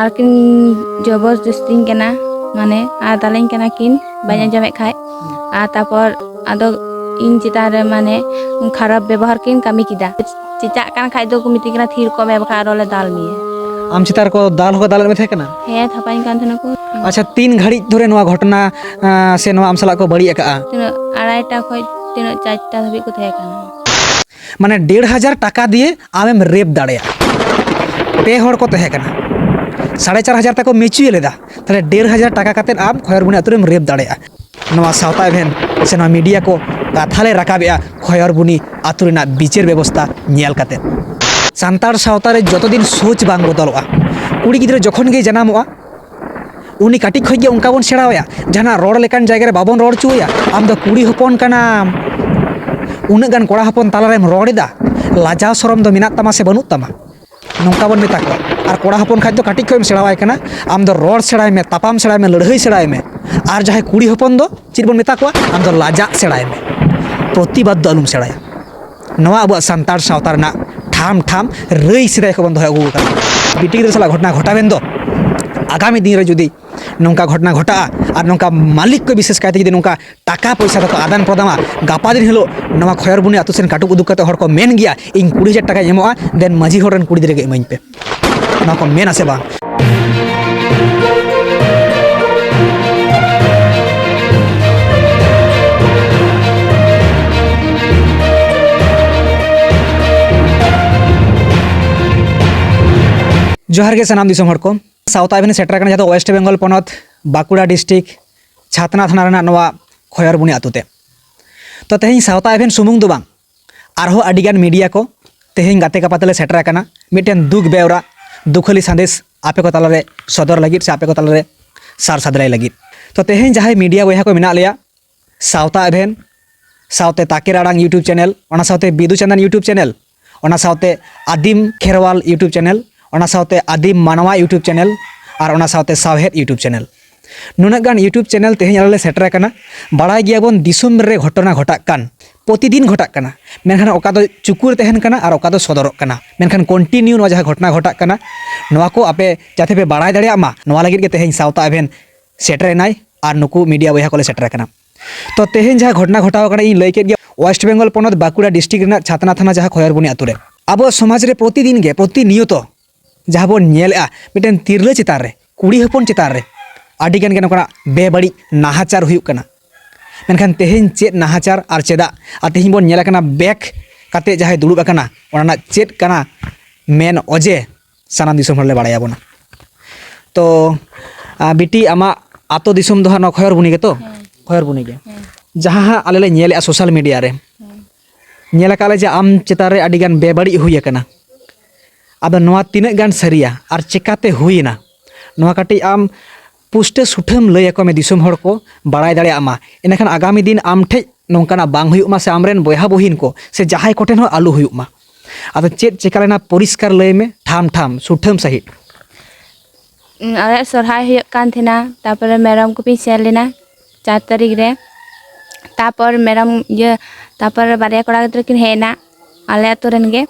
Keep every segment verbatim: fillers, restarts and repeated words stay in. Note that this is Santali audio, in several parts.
ᱟᱨ ᱠᱤᱱ ᱡᱚᱵᱚᱨᱫᱚᱥᱛᱤᱧ ᱠᱟᱱᱟ, ᱢᱟᱱᱮ ᱟᱨ ᱫᱟᱞᱤᱧ ᱠᱟᱱᱟ ᱠᱤᱱ, ᱵᱟᱹᱧ ᱟᱸᱡᱚᱢᱮᱫ ᱠᱷᱟᱡ᱾ ᱟᱨ ᱛᱟᱯᱚᱨ ᱟᱫᱚ ᱤᱧ ᱪᱮᱛᱟᱱ ᱨᱮ ᱢᱟᱱᱮ ᱠᱷᱟᱨᱟᱯ ᱵᱮᱵᱚᱦᱟᱨ ᱠᱤᱱ ᱠᱟᱹᱢᱤ ᱠᱮᱫᱟ᱾ ᱪᱮᱪᱟᱜ ᱠᱟᱱ ᱠᱷᱟᱡ ᱫᱚ ᱠᱚ ᱢᱤᱛᱟᱹᱧ ᱠᱟᱱᱟ, "ᱛᱷᱤᱨ ᱠᱚᱜ ᱢᱮ, ᱵᱟᱠᱷᱟᱡ ᱟᱨᱚ ᱞᱮ ᱫᱟᱞ ᱢᱮᱭᱟ᱾" ᱟᱢ ᱪᱮᱛᱟᱱ ᱨᱮᱠᱚ ᱫᱟᱞ ᱦᱚᱸᱠᱚ ᱫᱟᱞᱮᱫ ᱢᱮ ᱛᱟᱦᱮᱸ ᱠᱟᱱᱟ? ᱦᱮᱸ, ᱛᱷᱟᱯᱟᱧ ᱠᱟᱱ ᱛᱟᱦᱮᱱᱟ ᱠᱚ᱾ ᱟᱪᱪᱷᱟ, ᱛᱤᱱ ᱜᱷᱟᱹᱲᱤᱡ ᱫᱷᱚᱨᱮ ᱱᱚᱣᱟ ᱜᱷᱚᱴᱚᱱᱟ, ᱟᱸ, ᱥᱮ ᱱᱚᱣᱟ ᱟᱢ ᱥᱟᱞᱟᱜ ᱠᱚ ᱵᱟᱹᱲᱤᱡ ᱟᱠᱟᱜᱼᱟ? ᱛᱤᱱᱟᱹᱜ, ᱟᱲᱟᱭᱴᱟ ᱠᱷᱚᱡ ᱛᱤᱱᱟᱹᱜ, ᱪᱟᱨᱴᱟ ᱫᱷᱟᱹᱵᱤᱡ ᱠᱚ ᱛᱟᱦᱮᱸ ᱠᱟᱱᱟ᱾ ᱢᱟᱱᱮ, ᱰᱮᱲ ᱦᱟᱡᱟᱨ ᱴᱟᱠᱟ ᱫᱤᱭᱮ ᱟᱢᱮᱢ ᱨᱮᱯ ᱫᱟᱲᱮᱭᱟᱜᱼᱟ᱾ ᱯᱮ ᱦᱚᱲ ᱠᱚ ᱛᱟᱦᱮᱸ ᱠᱟᱱᱟ, ᱥᱟᱲᱮ ᱪᱟᱨ ᱦᱟᱡᱟᱨ ᱛᱮᱠᱚ ᱢᱤᱪᱩᱭᱮ ᱞᱮᱫᱟ, ᱛᱟᱦᱞᱮ ᱰᱮᱲ ᱦᱟᱡᱟᱨ ᱴᱟᱠᱟ ᱠᱟᱛᱮᱫ ᱟᱢ ᱠᱷᱚᱭᱚᱨᱵᱚᱱᱤ ᱟᱛᱳ ᱨᱮᱢ ᱨᱮᱯ ᱫᱟᱲᱮᱭᱟᱜᱼᱟ᱾ ᱱᱚᱣᱟ ᱥᱟᱶᱛᱟ ᱮᱵᱷᱮᱱ ᱥᱮ ᱱᱚᱣᱟ ᱢᱤᱰᱤᱭᱟ ᱠᱚ ᱠᱟᱛᱷᱟ ᱞᱮ ᱨᱟᱠᱟᱵᱮᱜᱼᱟ ᱠᱷᱚᱭᱚᱨᱵᱚᱱᱤ ᱟᱛᱳ ᱨᱮᱱᱟᱜ ᱵᱤᱪᱟᱹᱨ ᱵᱮᱵᱚᱥᱛᱟ ᱧᱮᱞ ᱠᱟᱛᱮᱫ᱾ ᱥᱟᱱᱛᱟᱲ ᱥᱟᱶᱛᱟ ᱨᱮ ᱡᱚᱛᱚ ᱫᱤᱱ ᱥᱳᱪ ᱵᱟᱝ ᱵᱚᱫᱚᱞᱚᱜᱼᱟ, ᱠᱩᱲᱤ ᱜᱤᱫᱽᱨᱟᱹ ᱡᱚᱠᱷᱚᱱ ᱜᱮᱭ ᱡᱟᱱᱟᱢᱚᱜᱼᱟ, ᱩᱱᱤ ᱠᱟᱹᱴᱤᱡ ᱠᱷᱚᱱ ᱜᱮ ᱚᱱᱠᱟ ᱵᱚᱱ ᱥᱮᱬᱟᱣᱟᱭᱟ, ᱡᱟᱦᱟᱱᱟᱜ ᱨᱚᱲ ᱞᱮᱠᱟᱱ ᱡᱟᱭᱜᱟ ᱨᱮ ᱵᱟᱵᱚᱱ ᱨᱚᱲ ᱦᱚᱪᱚᱣᱟᱭᱟ, "ᱟᱢ ᱫᱚ ᱠᱩᱲᱤ ᱦᱚᱯᱚᱱ ᱠᱟᱱᱟᱢ, ᱩᱱᱟᱹᱜ ᱜᱟᱱ ᱠᱚᱲᱟ ᱦᱚᱯᱚᱱ ᱛᱟᱞᱟᱨᱮᱢ ᱨᱚᱲ ᱮᱫᱟ, ᱞᱟᱡᱟᱣ ᱥᱚᱨᱚᱢ ᱫᱚ ᱢᱮᱱᱟᱜ ᱛᱟᱢᱟ ᱥᱮ ᱵᱟᱹᱱᱩᱜ ᱛᱟᱢᱟ?" ᱱᱚᱝᱠᱟ ᱵᱚᱱ ᱢᱮᱛᱟ ᱠᱚᱣᱟ᱾ ᱟᱨ ᱠᱚᱲᱟ ᱦᱚᱯᱚᱱ ᱠᱷᱟᱡ ᱫᱚ ᱠᱟᱹᱴᱤᱡ ᱠᱷᱚᱡ ᱮᱢ ᱥᱮᱬᱟᱣᱟᱭ ᱠᱟᱱᱟ, "ᱟᱢ ᱫᱚ ᱨᱚᱲ ᱥᱮᱬᱟᱭ ᱢᱮ, ᱛᱟᱯᱟᱢ ᱥᱮᱬᱟᱭ ᱢᱮ, ᱞᱟᱹᱲᱦᱟᱹᱭ ᱥᱮᱬᱟᱭ ᱢᱮ᱾" ᱟᱨ ᱡᱟᱦᱟᱸᱭ ᱠᱩᱲᱤ ᱦᱚᱯᱚᱱ ᱫᱚ ᱪᱮᱫ ᱵᱚᱱ ᱢᱮᱛᱟ ᱠᱚᱣᱟ? "ᱟᱢ ᱫᱚ ᱞᱟᱡᱟᱜ ᱥᱮᱬᱟᱭ ᱢᱮ, ᱯᱨᱚᱛᱤᱵᱟᱫ ᱫᱚ ᱟᱞᱚᱢ ᱥᱮᱬᱟᱭᱟ᱾" ᱱᱚᱣᱟ ᱟᱵᱚᱣᱟᱜ ᱥᱟᱱᱛᱟᱲ ᱥᱟᱶᱛᱟ ᱨᱮᱱᱟᱜ ᱴᱷᱟᱢ ᱴᱷᱟᱢ ᱨᱟᱹᱭ ᱥᱮᱫᱟᱭ ᱠᱷᱚᱱ ᱵᱚᱱ ᱫᱚᱦᱚ ᱟᱹᱜᱩ ᱟᱠᱟᱫᱟ᱾ ᱵᱤᱴᱤ ᱜᱤᱫᱽᱨᱟᱹ ᱥᱟᱞᱟᱜ ᱜᱷᱚᱴᱚᱱᱟ ᱜᱷᱚᱴᱟᱣᱮᱱ ᱫᱚ, ᱟᱜᱟᱢᱤ ᱫᱤᱱ ᱨᱮ ᱡᱩᱫᱤ ᱱᱚᱝᱠᱟ ᱜᱷᱚᱴᱚᱱᱟ ᱜᱷᱚᱴᱟᱜᱼᱟ ᱟᱨ ᱱᱚᱝᱠᱟ ᱢᱟᱹᱞᱤᱠ ᱠᱚ ᱵᱤᱥᱮᱥ ᱠᱟᱭᱛᱮ ᱡᱩᱫᱤ ᱱᱚᱝᱠᱟ ᱴᱟᱠᱟ ᱯᱚᱭᱥᱟ ᱫᱚᱠᱚ ᱟᱫᱟᱱ ᱯᱨᱚᱫᱟᱱᱟ, ᱜᱟᱯᱟ ᱫᱤᱱ ᱦᱤᱞᱳᱜ ᱱᱚᱣᱟ ᱠᱷᱚᱭᱚᱨᱵᱚᱱᱤ ᱟᱛᱳ ᱥᱮᱱ ᱠᱟᱹᱴᱩᱵ ᱩᱫᱩᱜ ᱠᱟᱛᱮ ᱦᱚᱲ ᱠᱚ ᱢᱮᱱ ᱜᱮᱭᱟ, "ᱤᱧ ᱠᱩᱲᱤ ᱦᱟᱡᱟᱨ ᱴᱟᱠᱟᱧ ᱮᱢᱚᱜᱼᱟ, ᱫᱮᱱ ᱢᱟᱹᱡᱷᱤ ᱦᱚᱲ ᱨᱮᱱ ᱠᱩᱲᱤ ᱜᱤᱫᱽᱨᱟᱹ ᱜᱮ ᱤᱢᱟᱹᱧ ᱯᱮ᱾" ᱱᱚᱣᱟ ᱠᱚ ᱢᱮᱱᱟ ᱥᱮ ᱵᱟᱝ? ᱡᱚᱦᱟᱨ ᱜᱮ ᱥᱟᱱᱟᱢ ᱫᱤᱥᱚᱢ ᱦᱚᱲ ᱠᱚ᱾ ᱥᱟᱶᱛᱟ ᱮᱵᱷᱮᱱ ᱥᱮᱴᱮᱨ ᱟᱠᱟᱱᱟ, ᱡᱟᱦᱟᱸ ᱫᱚ ᱳᱭᱮᱥᱴ ᱵᱮᱝᱜᱚᱞ ᱯᱚᱱᱚᱛ ᱵᱟᱸᱠᱩᱲᱟ ᱰᱤᱥᱴᱨᱤᱠᱴ ᱪᱷᱟᱛᱱᱟ ᱛᱷᱟᱱᱟ ᱨᱮᱱᱟᱜ ᱱᱚᱣᱟ ᱠᱷᱚᱭᱚᱨᱵᱚᱱᱤ ᱟᱛᱳ ᱛᱮ᱾ ᱛᱚ, ᱛᱮᱦᱮᱧ ᱥᱟᱶᱛᱟ ᱮᱵᱷᱮᱱ ᱥᱩᱢᱩᱝ ᱫᱚ ᱵᱟᱝ, ᱟᱨᱦᱚᱸ ᱟᱹᱰᱤᱜᱟᱱ ᱢᱤᱰᱤᱭᱟ ᱠᱚ ᱛᱮᱦᱮᱧ ᱜᱟᱛᱮ ᱜᱟᱯᱟᱛᱮ ᱞᱮ ᱥᱮᱴᱮᱨ ᱟᱠᱟᱱᱟ ᱢᱤᱫᱴᱮᱱ ᱫᱩᱠ ᱵᱮᱣᱨᱟ, ᱫᱩᱠᱷᱟᱹᱞᱤ ᱥᱟᱸᱫᱮᱥ ᱟᱯᱮ ᱠᱚ ᱛᱟᱞᱟᱨᱮ ᱥᱚᱫᱚᱨ ᱞᱟᱹᱜᱤᱫ ᱥᱮ ᱟᱯᱮ ᱠᱚ ᱛᱟᱞᱟᱨᱮ ᱥᱟᱨ ᱥᱟᱫᱽᱞᱟᱭ ᱞᱟᱹᱜᱤᱫ᱾ ᱛᱚ, ᱛᱮᱦᱮᱧ ᱡᱟᱦᱟᱸᱭ ᱢᱤᱰᱤᱭᱟ ᱵᱚᱭᱦᱟ ᱠᱚ ᱢᱮᱱᱟᱜ ᱞᱮᱭᱟ, ᱥᱟᱶᱛᱟ ᱮᱵᱷᱮᱱ, ᱥᱟᱶᱛᱮ ᱛᱟᱠᱮᱨ ᱟᱲᱟᱝ YouTube ᱪᱮᱱᱮᱞ, ᱚᱱᱟ ᱥᱟᱶᱛᱮ ᱵᱤᱫᱩ ᱪᱟᱸᱫᱟᱱ YouTube ᱪᱮᱱᱮᱞ, ᱚᱱᱟ ᱥᱟᱶᱛᱮ ᱟᱹᱫᱤᱢ ᱠᱷᱮᱨᱣᱟᱞ YouTube ᱪᱮᱱᱮᱞ, ᱚᱱᱟ ᱥᱟᱶᱛᱮ ᱟᱹᱫᱤᱢ ᱢᱟᱱᱣᱟ YouTube ᱪᱮᱱᱮᱞ, ᱟᱨ ᱚᱱᱟ ᱥᱟᱶᱛᱮ ᱥᱟᱶᱦᱮᱫ YouTube ᱪᱮᱱᱮᱞ᱾ ᱱᱩᱱᱟᱹᱜ ᱜᱟᱱ YouTube ᱪᱮᱱᱮᱞ ᱛᱮᱦᱮᱧ ᱟᱞᱮ ᱞᱮ ᱥᱮᱴᱮᱨ ᱟᱠᱟᱱᱟ᱾ ᱵᱟᱲᱟᱭ ᱜᱮᱭᱟᱵᱚᱱ, ᱫᱤᱥᱚᱢ ᱨᱮ ᱜᱷᱚᱴᱚᱱᱟ ᱜᱷᱚᱴᱟᱜ ᱠᱟᱱ, ᱯᱨᱚᱛᱤᱫᱤᱱ ᱜᱷᱚᱴᱟᱜ ᱠᱟᱱᱟ᱾ ᱢᱮᱱᱠᱷᱟᱱ ᱚᱠᱟ ᱫᱚ ᱪᱩᱠᱩ ᱨᱮ ᱛᱟᱦᱮᱱ ᱠᱟᱱᱟ ᱟᱨ ᱚᱠᱟ ᱫᱚ ᱥᱚᱫᱚᱨᱚᱜ ᱠᱟᱱᱟ᱾ ᱢᱮᱱᱠᱷᱟᱱ continue ᱱᱚᱣᱟ ᱡᱟᱦᱟᱸ ᱜᱷᱚᱴᱚᱱᱟ ᱜᱷᱚᱴᱟᱜ ᱠᱟᱱᱟ, ᱱᱚᱣᱟ ᱠᱚ ᱟᱯᱮ ᱡᱟᱛᱮ ᱯᱮ ᱵᱟᱲᱟᱭ ᱫᱟᱲᱮᱭᱟᱜ ᱢᱟ, ᱱᱚᱣᱟ ᱞᱟᱹᱜᱤᱫ ᱜᱮ ᱛᱮᱦᱮᱧ ᱥᱟᱶᱛᱟ ᱮᱵᱷᱮᱱ ᱥᱮᱴᱮᱨᱮᱱᱟᱭ ᱟᱨ ᱱᱩᱠᱩ ᱢᱤᱰᱤᱭᱟ ᱵᱚᱭᱦᱟ ᱠᱚᱞᱮ ᱥᱮᱴᱮᱨ ᱟᱠᱟᱱᱟ᱾ ᱛᱚ, ᱛᱮᱦᱮᱧ ᱡᱟᱦᱟᱸ ᱜᱷᱚᱴᱚᱱᱟ ᱜᱷᱚᱴᱟᱣ ᱟᱠᱟᱱᱟ, ᱤᱧ ᱞᱟᱹᱭ ᱠᱮᱫ ᱜᱮᱭᱟ, ᱳᱭᱮᱥᱴ ᱵᱮᱝᱜᱚᱞ ᱯᱚᱱᱚᱛ ᱵᱟᱸᱠᱩᱲᱟ ᱰᱤᱥᱴᱨᱤᱠᱴ ᱨᱮᱱᱟᱜ ᱪᱷᱟᱛᱱᱟ ᱛᱷᱟᱱᱟ ᱡᱟᱦᱟᱸ ᱠᱷᱚᱭᱚᱨᱵᱚᱱᱤ ᱟᱛᱳ ᱨᱮ᱾ ᱟᱵᱚ ᱥᱚᱢᱟᱡᱽ ᱨᱮ ᱯᱨᱚᱛᱤᱫᱤᱱ ᱜᱮ, ᱯᱨᱚᱛᱤᱱᱤᱭᱚᱛᱚ ᱡᱟᱦᱟᱸ ᱵᱚᱱ ᱧᱮᱞᱮᱜᱼᱟ, ᱢᱤᱫᱴᱮᱱ ᱛᱤᱨᱞᱟᱹ ᱪᱮᱛᱟᱱ ᱨᱮ, ᱠᱩᱲᱤ ᱦᱚᱯᱚᱱ ᱪᱮᱛᱟᱱ ᱨᱮ ᱟᱹᱰᱤ ᱜᱟᱱ ᱜᱮ ᱱᱚᱝᱠᱟᱱᱟᱜ ᱵᱮᱵᱟᱹᱲᱤᱡ ᱱᱟᱦᱟᱪᱟᱨ ᱦᱩᱭᱩᱜ ᱠᱟᱱᱟ᱾ ᱢᱮᱱᱠᱷᱟᱱ ᱛᱮᱦᱮᱧ ᱪᱮᱫ ᱱᱟᱦᱟᱪᱟᱨ ᱟᱨ ᱪᱮᱫᱟᱜ, ᱟᱨ ᱛᱮᱦᱮᱧ ᱵᱚᱱ ᱧᱮᱞ ᱟᱠᱟᱱᱟ ᱵᱮᱠ ᱠᱟᱛᱮ ᱡᱟᱦᱟᱸᱭ ᱫᱩᱲᱩᱵ ᱟᱠᱟᱱᱟ, ᱚᱱᱟ ᱨᱮᱱᱟᱜ ᱪᱮᱫ ᱠᱟᱱᱟ ᱢᱮᱱ ᱚᱡᱮ, ᱥᱟᱱᱟᱢ ᱫᱤᱥᱚᱢ ᱦᱚᱲ ᱞᱮ ᱵᱟᱲᱟᱭᱟᱵᱚᱱᱟ᱾ ᱛᱚ, ᱟ, ᱵᱤᱴᱤ, ᱟᱢᱟᱜ ᱟᱛᱳ ᱫᱤᱥᱚᱢ ᱫᱚ ᱦᱟᱸᱜ ᱱᱚᱣᱟ ᱠᱷᱚᱭᱚᱨᱵᱚᱱᱤ ᱜᱮᱛᱚ? ᱦᱮᱸ᱾ ᱠᱷᱚᱭᱚᱨᱵᱚᱱᱤ ᱜᱮ᱾ ᱦᱮᱸ᱾ ᱡᱟᱦᱟᱸ ᱦᱟᱸᱜ ᱟᱞᱮ ᱞᱮ ᱧᱮᱞᱮᱜᱼᱟ ᱥᱳᱥᱟᱞ ᱢᱤᱰᱤᱭᱟ ᱨᱮ, ᱦᱮᱸ᱾ ᱧᱮᱞ ᱟᱠᱟᱫ ᱞᱮ ᱡᱮ ᱟᱢ ᱪᱮᱛᱟᱱ ᱨᱮ ᱟᱹᱰᱤᱜᱟᱱ ᱵᱮᱵᱟᱹᱲᱤᱡ ᱦᱩᱭ ᱟᱠᱟᱱᱟ᱾ ᱟᱫᱚ ᱱᱚᱣᱟ ᱛᱤᱱᱟᱹᱜ ᱜᱟᱱ ᱥᱟᱹᱨᱤᱭᱟ ᱟᱨ ᱪᱮᱠᱟᱛᱮ ᱦᱩᱭᱮᱱᱟ, ᱱᱚᱣᱟ ᱠᱟᱹᱴᱤᱡ ᱟᱢ ᱯᱩᱥᱴᱟᱹ ᱥᱩᱴᱷᱟᱹᱢ ᱞᱟᱹᱭ ᱟᱠᱚ ᱢᱮ, ᱫᱤᱥᱚᱢ ᱦᱚᱲ ᱠᱚ ᱵᱟᱲᱟᱭ ᱫᱟᱲᱮᱭᱟᱜ ᱢᱟ᱾ ᱤᱱᱟᱹᱠᱷᱟᱱ ᱟᱜᱟᱢᱤ ᱫᱤᱱ ᱟᱢ ᱴᱷᱮᱡ ᱱᱚᱝᱠᱟᱱᱟᱜ ᱵᱟᱝ ᱦᱩᱭᱩᱜ ᱢᱟ, ᱥᱮ ᱟᱢᱨᱮᱱ ᱵᱚᱭᱦᱟ ᱵᱩᱦᱤᱱ ᱠᱚ ᱥᱮ ᱡᱟᱦᱟᱸᱭ ᱠᱚᱴᱷᱮᱱ ᱦᱚᱸ ᱟᱞᱚ ᱦᱩᱭᱩᱜ ᱢᱟ᱾ ᱟᱫᱚ ᱪᱮᱫ ᱪᱮᱠᱟ ᱞᱮᱱᱟ, ᱯᱚᱨᱤᱥᱠᱟᱨ ᱞᱟᱹᱭ ᱢᱮ, ᱴᱷᱟᱢ ᱴᱷᱟᱢ, ᱥᱩᱴᱷᱟᱹᱢ ᱥᱟᱺᱦᱤᱡ᱾ ᱩᱸ, ᱟᱞᱮᱭᱟᱜ ᱥᱚᱨᱦᱟᱭ ᱦᱩᱭᱩᱜ ᱠᱟᱱ ᱛᱟᱦᱮᱱᱟ, ᱛᱟᱨᱯᱚᱨᱮ ᱢᱮᱨᱚᱢ ᱜᱩᱯᱤᱧ ᱥᱮᱱ ᱞᱮᱱᱟ ᱪᱟᱨ ᱛᱟᱹᱨᱤᱠᱷ ᱨᱮ᱾ ᱛᱟᱨᱯᱚᱨ ᱢᱮᱨᱚᱢ ᱤᱭᱟᱹ, ᱛᱟᱨᱯᱚᱨ ᱵᱟᱨᱭᱟ ᱠᱚᱲᱟ ᱜᱤᱫᱽᱨᱟᱹ ᱠᱤᱱ ᱦᱮᱡ ᱮᱱᱟ ᱟᱞᱮ ᱟᱹᱛᱩ ᱨᱮᱱ ᱜᱮ᱾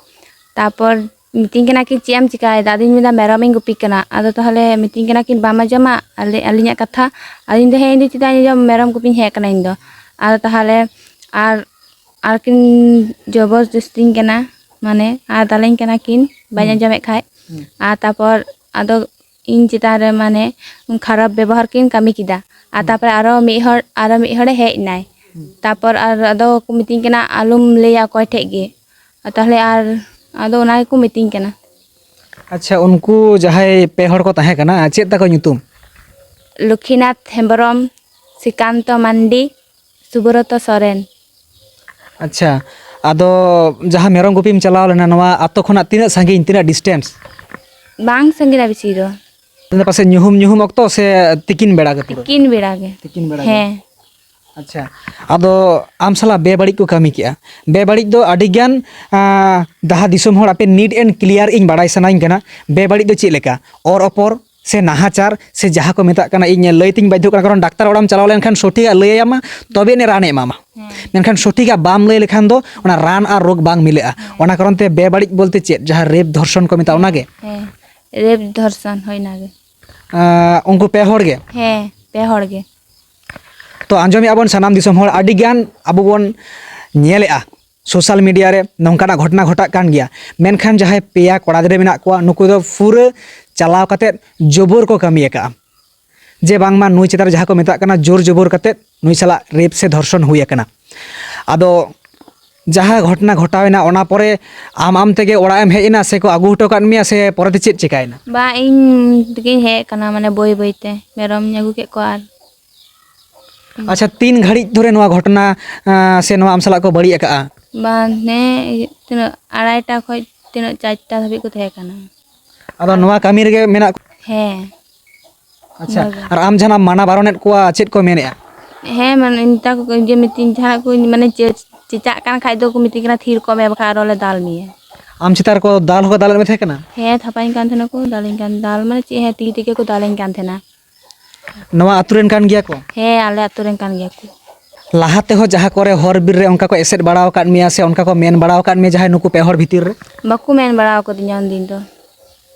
ᱛᱟᱨᱯᱚᱨ ᱢᱤᱛᱟᱹᱧ ᱠᱟᱱᱟ ᱠᱤᱱ, "ᱪᱮᱫ ᱮᱢ ᱪᱤᱠᱟᱭᱮᱫᱟ?" ᱟᱫᱚᱧ ᱢᱮᱱᱫᱟ, "ᱢᱮᱨᱚᱢ ᱤᱧ ᱜᱩᱯᱤ ᱠᱟᱱᱟ᱾" ᱟᱫᱚ ᱛᱟᱦᱚᱞᱮ ᱢᱤᱛᱟᱹᱧ ᱠᱟᱱᱟ ᱠᱤᱱ, "ᱵᱟᱢ ᱟᱸᱡᱚᱢᱟ ᱟᱞᱮ, ᱟᱹᱞᱤᱧᱟᱜ ᱠᱟᱛᱷᱟ?" ᱟᱫᱚᱧ ᱫᱚ, "ᱦᱮᱸ, ᱤᱧ ᱫᱚ ᱪᱮᱫᱟᱜ ᱤᱧ ᱟᱸᱡᱚᱢ, ᱢᱮᱨᱚᱢ ᱜᱩᱯᱤᱧ ᱦᱮᱡ ᱟᱠᱟᱱᱟ ᱤᱧ ᱫᱚ᱾" ᱟᱫᱚ ᱛᱟᱦᱚᱞᱮ ᱟᱨ, ᱟᱨ ᱠᱤᱱ ᱡᱚᱵᱚᱨ ᱡᱚᱥᱛᱤᱧ ᱠᱟᱱᱟ, ᱢᱟᱱᱮ, ᱟᱨ ᱫᱟᱞᱤᱧ ᱠᱟᱱᱟ ᱠᱤᱱ, ᱵᱟᱹᱧ ᱦᱩᱸ᱾ ᱟᱸᱡᱚᱢᱮᱫ ᱠᱷᱟᱡ᱾ ᱦᱩᱸ᱾ ᱟᱨ ᱛᱟᱨᱯᱚᱨ ᱟᱫᱚ ᱤᱧ ᱪᱮᱛᱟᱱ ᱨᱮ, ᱢᱟᱱᱮ, ᱠᱷᱟᱨᱟᱯ ᱵᱮᱵᱚᱦᱟᱨ ᱠᱤᱱ ᱠᱟᱹᱢᱤ ᱠᱮᱫᱟ᱾ ᱟᱨ ᱦᱩᱸ᱾ ᱛᱟᱨᱯᱚᱨᱮ ᱟᱨᱚ ᱢᱤᱫ ᱦᱚᱲ, ᱟᱨᱚ ᱢᱤᱫ ᱦᱚᱲᱮ ᱦᱮᱡ ᱮᱱᱟᱭ᱾ ᱦᱩᱸ᱾ ᱛᱟᱨᱯᱚᱨ ᱟᱨ ᱟᱫᱚ ᱠᱚ ᱢᱤᱛᱟᱹᱧ ᱠᱟᱱᱟ, "ᱟᱞᱚᱢ ᱞᱟᱹᱭᱟ ᱚᱠᱚᱭ ᱴᱷᱮᱡ ᱜᱮ᱾" ᱟᱨ ᱛᱟᱦᱚᱞᱮ ᱟᱨ ᱟᱫᱚ ᱚᱱᱟ ᱜᱮᱠᱚ ᱢᱤᱛᱟᱹᱧ ᱠᱟᱱᱟ᱾ ᱟᱪᱪᱷᱟ, ᱩᱱᱠᱩ ᱡᱟᱦᱟᱸᱭ ᱯᱮ ᱦᱚᱲ ᱠᱚ ᱛᱟᱦᱮᱸ ᱠᱟᱱᱟ, ᱪᱮᱫ ᱛᱟᱠᱚ ᱧᱩᱛᱩᱢ? ᱞᱚᱠᱠᱷᱤᱱᱟᱛᱷ ᱦᱮᱢᱵᱨᱚᱢ, ᱥᱨᱤᱠᱟᱱᱛᱚ ᱢᱟᱱᱰᱤ, ᱥᱩᱵᱨᱚᱛᱚ ᱥᱚᱨᱮᱱ᱾ ᱟᱪᱪᱷᱟ, ᱟᱫᱚ ᱡᱟᱦᱟᱸ ᱢᱮᱨᱚᱢ ᱜᱩᱯᱤᱢ ᱪᱟᱞᱟᱣ ᱞᱮᱱᱟ, ᱱᱚᱣᱟ ᱟᱛᱳ ᱠᱷᱚᱱᱟᱜ ᱛᱤᱱᱟᱹᱜ ᱥᱟᱺᱜᱤᱧ, ᱛᱤᱱᱟᱹᱜ distance? ᱵᱟᱝ ᱥᱟᱺᱜᱤᱧᱟ ᱵᱮᱥᱤ ᱫᱚ᱾ ᱟᱫᱚ ᱯᱟᱥᱮᱡ ᱧᱩᱦᱩᱢ, ᱧᱩᱦᱩᱢ ᱚᱠᱛᱚ ᱥᱮ ᱛᱤᱠᱤᱱ ᱵᱮᱲᱟ ᱜᱮ ᱯᱩᱨᱟᱹ? ᱛᱤᱠᱤᱱ ᱵᱮᱲᱟ ᱜᱮ᱾ ᱛᱤᱠᱤᱱ ᱵᱮᱲᱟ ᱜᱮ᱾ ᱦᱮᱸ᱾ ᱟᱪᱪᱷᱟ, ᱟᱫᱚ ᱟᱢ ᱥᱟᱞᱟᱜ ᱵᱮᱵᱟᱹᱲᱤᱡ ᱠᱚ ᱠᱟᱹᱢᱤ ᱠᱮᱜᱼᱟ, ᱵᱮᱵᱟᱹᱲᱤᱡ ᱫᱚ ᱟᱹᱰᱤ ᱜᱟᱱ, ᱟᱸ, ᱡᱟᱦᱟᱸ ᱫᱤᱥᱚᱢ ᱦᱚᱲ ᱟᱯᱮ neat and clear ᱤᱧ ᱵᱟᱲᱟᱭ ᱥᱟᱱᱟᱧ ᱠᱟᱱᱟ, ᱵᱮᱵᱟᱹᱲᱤᱡ ᱫᱚ ᱪᱮᱫ ᱞᱮᱠᱟ? ᱚᱨ ᱚᱯᱚᱨ ᱥᱮ ᱱᱟᱦᱟᱪᱟᱨ ᱥᱮ ᱡᱟᱦᱟᱸ ᱠᱚ ᱢᱮᱛᱟᱜ ᱠᱟᱱᱟ, ᱤᱧ ᱞᱟᱹᱭ ᱛᱤᱧ ᱵᱟᱫᱽᱫᱷᱚᱜ ᱠᱟᱱᱟ, ᱠᱟᱨᱚᱱ ᱰᱟᱠᱛᱟᱨ ᱚᱲᱟᱜ ᱮᱢ ᱪᱟᱞᱟᱣ ᱞᱮᱱᱠᱷᱟᱱ ᱥᱚᱴᱷᱤᱠᱟᱜ ᱞᱟᱹᱭ ᱟᱢᱟ, ᱛᱚᱵᱮ ᱟᱹᱱᱤᱡ ᱨᱟᱱᱮ ᱮᱢᱟᱢᱟ᱾ ᱦᱮᱸ᱾ ᱢᱮᱱᱠᱷᱟᱱ ᱥᱚᱴᱷᱤᱠᱟᱜ ᱵᱟᱢ ᱞᱟᱹᱭ ᱞᱮᱠᱷᱟᱱ ᱫᱚ ᱚᱱᱟ ᱨᱟᱱ ᱟᱨ ᱨᱳᱜᱽ ᱵᱟᱝ ᱢᱤᱞᱟᱹᱜᱼᱟ᱾ ᱦᱮᱸ᱾ ᱚᱱᱟ ᱠᱟᱨᱚᱱ ᱛᱮ ᱵᱮᱵᱟᱹᱲᱤᱡ ᱵᱚᱞᱛᱮ ᱪᱮᱫ? ᱡᱟᱦᱟᱸ ᱨᱮᱯ ᱫᱷᱚᱨᱥᱚᱱ ᱠᱚ ᱢᱮᱛᱟᱜᱼᱟ, ᱚᱱᱟᱜᱮ? ᱦᱮᱸ, ᱨᱮᱯ ᱫᱷᱚᱨᱥᱚᱱ, ᱦᱳᱭ, ᱚᱱᱟᱜᱮ᱾ ᱟᱸ, ᱩᱱᱠᱩ ᱯᱮ ᱦᱚᱲ ᱜᱮ? ᱦᱮᱸ, ᱯᱮ ᱦᱚᱲ ᱜᱮ᱾ ᱛᱚ, ᱟᱸᱡᱚᱢᱮᱫᱼᱟ ᱵᱚᱱ ᱥᱟᱱᱟᱢ ᱫᱤᱥᱚᱢ ᱦᱚᱲ, ᱟᱹᱰᱤ ᱜᱟᱱ ᱟᱵᱚ ᱵᱚᱱ ᱧᱮᱞᱮᱫᱼᱟ ᱥᱳᱥᱟᱞ ᱢᱤᱰᱤᱭᱟ ᱨᱮ ᱱᱚᱝᱠᱟᱱᱟᱜ ᱜᱷᱚᱴᱚᱱᱟ ᱜᱷᱚᱴᱟᱜ ᱠᱟᱱ ᱜᱮᱭᱟ, ᱢᱮᱱᱠᱷᱟᱱ ᱡᱟᱦᱟᱸᱭ ᱯᱮᱭᱟ ᱠᱚᱲᱟ ᱜᱤᱫᱽᱨᱟᱹ ᱢᱮᱱᱟᱜ ᱠᱚᱣᱟ, ᱱᱩᱠᱩ ᱫᱚ ᱯᱩᱨᱟᱹ ᱪᱟᱞᱟᱣ ᱠᱟᱛᱮᱫ ᱡᱚᱵᱚᱨ ᱠᱚ ᱠᱟᱹᱢᱤ ᱟᱠᱟᱫᱼᱟ, ᱡᱮ ᱵᱟᱝᱢᱟ ᱱᱩᱭ ᱪᱮᱛᱟᱱ ᱨᱮ ᱡᱟᱦᱟᱸ ᱠᱚ ᱢᱮᱛᱟᱜ ᱠᱟᱱᱟ ᱡᱳᱨ ᱡᱚᱵᱚᱨ ᱠᱟᱛᱮᱫ ᱱᱩᱭ ᱥᱟᱞᱟᱜ ᱨᱮᱯ ᱥᱮ ᱫᱷᱚᱨᱥᱚᱱ ᱦᱩᱭ ᱟᱠᱟᱱᱟ᱾ ᱟᱫᱚ ᱡᱟᱦᱟᱸ ᱜᱷᱚᱴᱚᱱᱟ ᱜᱷᱚᱴᱟᱣ ᱮᱱᱟ, ᱚᱱᱟ ᱯᱚᱨᱮ ᱟᱢ ᱟᱢ ᱛᱮᱜᱮ ᱚᱲᱟᱜ ᱮᱢ ᱦᱮᱡ ᱮᱱᱟ ᱥᱮ ᱠᱚ ᱟᱹᱜᱩ ᱦᱚᱴᱚ ᱠᱟᱫ ᱢᱮᱭᱟ ᱥᱮ ᱯᱚᱨᱮᱛᱮ ᱪᱮᱫ ᱪᱮᱠᱟᱭᱮᱱᱟ? ᱵᱟ, ᱤᱧ ᱛᱮᱜᱮᱧ ᱦᱮᱡ ᱟᱠᱟᱱᱟ, ᱢᱟᱱᱮ ᱵᱟᱹᱭ ᱵᱟᱹᱭ ᱛᱮ ᱢᱮᱨᱚᱢᱤᱧ ᱟᱹᱜᱩ ᱠᱮᱫ ᱠᱚᱣᱟ ᱟᱨ ᱟᱪᱪᱷᱟ, ᱛᱤᱱ ᱜᱷᱟᱹᱲᱤᱡ ᱫᱷᱚᱨᱮ ᱱᱚᱣᱟ ᱜᱷᱚᱴᱚᱱᱟ, ᱟᱸ, ᱥᱮ ᱱᱚᱣᱟ ᱟᱢ ᱥᱟᱞᱟᱜ ᱠᱚ ᱵᱟᱹᱲᱤᱡ ᱟᱠᱟᱜᱼᱟ? ᱵᱟᱝ, ᱦᱮᱸ, ᱤᱭᱟᱹ, ᱛᱤᱱᱟᱹᱜ, ᱟᱲᱟᱭᱴᱟ ᱠᱷᱚᱡ ᱛᱤᱱᱟᱹᱜ, ᱪᱟᱨᱴᱟ ᱫᱷᱟᱹᱵᱤᱡ ᱠᱚ ᱛᱟᱦᱮᱸ ᱠᱟᱱᱟ᱾ ᱟᱫᱚ ᱱᱚᱣᱟ ᱠᱟᱹᱢᱤ ᱨᱮᱜᱮ ᱢᱮᱱᱟᱜ ᱠᱚ? ᱦᱮᱸ᱾ ᱟᱪᱪᱷᱟ, ᱚᱱᱟᱜᱮ᱾ ᱟᱨ ᱟᱢ ᱡᱟᱦᱟᱱᱟᱜ ᱢᱟᱱᱟ ᱵᱟᱨᱚᱱᱮᱫ ᱠᱚᱣᱟ, ᱪᱮᱫ ᱠᱚ ᱢᱮᱱᱮᱫᱼᱟ? ᱦᱮᱸ, ᱢᱟᱱᱮ ᱢᱮᱛᱟ ᱠᱚ ᱡᱮ ᱢᱤᱛᱟᱹᱧ ᱡᱟᱦᱟᱱᱟᱜ ᱠᱚ, ᱢᱟᱱᱮ ᱪᱮ-, ᱪᱮᱪᱟᱜ ᱠᱟᱱ ᱠᱷᱟᱡ ᱫᱚᱠᱚ ᱢᱤᱛᱟᱹᱧ ᱠᱟᱱᱟ, "ᱛᱷᱤᱨ ᱠᱚᱜ ᱢᱮ, ᱵᱟᱠᱷᱟᱡ ᱟᱨᱚ ᱞᱮ ᱫᱟᱞ ᱢᱮᱭᱟ᱾" ᱟᱢ ᱪᱮᱛᱟᱱ ᱨᱮᱠᱚ ᱫᱟᱞ ᱦᱚᱸᱠᱚ ᱫᱟᱞᱮᱫ ᱢᱮ ᱛᱟᱦᱮᱸ ᱠᱟᱱᱟ? ᱦᱮᱸ, ᱛᱷᱟᱯᱟᱧ ᱠᱟᱱ ᱛᱟᱦᱮᱱᱟ ᱠᱚ, ᱫᱟᱞᱤᱧ ᱠᱟᱱ, ᱫᱟᱞ ᱢᱟᱱᱮ ᱪᱮᱫ, ᱦᱮᱸ, ᱛᱤ ᱛᱮᱜᱮ ᱠᱚ ᱫᱟᱞᱤᱧ ᱠᱟᱱ ᱛᱟᱦᱮᱱᱟ᱾ ᱱᱚᱣᱟ ᱟᱹᱛᱩ ᱨᱮᱱ ᱠᱟᱱ ᱜᱮᱭᱟ ᱠᱚ? ᱦᱮᱸ, ᱟᱞᱮ ᱟᱹᱛᱩ ᱨᱮᱱ ᱠᱟᱱ ᱜᱮᱭᱟ ᱠᱚ᱾ ᱞᱟᱦᱟ ᱛᱮᱦᱚᱸ ᱡᱟᱦᱟᱸ ᱠᱚᱨᱮ ᱦᱚᱨ ᱵᱤᱨ ᱨᱮ ᱚᱱᱠᱟ ᱠᱚ ᱮᱥᱮᱫ ᱵᱟᱲᱟ ᱟᱠᱟᱫ ᱢᱮᱭᱟ ᱥᱮ ᱚᱱᱠᱟ ᱠᱚ ᱢᱮᱱ ᱵᱟᱲᱟ ᱟᱠᱟᱫ ᱢᱮᱭᱟ ᱡᱟᱦᱟᱸᱭ ᱱᱩᱠᱩ ᱯᱮ ᱦᱚᱲ ᱵᱷᱤᱛᱤᱨ ᱨᱮ? ᱵᱟᱠᱚ ᱢᱮᱱ ᱵᱟᱲᱟ ᱟᱠᱟᱫᱤᱧᱟ ᱩᱱᱫᱤᱱ ᱫᱚ᱾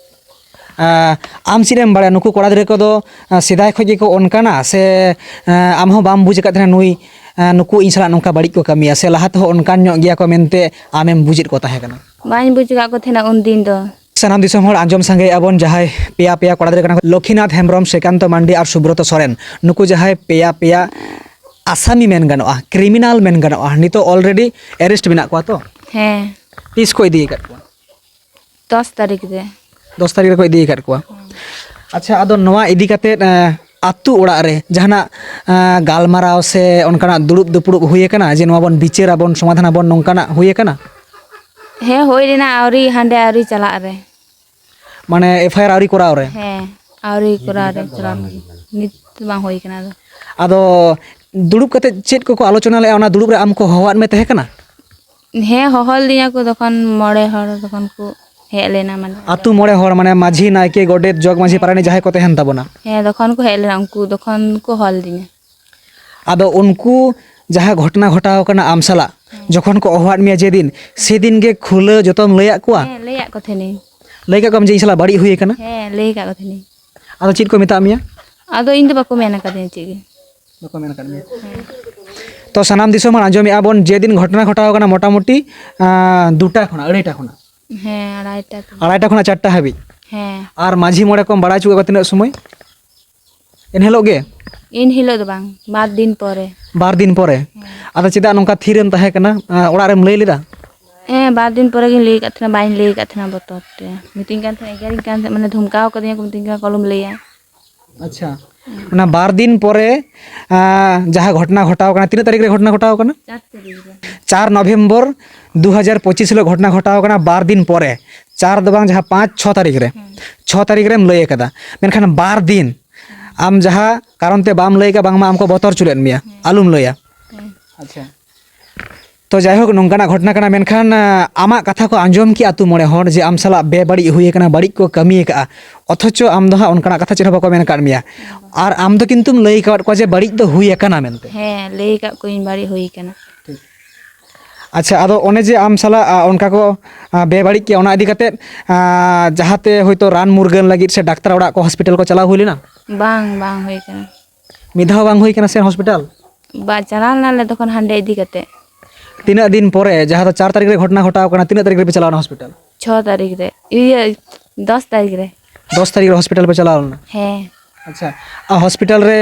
ᱟᱸ, ᱟᱢ ᱪᱮᱫ ᱮᱢ ᱵᱟᱲᱟᱭᱟ, ᱱᱩᱠᱩ ᱠᱚᱲᱟ ᱜᱤᱫᱽᱨᱟᱹ ᱠᱚᱫᱚ, ᱟᱸ, ᱥᱮᱫᱟᱭ ᱠᱷᱚᱱ ᱜᱮᱠᱚ ᱚᱱᱠᱟᱱᱟ ᱥᱮ, ᱟᱸ, ᱟᱢ ᱦᱚᱸ ᱵᱟᱢ ᱵᱩᱡᱽ ᱟᱠᱟᱫ ᱛᱟᱦᱮᱱᱟ ᱱᱩᱭ, ᱟᱸ, ᱱᱩᱠᱩ ᱤᱧ ᱥᱟᱞᱟᱜ ᱱᱚᱝᱠᱟ ᱵᱟᱹᱲᱤᱡ ᱠᱚ ᱠᱟᱹᱢᱤᱭᱟ ᱥᱮ ᱞᱟᱦᱟ ᱛᱮᱦᱚᱸ ᱚᱱᱠᱟᱱ ᱧᱚᱜ ᱜᱮᱭᱟ ᱠᱚ ᱢᱮᱱᱛᱮ ᱟᱢᱮᱢ ᱵᱩᱡᱮᱫ ᱠᱚ ᱛᱟᱦᱮᱸ ᱠᱟᱱᱟ? ᱵᱟᱹᱧ ᱵᱩᱡᱽ ᱟᱠᱟᱫ ᱠᱚ ᱛᱟᱦᱮᱱᱟ ᱩᱱᱫᱤᱱ ᱫᱚ᱾ ᱥᱟᱱᱟᱢ ᱫᱤᱥᱚᱢ ᱦᱚᱲ ᱟᱸᱡᱚᱢ ᱥᱟᱸᱜᱮᱭᱮᱫᱼᱟ ᱵᱚᱱ, ᱡᱟᱦᱟᱸᱭ ᱯᱮᱭᱟ ᱯᱮᱭᱟ ᱠᱚᱲᱟ ᱜᱤᱫᱽᱨᱟᱹ ᱠᱟᱱᱟ ᱠᱚ, ᱞᱚᱠᱠᱷᱤᱱᱟᱛᱷ ᱦᱮᱢᱵᱨᱚᱢ, ᱥᱨᱤᱠᱟᱱᱛᱚ ᱢᱟᱱᱰᱤ ᱟᱨ ᱥᱩᱵᱨᱚᱛᱚ ᱥᱚᱨᱮᱱ, ᱱᱩᱠᱩ ᱡᱟᱦᱟᱸᱭ ᱯᱮᱭᱟ ᱯᱮᱭᱟ ᱟᱥᱟᱢᱤ ᱢᱮᱱ ᱜᱟᱱᱚᱜᱼᱟ, ᱠᱨᱤᱢᱤᱱᱟᱞ ᱢᱮᱱ ᱜᱟᱱᱚᱜᱼᱟ, ᱱᱤᱛᱚᱜ already arrest ᱢᱮᱱᱟᱜ ᱠᱚᱣᱟ ᱛᱚ? ᱦᱮᱸ᱾ ᱛᱤᱥ ᱠᱚ ᱤᱫᱤ ᱟᱠᱟᱫ ᱠᱚᱣᱟ? ᱫᱚᱥ ᱛᱟᱹᱨᱤᱠᱷ ᱨᱮ᱾ ᱫᱚᱥ ᱛᱟᱹᱨᱤᱠᱷ ᱨᱮᱠᱚ ᱤᱫᱤ ᱟᱠᱟᱫ ᱠᱚᱣᱟ᱾ ᱦᱮᱸ᱾ ᱟᱪᱪᱷᱟ, ᱟᱫᱚ ᱱᱚᱣᱟ ᱤᱫᱤ ᱠᱟᱛᱮᱫ, ᱮᱸ, ᱟᱹᱛᱩ ᱚᱲᱟᱜ ᱨᱮ ᱡᱟᱦᱟᱱᱟᱜ, ᱮᱸ, ᱜᱟᱞᱢᱟᱨᱟᱣ ᱥᱮ ᱚᱱᱠᱟᱱᱟᱜ ᱫᱩᱲᱩᱵ ᱫᱩᱯᱲᱩᱵ ᱦᱩᱭ ᱟᱠᱟᱱᱟ ᱡᱮ ᱱᱚᱣᱟ ᱵᱚᱱ ᱵᱤᱪᱟᱹᱨ ᱟᱵᱚᱱ, ᱥᱚᱢᱟᱫᱷᱟᱱ ᱟᱵᱚᱱ, ᱱᱚᱝᱠᱟᱱᱟᱜ ᱦᱩᱭ ᱟᱠᱟᱱᱟ? ᱦᱮᱸ, ᱦᱩᱭ ᱞᱮᱱᱟ, ᱟᱹᱣᱨᱤ, ᱦᱟᱸᱰᱮ ᱟᱹᱣᱨᱤ ᱪᱟᱞᱟᱜ ᱨᱮ᱾ ᱢᱟᱱᱮ FIR ᱟᱹᱣᱨᱤ ᱠᱚᱨᱟᱣ ᱨᱮ? ᱦᱮᱸ, ᱟᱹᱣᱨᱤ ᱠᱚᱨᱟᱣ ᱨᱮ, ᱪᱟᱞᱟᱣ ᱞᱮᱱᱟ᱾ ᱱᱤᱛ ᱫᱚ ᱵᱟᱝ ᱦᱩᱭ ᱠᱟᱱᱟ ᱟᱫᱚ᱾ ᱟᱫᱚ ᱫᱩᱲᱩᱵ ᱠᱟᱛᱮ ᱪᱮᱫ ᱠᱚᱠᱚ ᱟᱞᱳᱪᱚᱱᱟ ᱞᱮᱫᱼᱟ, ᱚᱱᱟ ᱫᱩᱲᱩᱵ ᱨᱮ ᱟᱢ ᱠᱚ ᱦᱚᱦᱚᱣᱟᱫ ᱢᱮ ᱛᱟᱦᱮᱸ ᱠᱟᱱᱟ? ᱦᱮᱸ, ᱦᱚᱦᱚ ᱞᱤᱫᱤᱧᱟ ᱠᱚ ᱛᱚᱠᱷᱚᱱ ᱢᱚᱬᱮ ᱦᱚᱲ ᱛᱚᱠᱷᱚᱱ ᱠᱚ ᱦᱮᱡ ᱞᱮᱱᱟ ᱢᱟᱱᱮ᱾ ᱟᱛᱳ ᱢᱚᱬᱮ ᱦᱚᱲ, ᱢᱟᱱᱮ ᱢᱟᱹᱡᱷᱤ, ᱱᱟᱭᱠᱮ, ᱜᱚᱰᱮᱛ, ᱡᱚᱜᱽ ᱢᱟᱹᱡᱷᱤ, ᱯᱟᱨᱟᱱᱤᱠ, ᱡᱟᱦᱟᱸᱭ ᱠᱚ ᱛᱟᱦᱮᱱ ᱛᱟᱵᱚᱱᱟ᱾ ᱦᱮᱸ, ᱛᱚᱠᱷᱚᱱ ᱠᱚ ᱦᱮᱡ ᱞᱮᱱᱟ, ᱩᱱᱠᱩ ᱛᱚᱠᱷᱚᱱ ᱠᱚ ᱦᱚᱦᱚ ᱞᱤᱫᱤᱧᱟ᱾ ᱟᱫᱚ ᱩᱱᱠᱩ ᱡᱟᱦᱟᱸ ᱜᱷᱚᱴᱚᱱᱟ ᱜᱷᱚᱴᱟᱣ ᱠᱟᱱᱟ ᱟᱢ ᱥᱟᱞᱟᱜ, ᱦᱮᱸ᱾ ᱡᱚᱠᱷᱚᱱ ᱠᱚ ᱦᱚᱦᱚᱣᱟᱫ ᱢᱮᱭᱟ ᱡᱮᱫᱤᱱ, ᱥᱮᱫᱤᱱ ᱜᱮ ᱠᱷᱩᱞᱟᱹ ᱡᱚᱛᱚᱢ ᱞᱟᱹᱭᱟᱫ ᱠᱚᱣᱟ? ᱦᱮᱸ, ᱞᱟᱹᱭᱟᱫ ᱠᱚ ᱛᱟᱦᱮᱱᱤᱧ᱾ ᱞᱟᱹᱭ ᱠᱟᱜ ᱠᱚᱣᱟᱢ ᱡᱮ ᱤᱧ ᱥᱟᱞᱟᱜ ᱵᱟᱹᱲᱤᱡ ᱦᱩᱭ ᱟᱠᱟᱱᱟ? ᱦᱮᱸ, ᱞᱟᱹᱭ ᱠᱟᱜ ᱠᱚ ᱛᱟᱦᱮᱱᱤᱧ᱾ ᱟᱫᱚ ᱪᱮᱫ ᱠᱚ ᱢᱮᱛᱟᱜ ᱢᱮᱭᱟ? ᱟᱫᱚ ᱤᱧ ᱫᱚ ᱵᱟᱠᱚ ᱢᱮᱱ ᱟᱠᱟᱫᱤᱧᱟ ᱪᱮᱫ ᱜᱮ᱾ ᱵᱟᱠᱚ ᱢᱮᱱ ᱟᱠᱟᱫ ᱢᱮᱭᱟ᱾ ᱦᱮᱸ᱾ ᱛᱚ, ᱥᱟᱱᱟᱢ ᱫᱤᱥᱚᱢ ᱦᱚᱲ ᱟᱸᱡᱚᱢᱮᱫᱼᱟ ᱵᱚᱱ, ᱡᱮᱫᱤᱱ ᱜᱷᱚᱴᱚᱱᱟ ᱜᱷᱚᱴᱟᱣ ᱠᱟᱱᱟ, ᱢᱚᱴᱟᱢᱩᱴᱤ, ᱟᱸ, ᱫᱩᱴᱟ ᱠᱷᱚᱱᱟᱜ, ᱟᱹᱲᱟᱹᱭᱴᱟ ᱠᱷᱚᱱᱟᱜ᱾ ᱦᱮᱸ, ᱟᱲᱟᱭᱴᱟ ᱠᱷᱚᱱᱟᱜ᱾ ᱟᱲᱟᱭᱴᱟ ᱠᱷᱚᱱᱟᱜ ᱪᱟᱨᱴᱟ ᱦᱟᱹᱵᱤᱡ᱾ ᱦᱮᱸ᱾ ᱟᱨ ᱢᱟᱹᱡᱷᱤ ᱢᱚᱬᱮ ᱠᱚᱢ ᱵᱟᱲᱟᱭ ᱦᱚᱪᱚ ᱠᱮᱫ ᱠᱚᱣᱟ ᱛᱤᱱᱟᱹᱜ ᱥᱚᱢᱚᱭ? ᱮᱱ ᱦᱤᱞᱳᱜ ᱜᱮ? ᱮᱱ ᱦᱤᱞᱳᱜ ᱫᱚ ᱵᱟᱝ, ᱵᱟᱨ ᱫᱤᱱ ᱯᱚᱨᱮ᱾ ᱵᱟᱨ ᱫᱤᱱ ᱯᱚᱨᱮ? ᱦᱮᱸ᱾ ᱟᱫᱚ ᱪᱮᱫᱟᱜ ᱱᱚᱝᱠᱟ ᱛᱷᱤᱨᱮᱢ ᱛᱟᱦᱮᱸ ᱠᱟᱱᱟ? ᱟᱸ, ᱚᱲᱟᱜ ᱨᱮᱢ ᱞᱟᱹᱭ ᱞᱮᱫᱟ? ᱦᱮᱸ, ᱵᱟᱨ ᱫᱤᱱ ᱯᱚᱨᱮ ᱜᱤᱧ ᱞᱟᱹᱭ ᱟᱠᱟᱫ ᱛᱟᱦᱮᱱᱟ, ᱵᱟᱹᱧ ᱞᱟᱹᱭ ᱟᱠᱟᱫ ᱛᱟᱦᱮᱱᱟ ᱵᱚᱛᱚᱨ ᱛᱮ᱾ ᱢᱤᱛᱟᱹᱧ ᱠᱟᱱ ᱛᱟᱦᱮᱱᱟ, ᱮᱜᱮᱨᱤᱧ ᱠᱟᱱ ᱛᱟᱦᱮᱸᱫ, ᱢᱟᱱᱮ ᱫᱷᱚᱢᱠᱟᱣ ᱠᱟᱫᱤᱧᱟ ᱠᱚ, ᱢᱤᱛᱟᱹᱧ ᱠᱟᱱᱟ ᱠᱚ ᱟᱞᱚᱢ ᱞᱟᱹᱭᱟ᱾ ᱟᱪᱪᱷᱟ, ᱚᱱᱟ ᱵᱟᱨ ᱫᱤᱱ ᱯᱚᱨᱮ, ᱟᱸ, ᱡᱟᱦᱟᱸ ᱜᱷᱚᱴᱚᱱᱟ ᱜᱷᱚᱴᱟᱣ ᱠᱟᱱᱟ, ᱛᱤᱱᱟᱹᱜ ᱛᱟᱹᱨᱤᱠᱷ ᱨᱮ ᱜᱷᱚᱴᱚᱱᱟ ᱜᱷᱚᱴᱟᱣ ᱠᱟᱱᱟ? ᱪᱟᱨ ᱛᱟᱹᱨᱤᱠᱷ ᱨᱮ᱾ ᱪᱟᱨ ᱱᱚᱵᱷᱮᱢᱵᱚᱨ ᱫᱩ ᱦᱟᱡᱟᱨ ᱯᱚᱸᱪᱤᱥ ᱦᱤᱞᱳᱜ ᱜᱷᱚᱴᱚᱱᱟ ᱜᱷᱚᱴᱟᱣ ᱠᱟᱱᱟ, ᱵᱟᱨ ᱫᱤᱱ ᱯᱚᱨᱮ, ᱪᱟᱨ ᱫᱚ ᱵᱟᱝ, ᱡᱟᱦᱟᱸ ᱯᱟᱸᱪ, ᱪᱷᱚ ᱛᱟᱹᱨᱤᱠᱷ ᱨᱮ, ᱦᱮᱸ᱾ ᱪᱷᱚ ᱛᱟᱹᱨᱤᱠᱷ ᱨᱮᱢ ᱞᱟᱹᱭ ᱟᱠᱟᱫᱟ, ᱢᱮᱱᱠᱷᱟᱱ ᱵᱟᱨ ᱫᱤᱱ ᱟᱢ ᱡᱟᱦᱟᱸ ᱠᱟᱨᱚᱱ ᱛᱮ ᱵᱟᱢ ᱞᱟᱹᱭ ᱟᱠᱟᱫ, ᱵᱟᱝᱢᱟ ᱟᱢ ᱠᱚ ᱵᱚᱛᱚᱨ ᱦᱚᱪᱚ ᱞᱮᱫ ᱢᱮᱭᱟ, ᱦᱮᱸ᱾ ᱟᱞᱚᱢ ᱞᱟᱹᱭᱟ᱾ ᱦᱮᱸ᱾ ᱟᱪᱪᱷᱟ, ᱛᱚ, ᱡᱟᱭᱦᱳᱠ, ᱱᱚᱝᱠᱟᱱᱟᱜ ᱜᱷᱚᱴᱚᱱᱟ ᱠᱟᱱᱟ, ᱢᱮᱱᱠᱷᱟᱱ, ᱟᱸ, ᱟᱢᱟᱜ ᱠᱟᱛᱷᱟ ᱠᱚ ᱟᱸᱡᱚᱢ ᱠᱮᱜᱼᱟ ᱟᱹᱛᱩ ᱢᱚᱬᱮ ᱦᱚᱲ ᱡᱮ ᱟᱢ ᱥᱟᱞᱟᱜ ᱵᱮᱵᱟᱹᱲᱤᱡ ᱦᱩᱭ ᱟᱠᱟᱱᱟ, ᱵᱟᱹᱲᱤᱡ ᱠᱚ ᱠᱟᱹᱢᱤ ᱟᱠᱟᱫᱼᱟ, ᱚᱛᱷᱚᱪᱚ ᱟᱢ ᱫᱚ ᱦᱟᱸᱜ ᱚᱱᱠᱟᱱᱟᱜ ᱠᱟᱛᱷᱟ ᱪᱮᱫ ᱦᱚᱸ ᱵᱟᱠᱚ ᱢᱮᱱ ᱟᱠᱟᱫ ᱢᱮᱭᱟ᱾ ᱟᱨ ᱟᱢ ᱫᱚ ᱠᱤᱱᱛᱩᱢ ᱞᱟᱹᱭ ᱟᱠᱟᱫ ᱠᱚᱣᱟ ᱡᱮ ᱵᱟᱹᱲᱤᱡ ᱫᱚ ᱦᱩᱭ ᱟᱠᱟᱱᱟ ᱢᱮᱱᱛᱮ᱾ ᱦᱮᱸ, ᱞᱟᱹᱭ ᱟᱠᱟᱫ ᱠᱚᱣᱟᱹᱧ ᱵᱟᱹᱲᱤᱡ ᱦᱩᱭ ᱟᱠᱟᱱᱟ᱾ ᱴᱷᱤᱠ᱾ ᱟᱪᱪᱷᱟ, ᱟᱫᱚ ᱚᱱᱮ ᱡᱮ ᱟᱢ ᱥᱟᱞᱟᱜ, ᱟ, ᱚᱱᱠᱟ ᱠᱚ, ᱟ, ᱵᱮᱵᱟᱹᱲᱤᱡ ᱠᱮᱜᱼᱟ, ᱚᱱᱟ ᱤᱫᱤ ᱠᱟᱛᱮᱫ, ᱟ, ᱡᱟᱦᱟᱸᱛᱮ ᱦᱳᱭᱛᱳ ᱨᱟᱱ ᱢᱩᱨᱜᱟᱹᱱ ᱞᱟᱹᱜᱤᱫ ᱥᱮ ᱰᱟᱠᱛᱟᱨ ᱚᱲᱟᱜ ᱠᱚ, ᱦᱚᱥᱯᱤᱴᱟᱞ ᱠᱚ ᱪᱟᱞᱟᱣ ᱦᱩᱭ ᱞᱮᱱᱟ? ᱵᱟᱝ, ᱵᱟᱝ ᱦᱩᱭ ᱟᱠᱟᱱᱟ᱾ ᱢᱤᱫ ᱫᱷᱟᱣ ᱵᱟᱝ ᱦᱩᱭ ᱟᱠᱟᱱᱟ ᱥᱮ ᱦᱚᱥᱯᱤᱴᱟᱞ? ᱵᱟ, ᱪᱟᱞᱟᱣ ᱞᱮᱱᱟᱞᱮ ᱛᱚᱠᱷᱚᱱ ᱦᱟᱸᱰᱮ ᱤᱫᱤ ᱠᱟᱛᱮ᱾ ᱛᱤᱱᱟᱹᱜ ᱫᱤᱱ ᱯᱚᱨᱮ, ᱡᱟᱦᱟᱸ ᱫᱚ ᱪᱟᱨ ᱛᱟᱹᱨᱤᱠᱷ ᱨᱮ ᱜᱷᱚᱴᱚᱱᱟ ᱜᱷᱚᱴᱟᱣ ᱠᱟᱱᱟ, ᱛᱤᱱᱟᱹᱜ ᱛᱟᱹᱨᱤᱠᱷ ᱨᱮᱯᱮ ᱪᱟᱞᱟᱣ ᱮᱱᱟ ᱦᱚᱥᱯᱤᱴᱟᱞ? ᱪᱷᱚ ᱛᱟᱹᱨᱤᱠᱷ ᱨᱮ, ᱤᱭᱟᱹ, ᱫᱚᱥ ᱛᱟᱹᱨᱤᱠᱷ ᱨᱮ᱾ ᱫᱚᱥ ᱛᱟᱹᱨᱤᱠᱷ ᱨᱮ ᱦᱚᱥᱯᱤᱴᱟᱞ ᱯᱮ ᱪᱟᱞᱟᱣ ᱞᱮᱱᱟ? ᱦᱮᱸ᱾ ᱟᱪᱪᱷᱟ, ᱟᱨ ᱦᱚᱥᱯᱤᱴᱟᱞ ᱨᱮ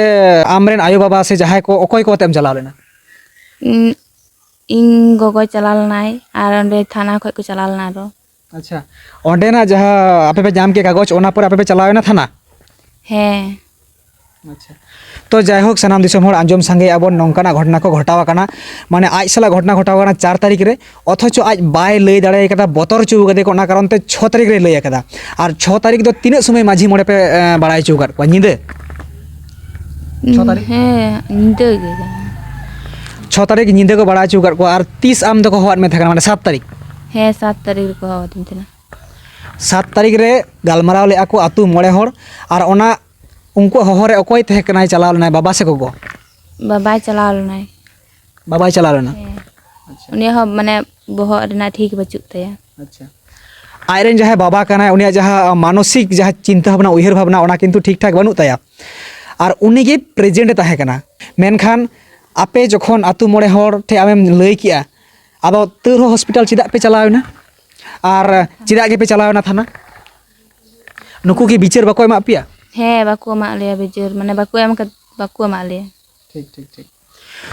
ᱟᱢᱨᱮᱱ ᱟᱭᱳᱼᱵᱟᱵᱟ ᱥᱮ ᱡᱟᱦᱟᱸᱭ ᱠᱚ, ᱚᱠᱚᱭ ᱠᱚ ᱟᱛᱮᱢ ᱪᱟᱞᱟᱣ ᱞᱮᱱᱟ? ᱩᱸ, ᱤᱧ ᱜᱚᱜᱚᱭ ᱪᱟᱞᱟᱣ ᱞᱮᱱᱟᱭ ᱟᱨ ᱚᱸᱰᱮ ᱛᱷᱟᱱᱟ ᱠᱷᱚᱡ ᱠᱚ ᱪᱟᱞᱟᱣ ᱞᱮᱱᱟ ᱟᱨᱚ᱾ ᱟᱪᱪᱷᱟ, ᱚᱸᱰᱮᱱᱟᱜ ᱡᱟᱦᱟᱸ ᱟᱯᱮ ᱯᱮ ᱧᱟᱢ ᱠᱮᱫ ᱠᱟᱜᱚᱡᱽ, ᱚᱱᱟ ᱯᱚᱨᱮ ᱟᱯᱮ ᱯᱮ ᱪᱟᱞᱟᱣ ᱮᱱᱟ ᱛᱷᱟᱱᱟ? ᱦᱮᱸ᱾ ᱟᱪᱪᱷᱟ, ᱛᱚ, ᱡᱟᱭᱦᱳᱠ, ᱥᱟᱱᱟᱢ ᱫᱤᱥᱚᱢ ᱦᱚᱲ ᱟᱸᱡᱚᱢ ᱥᱟᱸᱜᱮᱭᱮᱫᱼᱟ ᱵᱚᱱ, ᱱᱚᱝᱠᱟᱱᱟᱜ ᱜᱷᱚᱴᱚᱱᱟ ᱠᱚ ᱜᱷᱚᱴᱟᱣ ᱟᱠᱟᱱᱟ᱾ ᱢᱟᱱᱮ, ᱟᱡ ᱥᱟᱞᱟᱜ ᱜᱷᱚᱴᱚᱱᱟ ᱜᱷᱚᱴᱟᱣ ᱟᱠᱟᱱᱟ ᱪᱟᱨ ᱛᱟᱹᱨᱤᱠᱷ ᱨᱮ, ᱚᱛᱷᱚᱪᱚ ᱟᱡ ᱵᱟᱭ ᱞᱟᱹᱭ ᱫᱟᱲᱮ ᱠᱟᱫᱟ, ᱵᱚᱛᱚᱨ ᱦᱚᱪᱚ ᱠᱟᱫᱮ ᱠᱚ, ᱚᱱᱟ ᱠᱟᱨᱚᱱ ᱛᱮ ᱪᱷᱚ ᱛᱟᱹᱨᱤᱠᱷ ᱨᱮᱭ ᱞᱟᱹᱭ ᱟᱠᱟᱫᱟ᱾ ᱟᱨ ᱪᱷᱚ ᱛᱟᱹᱨᱤᱠᱷ ᱫᱚ ᱛᱤᱱᱟᱹᱜ ᱥᱚᱢᱚᱭ ᱢᱟᱹᱡᱷᱤ ᱢᱚᱬᱮ ᱯᱮ, ᱮ, ᱵᱟᱲᱟᱭ ᱦᱚᱪᱚ ᱟᱠᱟᱫ ᱠᱚᱣᱟ? ᱧᱤᱫᱟᱹ? ᱪᱷᱚ ᱛᱟᱹᱨᱤᱠᱷ? ᱦᱮᱸ, ᱧᱤᱫᱟᱹ ᱜᱮ᱾ ᱪᱷᱚ ᱛᱟᱹᱨᱤᱠᱷ ᱧᱤᱫᱟᱹ ᱠᱚ ᱵᱟᱲᱟᱭ ᱦᱚᱪᱚ ᱟᱠᱟᱫ ᱠᱚᱣᱟ᱾ ᱟᱨ ᱛᱤᱥ ᱟᱢ ᱫᱚᱠᱚ ᱦᱚᱦᱚᱣᱟᱫ ᱢᱮ ᱛᱟᱦᱮᱸ ᱠᱟᱱᱟ, ᱢᱟᱱᱮ ᱥᱟᱛ ᱛᱟᱹᱨᱤᱠᱷ? ᱦᱮᱸ, ᱥᱟᱛ ᱛᱟᱹᱨᱤᱠᱷ ᱨᱮᱠᱚ ᱦᱚᱦᱚᱣᱟᱫᱤᱧ ᱛᱟᱦᱮᱱᱟ᱾ ᱥᱟᱛ ᱛᱟᱹᱨᱤᱠᱷ ᱨᱮ ᱜᱟᱞᱢᱟᱨᱟᱣ ᱞᱮᱫᱼᱟ ᱠᱚ ᱟᱹᱛᱩ ᱢᱚᱬᱮ ᱦᱚᱲ, ᱟᱨ ᱚᱱᱟ ᱩᱱᱠᱩᱣᱟᱜ ᱦᱚᱦᱚ ᱨᱮ ᱚᱠᱚᱭ ᱛᱟᱦᱮᱸ ᱠᱟᱱᱟᱭ, ᱪᱟᱞᱟᱣ ᱞᱮᱱᱟᱭ, ᱵᱟᱵᱟ ᱥᱮ ᱜᱚᱜᱚ? ᱵᱟᱵᱟᱭ ᱪᱟᱞᱟᱣ ᱞᱮᱱᱟᱭ᱾ ᱵᱟᱵᱟᱭ ᱪᱟᱞᱟᱣ ᱞᱮᱱᱟ? ᱦᱮᱸ᱾ ᱟᱪᱪᱷᱟ᱾ ᱩᱱᱤᱭᱟᱜ ᱦᱚᱸ ᱢᱟᱱᱮ ᱵᱚᱦᱚᱜ ᱨᱮᱱᱟᱜ ᱴᱷᱤᱠ ᱵᱟᱹᱪᱩᱜ ᱛᱟᱭᱟ᱾ ᱟᱪᱪᱷᱟ᱾ ᱟᱡᱨᱮᱱ ᱡᱟᱦᱟᱸᱭ ᱵᱟᱵᱟ ᱠᱟᱱᱟᱭ, ᱩᱱᱤᱭᱟᱜ ᱡᱟᱦᱟᱸ ᱢᱟᱱᱚᱥᱤᱠ ᱡᱟᱦᱟᱸ ᱪᱤᱱᱛᱟᱹ ᱵᱷᱟᱵᱽᱱᱟ, ᱩᱭᱦᱟᱹᱨ ᱵᱷᱟᱵᱽᱱᱟ, ᱚᱱᱟ ᱠᱤᱱᱛᱩ ᱴᱷᱤᱠ ᱴᱷᱟᱠ ᱵᱟᱹᱱᱩᱜ ᱛᱟᱭᱟ᱾ ᱟᱨ ᱩᱱᱤᱜᱮ ᱯᱨᱮᱡᱮᱱᱴ ᱮ ᱛᱟᱦᱮᱸ ᱠᱟᱱᱟ᱾ ᱢᱮᱱᱠᱷᱟᱱ ᱟᱯᱮ ᱡᱚᱠᱷᱚᱱ ᱟᱹᱛᱩ ᱢᱚᱬᱮ ᱦᱚᱲ ᱴᱷᱮᱱ ᱟᱢᱮᱢ ᱞᱟᱹᱭ ᱠᱮᱜᱼᱟ, ᱟᱫᱚ ᱛᱟᱹᱣ ᱨᱮᱦᱚᱸ ᱦᱚᱥᱯᱤᱴᱟᱞ ᱪᱮᱫᱟᱜ ᱯᱮ ᱪᱟᱞᱟᱣ ᱮᱱᱟ? ᱟᱨ ᱪᱮᱫᱟᱜ ᱜᱮᱯᱮ ᱪᱟᱞᱟᱣ ᱮᱱᱟ ᱛᱷᱟᱱᱟ? ᱱᱩᱠᱩ ᱠᱤ ᱵᱤᱪᱟᱹᱨ ᱵᱟᱠᱚ ᱮᱢᱟᱜ ᱯᱮᱭᱟ? ᱦᱮᱸ, ᱵᱟᱠᱚ ᱮᱢᱟᱜ ᱞᱮᱭᱟ ᱵᱤᱪᱟᱹᱨ, ᱢᱟᱱᱮ ᱵᱟᱠᱚ ᱮᱢ ᱠᱟᱫ-, ᱵᱟᱠᱚ ᱮᱢᱟᱜ ᱞᱮᱭᱟ᱾ ᱴᱷᱤᱠ, ᱴᱷᱤᱠ, ᱴᱷᱤᱠ᱾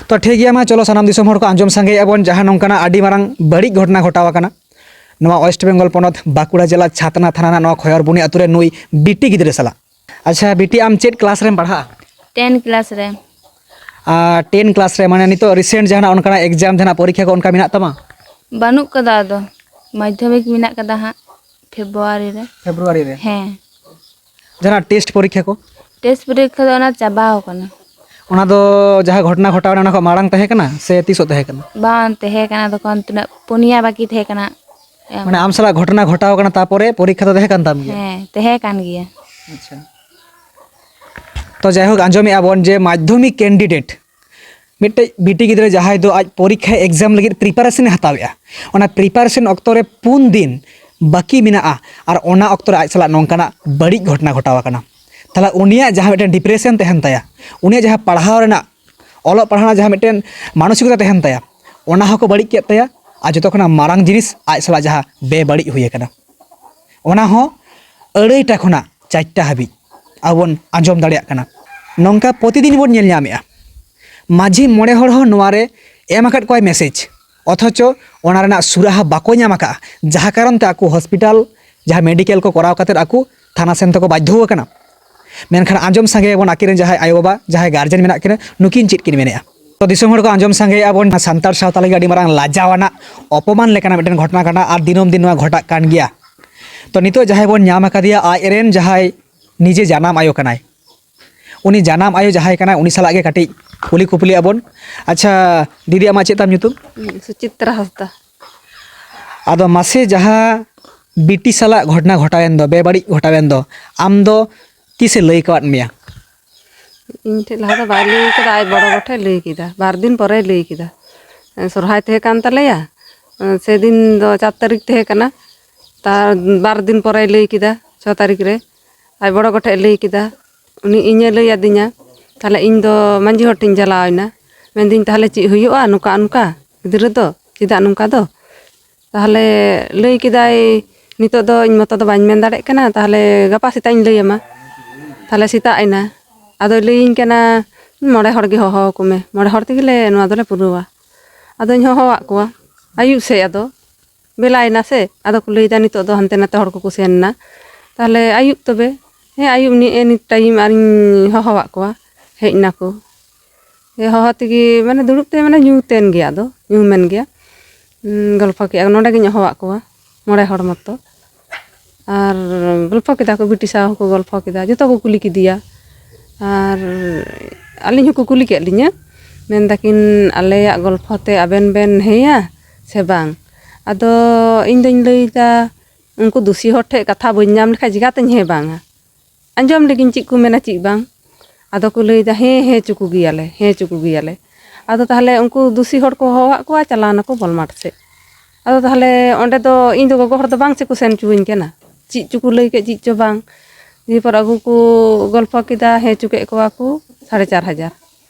ᱛᱚ ᱴᱷᱤᱠ ᱜᱮᱭᱟ, ᱢᱟ ᱪᱚᱞᱚ ᱥᱟᱱᱟᱢ ᱫᱤᱥᱚᱢ ᱦᱚᱲ ᱠᱚ ᱟᱸᱡᱚᱢ ᱥᱟᱸᱜᱮᱭᱮᱫᱼᱟ ᱵᱚᱱ, ᱡᱟᱦᱟᱸ ᱱᱚᱝᱠᱟᱱᱟᱜ ᱟᱹᱰᱤ ᱢᱟᱨᱟᱝ ᱵᱟᱹᱲᱤᱡ ᱜᱷᱚᱴᱚᱱᱟ ᱜᱷᱚᱴᱟᱣ ᱟᱠᱟᱱᱟ ᱱᱚᱣᱟ ᱳᱭᱮᱥᱴ ᱵᱮᱝᱜᱚᱞ ᱯᱚᱱᱚᱛ ᱵᱟᱸᱠᱩᱲᱟ ᱡᱮᱞᱟ ᱪᱷᱟᱛᱱᱟ ᱛᱷᱟᱱᱟ ᱨᱮᱱᱟᱜ ᱱᱚᱣᱟ ᱠᱷᱚᱭᱚᱨᱵᱚᱱᱤ ᱟᱹᱛᱩ ᱨᱮ ᱱᱩᱭ ᱵᱤᱴᱤ ᱜᱤᱫᱽᱨᱟᱹ ᱥᱟᱞᱟᱜ᱾ ᱟᱪᱪᱷᱟ ᱵᱤᱴᱤ, ᱟᱢ ᱪᱮᱫ ᱠᱞᱟᱥ ᱨᱮᱢ ᱯᱟᱲᱦᱟᱜᱼᱟ? ᱴᱮᱱ ᱠᱞᱟᱥ ᱨᱮ᱾ ᱟᱨ ᱴᱮᱱ ᱠᱞᱟᱥ ᱨᱮ, ᱢᱟᱱᱮ ᱱᱤᱛᱚᱜ ᱨᱤᱥᱮᱱᱴ ᱡᱟᱦᱟᱱᱟᱜ ᱚᱱᱠᱟᱱᱟᱜ ᱮᱠᱡᱟᱢ, ᱡᱟᱦᱟᱱᱟᱜ ᱯᱚᱨᱤᱠᱠᱷᱟ ᱠᱚ ᱚᱱᱠᱟ ᱢᱮᱱᱟᱜ ᱛᱟᱢᱟ? ᱵᱟᱹᱱᱩᱜ ᱠᱟᱫᱟ, ᱟᱫᱚ ᱢᱟᱫᱽᱫᱷᱚᱢᱤᱠ ᱢᱮᱱᱟᱜ ᱠᱟᱫᱟ ᱦᱟᱸᱜ ᱯᱷᱮᱵᱽᱨᱩᱣᱟᱨᱤ ᱨᱮ᱾ ᱯᱷᱮᱵᱽᱨᱩᱣᱟᱨᱤ ᱨᱮ? ᱦᱮᱸ᱾ ᱡᱟᱦᱟᱱᱟᱜ ᱴᱮᱥᱴ ᱯᱚᱨᱤᱠᱠᱷᱟ ᱠᱚ? ᱴᱮᱥᱴ ᱯᱚᱨᱤᱠᱠᱷᱟ ᱫᱚ ᱚᱱᱟ ᱪᱟᱵᱟᱣ ᱠᱟᱱᱟ᱾ ᱚᱱᱟ ᱫᱚ ᱡᱟᱦᱟᱸ ᱜᱷᱚᱴᱚᱱᱟ ᱜᱷᱚᱴᱟᱣ ᱮᱱᱟ, ᱚᱱᱟ ᱠᱷᱚᱱ ᱢᱟᱲᱟᱝ ᱛᱟᱦᱮᱸ ᱠᱟᱱᱟ ᱥᱮ ᱛᱤᱥᱚᱜ ᱛᱟᱦᱮᱸ ᱠᱟᱱᱟ? ᱵᱟᱝ ᱛᱟᱦᱮᱸ ᱠᱟᱱᱟ, ᱛᱚᱠᱷᱚᱱ ᱛᱤᱱᱟᱹᱜ ᱯᱩᱱᱭᱟ ᱵᱟᱹᱠᱤ ᱛᱟᱦᱮᱸ ᱠᱟᱱᱟ ᱮᱢ᱾ ᱢᱟᱱᱮ ᱟᱢ ᱥᱟᱞᱟᱜ ᱜᱷᱚᱴᱚᱱᱟ ᱜᱷᱚᱴᱟᱣ ᱠᱟᱱᱟ, ᱛᱟᱯᱚᱨᱮ ᱯᱚᱨᱤᱠᱠᱷᱟ ᱫᱚ ᱛᱟᱦᱮᱸ ᱠᱟᱱ ᱛᱟᱢ ᱜᱮᱭᱟ? ᱦᱮᱸ, ᱛᱟᱦᱮᱸ ᱠᱟᱱ ᱜᱮᱭᱟ᱾ ᱟᱪᱪᱷᱟ᱾ ᱛᱚ ᱡᱟᱭᱦᱳᱠ, ᱟᱸᱡᱚᱢᱮᱫᱼᱟ ᱵᱚᱱ ᱡᱮ ᱢᱟᱫᱽᱫᱷᱚᱢᱤᱠ ᱠᱮᱱᱰᱤᱰᱮᱴ ᱢᱤᱫᱴᱮᱡ ᱵᱤᱴᱤ ᱜᱤᱫᱽᱨᱟᱹ ᱡᱟᱦᱟᱸᱭ ᱫᱚ ᱟᱡ ᱯᱚᱨᱤᱠᱠᱷᱟ ᱮᱠᱡᱟᱢ ᱞᱟᱹᱜᱤᱫ ᱯᱨᱤᱯᱟᱨᱮᱥᱚᱱ ᱮ ᱦᱟᱛᱟᱣᱮᱫᱼᱟ, ᱚᱱᱟ ᱯᱨᱤᱯᱟᱨᱮᱥᱚᱱ ᱚᱠᱛᱚ ᱨᱮ ᱯᱩᱱ ᱫᱤᱱ ᱵᱟᱹᱠᱤ ᱢᱮᱱᱟᱜᱼᱟ, ᱟᱨ ᱚᱱᱟ ᱚᱠᱛᱚ ᱨᱮ ᱟᱡ ᱥᱟᱞᱟᱜ ᱱᱚᱝᱠᱟᱱᱟᱜ ᱵᱟᱹᱲᱤᱡ ᱜᱷᱚᱴᱚᱱᱟ ᱜᱷᱚᱴᱟᱣ ᱟᱠᱟᱱᱟ᱾ ᱛᱟᱦᱚᱞᱮ ᱩᱱᱤᱭᱟᱜ ᱡᱟᱦᱟᱸ ᱢᱤᱫᱴᱮᱱ ᱰᱤᱯᱨᱮᱥᱚᱱ ᱛᱟᱦᱮᱱ ᱛᱟᱭᱟ, ᱩᱱᱤᱭᱟᱜ ᱡᱟᱦᱟᱸ ᱯᱟᱲᱦᱟᱣ ᱨᱮᱱᱟᱜ, ᱚᱞᱚᱜ ᱯᱟᱲᱦᱟᱣ ᱨᱮᱱᱟᱜ ᱡᱟᱦᱟᱸ ᱢᱤᱫᱴᱮᱱ ᱢᱟᱱᱚᱥᱤᱠᱚᱛᱟ ᱛᱟᱦᱮᱱ ᱛᱟᱭᱟ, ᱚᱱᱟ ᱦᱚᱸᱠᱚ ᱵᱟᱹᱲᱤᱡ ᱠᱮᱫ ᱛᱟᱭᱟ᱾ ᱟᱨ ᱡᱚᱛᱚ ᱠᱷᱚᱱᱟᱜ ᱢᱟᱨᱟᱝ ᱡᱤᱱᱤᱥ, ᱟᱡ ᱥᱟᱞᱟᱜ ᱡᱟᱦᱟᱸ ᱵᱮᱵᱟᱹᱲᱤᱡ ᱦᱩᱭ ᱟᱠᱟᱱᱟ, ᱚᱱᱟ ᱦᱚᱸ ᱟᱹᱲᱟᱹᱭᱴᱟ ᱠᱷᱚᱱᱟᱜ ᱪᱟᱨᱴᱟ ᱦᱟᱹᱵᱤᱡ ᱟᱵᱚ ᱵᱚᱱ ᱟᱸᱡᱚᱢ ᱫᱟᱲᱮᱭᱟᱜ ᱠᱟᱱᱟ᱾ ᱱᱚᱝᱠᱟ ᱯᱨᱚᱛᱤᱫᱤᱱ ᱵᱚᱱ ᱧᱮᱞ ᱧᱟᱢᱮᱜᱼᱟ᱾ ᱢᱟᱹᱡᱷᱤ ᱢᱚᱬᱮ ᱦᱚᱲ ᱦᱚᱸ ᱱᱚᱣᱟ ᱨᱮ ᱮᱢ ᱟᱠᱟᱫ ᱠᱚᱣᱟᱭ ᱢᱮᱥᱮᱡᱽ, ᱚᱛᱷᱚᱪᱚ ᱚᱱᱟ ᱨᱮᱱᱟᱜ ᱥᱩᱨᱟᱦᱟ ᱵᱟᱠᱚ ᱧᱟᱢ ᱟᱠᱟᱫᱼᱟ, ᱡᱟᱦᱟᱸ ᱠᱟᱨᱚᱱ ᱛᱮ ᱟᱠᱚ ᱦᱚᱥᱯᱤᱴᱟᱞ, ᱡᱟᱦᱟᱸ ᱢᱮᱰᱤᱠᱮᱞ ᱠᱚ ᱠᱚᱨᱟᱣ ᱠᱟᱛᱮᱫ ᱟᱠᱚ ᱛᱷᱟᱱᱟ ᱥᱮᱱ ᱛᱮᱠᱚ ᱵᱟᱫᱽᱫᱷᱚ ᱟᱠᱟᱱᱟ᱾ ᱢᱮᱱᱠᱷᱟᱱ ᱟᱸᱡᱚᱢ ᱥᱟᱸᱜᱮᱭᱟᱵᱚᱱ ᱟᱹᱠᱤᱱ ᱨᱮᱱ ᱡᱟᱦᱟᱸᱭ ᱟᱭᱳᱼᱵᱟᱵᱟ, ᱡᱟᱦᱟᱸᱭ ᱜᱟᱨᱡᱮᱱ ᱢᱮᱱᱟᱜ ᱠᱤᱱᱟ, ᱱᱩᱠᱤᱱ ᱪᱮᱫ ᱠᱤᱱ ᱢᱮᱱᱮᱫᱼᱟ᱾ ᱛᱚ ᱫᱤᱥᱚᱢ ᱦᱚᱲ ᱠᱚ ᱟᱸᱡᱚᱢ ᱥᱟᱸᱜᱮᱭᱮᱫᱼᱟ ᱵᱚᱱ, ᱥᱟᱱᱛᱟᱲ ᱥᱟᱶᱛᱟ ᱞᱟᱹᱜᱤᱫ ᱟᱹᱰᱤ ᱢᱟᱨᱟᱝ ᱞᱟᱡᱟᱣ ᱟᱱᱟᱜ, ᱚᱯᱚᱢᱟᱱ ᱞᱮᱠᱟᱱᱟᱜ ᱢᱤᱫᱴᱮᱱ ᱜᱷᱚᱴᱚᱱᱟ ᱠᱟᱱᱟ, ᱟᱨ ᱫᱤᱱᱟᱹᱢ ᱫᱤᱱ ᱱᱚᱣᱟ ᱜᱷᱚᱴᱟᱜ ᱠᱟᱱ ᱜᱮᱭᱟ᱾ ᱛᱚ ᱱᱤᱛᱚᱜ ᱡᱟᱦᱟᱸᱭ ᱵᱚᱱ ᱧᱟᱢ ᱟᱠᱟᱫᱮᱭᱟ, ᱟᱡ ᱨᱮᱱ ᱡᱟᱦᱟᱸᱭ ᱱᱤᱡᱮ ᱡᱟᱱᱟᱢ ᱟᱭᱳ ᱠᱟᱱᱟᱭ, ᱩᱱᱤ ᱡᱟᱱᱟᱢ ᱟᱭᱳ ᱡᱟᱦᱟᱸᱭ ᱠᱟᱱᱟᱭ, ᱩᱱᱤ ᱥᱟᱞᱟᱜ ᱜᱮ ᱠᱟᱹᱴᱤᱡ ᱠᱩᱞᱤ ᱠᱩᱯᱞᱤ ᱟᱵᱚᱱ᱾ ᱟᱪᱪᱷᱟ ᱫᱤᱫᱤ, ᱟᱢᱟᱜ ᱪᱮᱫ ᱛᱟᱢ ᱧᱩᱛᱩᱢ? ᱦᱩᱸ, ᱥᱩᱪᱤᱛᱨᱟ ᱦᱟᱸᱥᱫᱟ᱾ ᱟᱫᱚ ᱢᱟᱥᱮ, ᱡᱟᱦᱟᱸ ᱵᱤᱴᱤ ᱥᱟᱞᱟᱜ ᱜᱷᱚᱴᱚᱱᱟ ᱜᱷᱚᱴᱟᱣᱮᱱ ᱫᱚ, ᱵᱮᱵᱟᱹᱲᱤᱡ ᱜᱷᱚᱴᱟᱣᱮᱱ ᱫᱚ, ᱟᱢ ᱫᱚ ᱛᱤᱥᱮ ᱞᱟᱹᱭ ᱠᱟᱣᱟᱫ ᱢᱮᱭᱟ? ᱤᱧ ᱴᱷᱮᱱ ᱞᱟᱦᱟ ᱫᱚ ᱵᱟᱭ ᱞᱟᱹᱭ ᱠᱟᱫᱟ, ᱟᱡ ᱵᱚᱲᱚ ᱜᱚ ᱴᱷᱮᱱ ᱞᱟᱹᱭ ᱠᱮᱫᱟ, ᱵᱟᱨ ᱫᱤᱱ ᱯᱚᱨᱮᱭ ᱞᱟᱹᱭ ᱠᱮᱫᱟ᱾ ᱥᱚᱨᱦᱟᱭ ᱛᱟᱦᱮᱸ ᱠᱟᱱ ᱛᱟᱞᱮᱭᱟ, ᱥᱮᱫᱤᱱ ᱫᱚ ᱪᱟᱨ ᱛᱟᱹᱨᱤᱠᱷ ᱛᱟᱦᱮᱸ ᱠᱟᱱᱟ, ᱛᱟᱨ ᱵᱟᱨ ᱫᱤᱱ ᱯᱚᱨᱮᱭ ᱞᱟᱹᱭ ᱠᱮᱫᱟ, ᱪᱷᱚ ᱛᱟᱹᱨᱤᱠᱷ ᱨᱮ ᱟᱡ ᱵᱚᱲᱚ ᱜᱚ ᱴᱷᱮᱱ ᱞᱟᱹᱭ ᱠᱮᱫᱟ᱾ ᱩᱱᱤ ᱤᱧᱮ ᱞᱟᱹᱭ ᱟᱹᱫᱤᱧᱟ, ᱛᱟᱦᱞᱮ ᱤᱧ ᱫᱚ ᱢᱟᱹᱡᱷᱤ ᱦᱚᱲ ᱴᱷᱮᱱ ᱤᱧ ᱪᱟᱞᱟᱣ ᱮᱱᱟ, ᱢᱮᱱᱫᱟᱹᱧ, "ᱛᱟᱦᱞᱮ ᱪᱮᱫ ᱦᱩᱭᱩᱜᱼᱟ ᱱᱚᱝᱠᱟ ᱚᱱᱠᱟ ᱜᱤᱫᱽᱨᱟᱹ ᱫᱚ, ᱪᱮᱫᱟᱜ ᱱᱚᱝᱠᱟ ᱫᱚ?" ᱛᱟᱦᱞᱮ ᱞᱟᱹᱭ ᱠᱮᱫᱟᱭ, "ᱱᱤᱛᱚᱜ ᱫᱚ ᱤᱧ ᱢᱚᱛᱚ ᱫᱚ ᱵᱟᱹᱧ ᱢᱮᱱ ᱫᱟᱲᱮᱭᱟᱜ ᱠᱟᱱᱟ, ᱛᱟᱦᱞᱮ ᱜᱟᱯᱟ ᱥᱮᱛᱟᱜ ᱤᱧ ᱞᱟᱹᱭ ᱟᱢᱟ᱾" ᱛᱟᱦᱞᱮ ᱥᱮᱛᱟᱜ ᱮᱱᱟ, ᱟᱫᱚᱭ ᱞᱟᱹᱭᱟᱹᱧ ᱠᱟᱱᱟ, "ᱢᱚᱬᱮ ᱦᱚᱲ ᱜᱮ ᱦᱚᱦᱚ ᱟᱠᱚ ᱢᱮ, ᱢᱚᱬᱮ ᱦᱚᱲ ᱛᱮᱜᱮ ᱞᱮ ᱱᱚᱣᱟ ᱫᱚᱞᱮ ᱯᱩᱨᱟᱹᱣᱟ᱾" ᱟᱫᱚᱧ ᱦᱚᱦᱚᱣᱟᱫ ᱠᱚᱣᱟ ᱟᱹᱭᱩᱵ ᱥᱮᱫ, ᱟᱫᱚ ᱵᱮᱞᱟᱭᱮᱱᱟ ᱥᱮ, ᱟᱫᱚ ᱠᱚ ᱞᱟᱹᱭᱫᱟ, "ᱱᱤᱛᱚᱜ ᱫᱚ ᱦᱟᱱᱛᱮ ᱱᱟᱛᱮ ᱦᱚᱲ ᱠᱚᱠᱚ ᱥᱮᱱ ᱮᱱᱟ, ᱛᱟᱦᱞᱮ ᱟᱹᱭᱩᱵ ᱛᱚᱵᱮ?" ᱦᱮᱸ, ᱟᱹᱭᱩᱵ ᱱᱤᱭᱟᱹ ᱱᱤᱛ ᱴᱟᱭᱤᱢ ᱟᱨᱤᱧ ᱦᱚᱦᱚᱣᱟᱫ ᱠᱚᱣᱟ, ᱦᱮᱡ ᱱᱟᱠᱚ᱾ ᱦᱮᱸ, ᱦᱚᱦᱚ ᱛᱮᱜᱮ ᱢᱟᱱᱮ ᱫᱩᱲᱩᱵ ᱛᱮ ᱢᱟᱱᱮ ᱧᱩᱛᱮᱱ ᱜᱮᱭᱟ, ᱟᱫᱚ ᱧᱩᱢᱮᱱ ᱜᱮᱭᱟ᱾ ᱩᱸ, ᱜᱚᱞᱯᱷᱚ ᱠᱮᱜᱼᱟ, ᱱᱚᱸᱰᱮ ᱜᱤᱧ ᱦᱚᱦᱚᱣᱟᱫ ᱠᱚᱣᱟ, ᱢᱚᱬᱮ ᱦᱚᱲ ᱢᱚᱛᱚ᱾ ᱟᱨ ᱜᱚᱞᱯᱷᱚ ᱠᱮᱫᱟ ᱠᱚ, ᱵᱤᱴᱤ ᱥᱟᱶ ᱦᱚᱸᱠᱚ ᱜᱚᱞᱯᱷᱚ ᱠᱮᱫᱟ, ᱡᱚᱛᱚ ᱠᱚ ᱠᱩᱞᱤ ᱠᱮᱫᱮᱭᱟ᱾ ᱟᱨ ᱟᱹᱞᱤᱧ ᱦᱚᱸᱠᱚ ᱠᱩᱞᱤ ᱠᱮᱫ ᱞᱤᱧᱟᱹ, ᱢᱮᱱ ᱫᱟᱠᱤᱱ, "ᱟᱞᱮᱭᱟᱜ ᱜᱚᱞᱯᱷᱚ ᱛᱮ ᱟᱵᱮᱱ ᱵᱮᱱ ᱦᱮᱸᱭᱟ ᱥᱮ ᱵᱟᱝ?" ᱟᱫᱚ ᱤᱧ ᱫᱚᱧ ᱞᱟᱹᱭᱫᱟ, ᱩᱱᱠᱩ ᱫᱩᱥᱤ ᱦᱚᱲ ᱴᱷᱮᱱ ᱠᱟᱛᱷᱟ ᱵᱟᱹᱧ ᱧᱟᱢ ᱞᱮᱠᱷᱟᱡ ᱪᱤᱠᱟᱹᱛᱮᱧ ᱦᱮᱸ ᱵᱟᱝᱟ? ᱟᱸᱡᱚᱢ ᱞᱮᱜᱤᱧ ᱪᱮᱫ ᱠᱚ ᱢᱮᱱᱟ ᱪᱮᱫ ᱵᱟᱝ᱾ ᱟᱫᱚ ᱠᱚ ᱞᱟᱹᱭᱫᱟ, "ᱦᱮᱸ, ᱦᱮᱸ ᱪᱚ ᱠᱚ ᱜᱮᱭᱟᱞᱮ, ᱦᱮᱸ ᱪᱚ ᱠᱚ ᱜᱮᱭᱟᱞᱮ᱾" ᱟᱫᱚ ᱛᱟᱦᱞᱮ ᱩᱱᱠᱩ ᱫᱩᱥᱤ ᱦᱚᱲ ᱠᱚ ᱦᱚᱦᱚᱣᱟᱫ ᱠᱚᱣᱟ, ᱪᱟᱞᱟᱣ ᱱᱟᱠᱚ ᱵᱚᱞᱢᱟᱴ ᱥᱮᱫ᱾ ᱟᱫᱚ ᱛᱟᱦᱞᱮ ᱚᱸᱰᱮ ᱫᱚ ᱤᱧ ᱫᱚ ᱜᱚᱜᱚ ᱦᱚᱲ ᱫᱚ ᱵᱟᱝ ᱥᱮ ᱠᱚ ᱥᱮᱱ ᱦᱚᱪᱚᱣᱟᱹᱧ ᱠᱟᱱᱟ, ᱪᱮᱫ ᱪᱚ ᱠᱚ ᱞᱟᱹᱭ ᱠᱮᱫ, ᱪᱮᱫ ᱪᱚ ᱵᱟᱝ᱾ ᱫᱤᱭᱮ ᱯᱚᱨ ᱟᱹᱜᱩ ᱠᱚ ᱜᱚᱞᱯᱷᱚ ᱠᱮᱫᱟ, ᱦᱮᱸ ᱪᱚ ᱠᱮᱫ ᱠᱚᱣᱟ ᱠᱚ ᱥᱟᱲᱮ ᱪᱟᱨ ᱦᱟᱡᱟᱨ᱾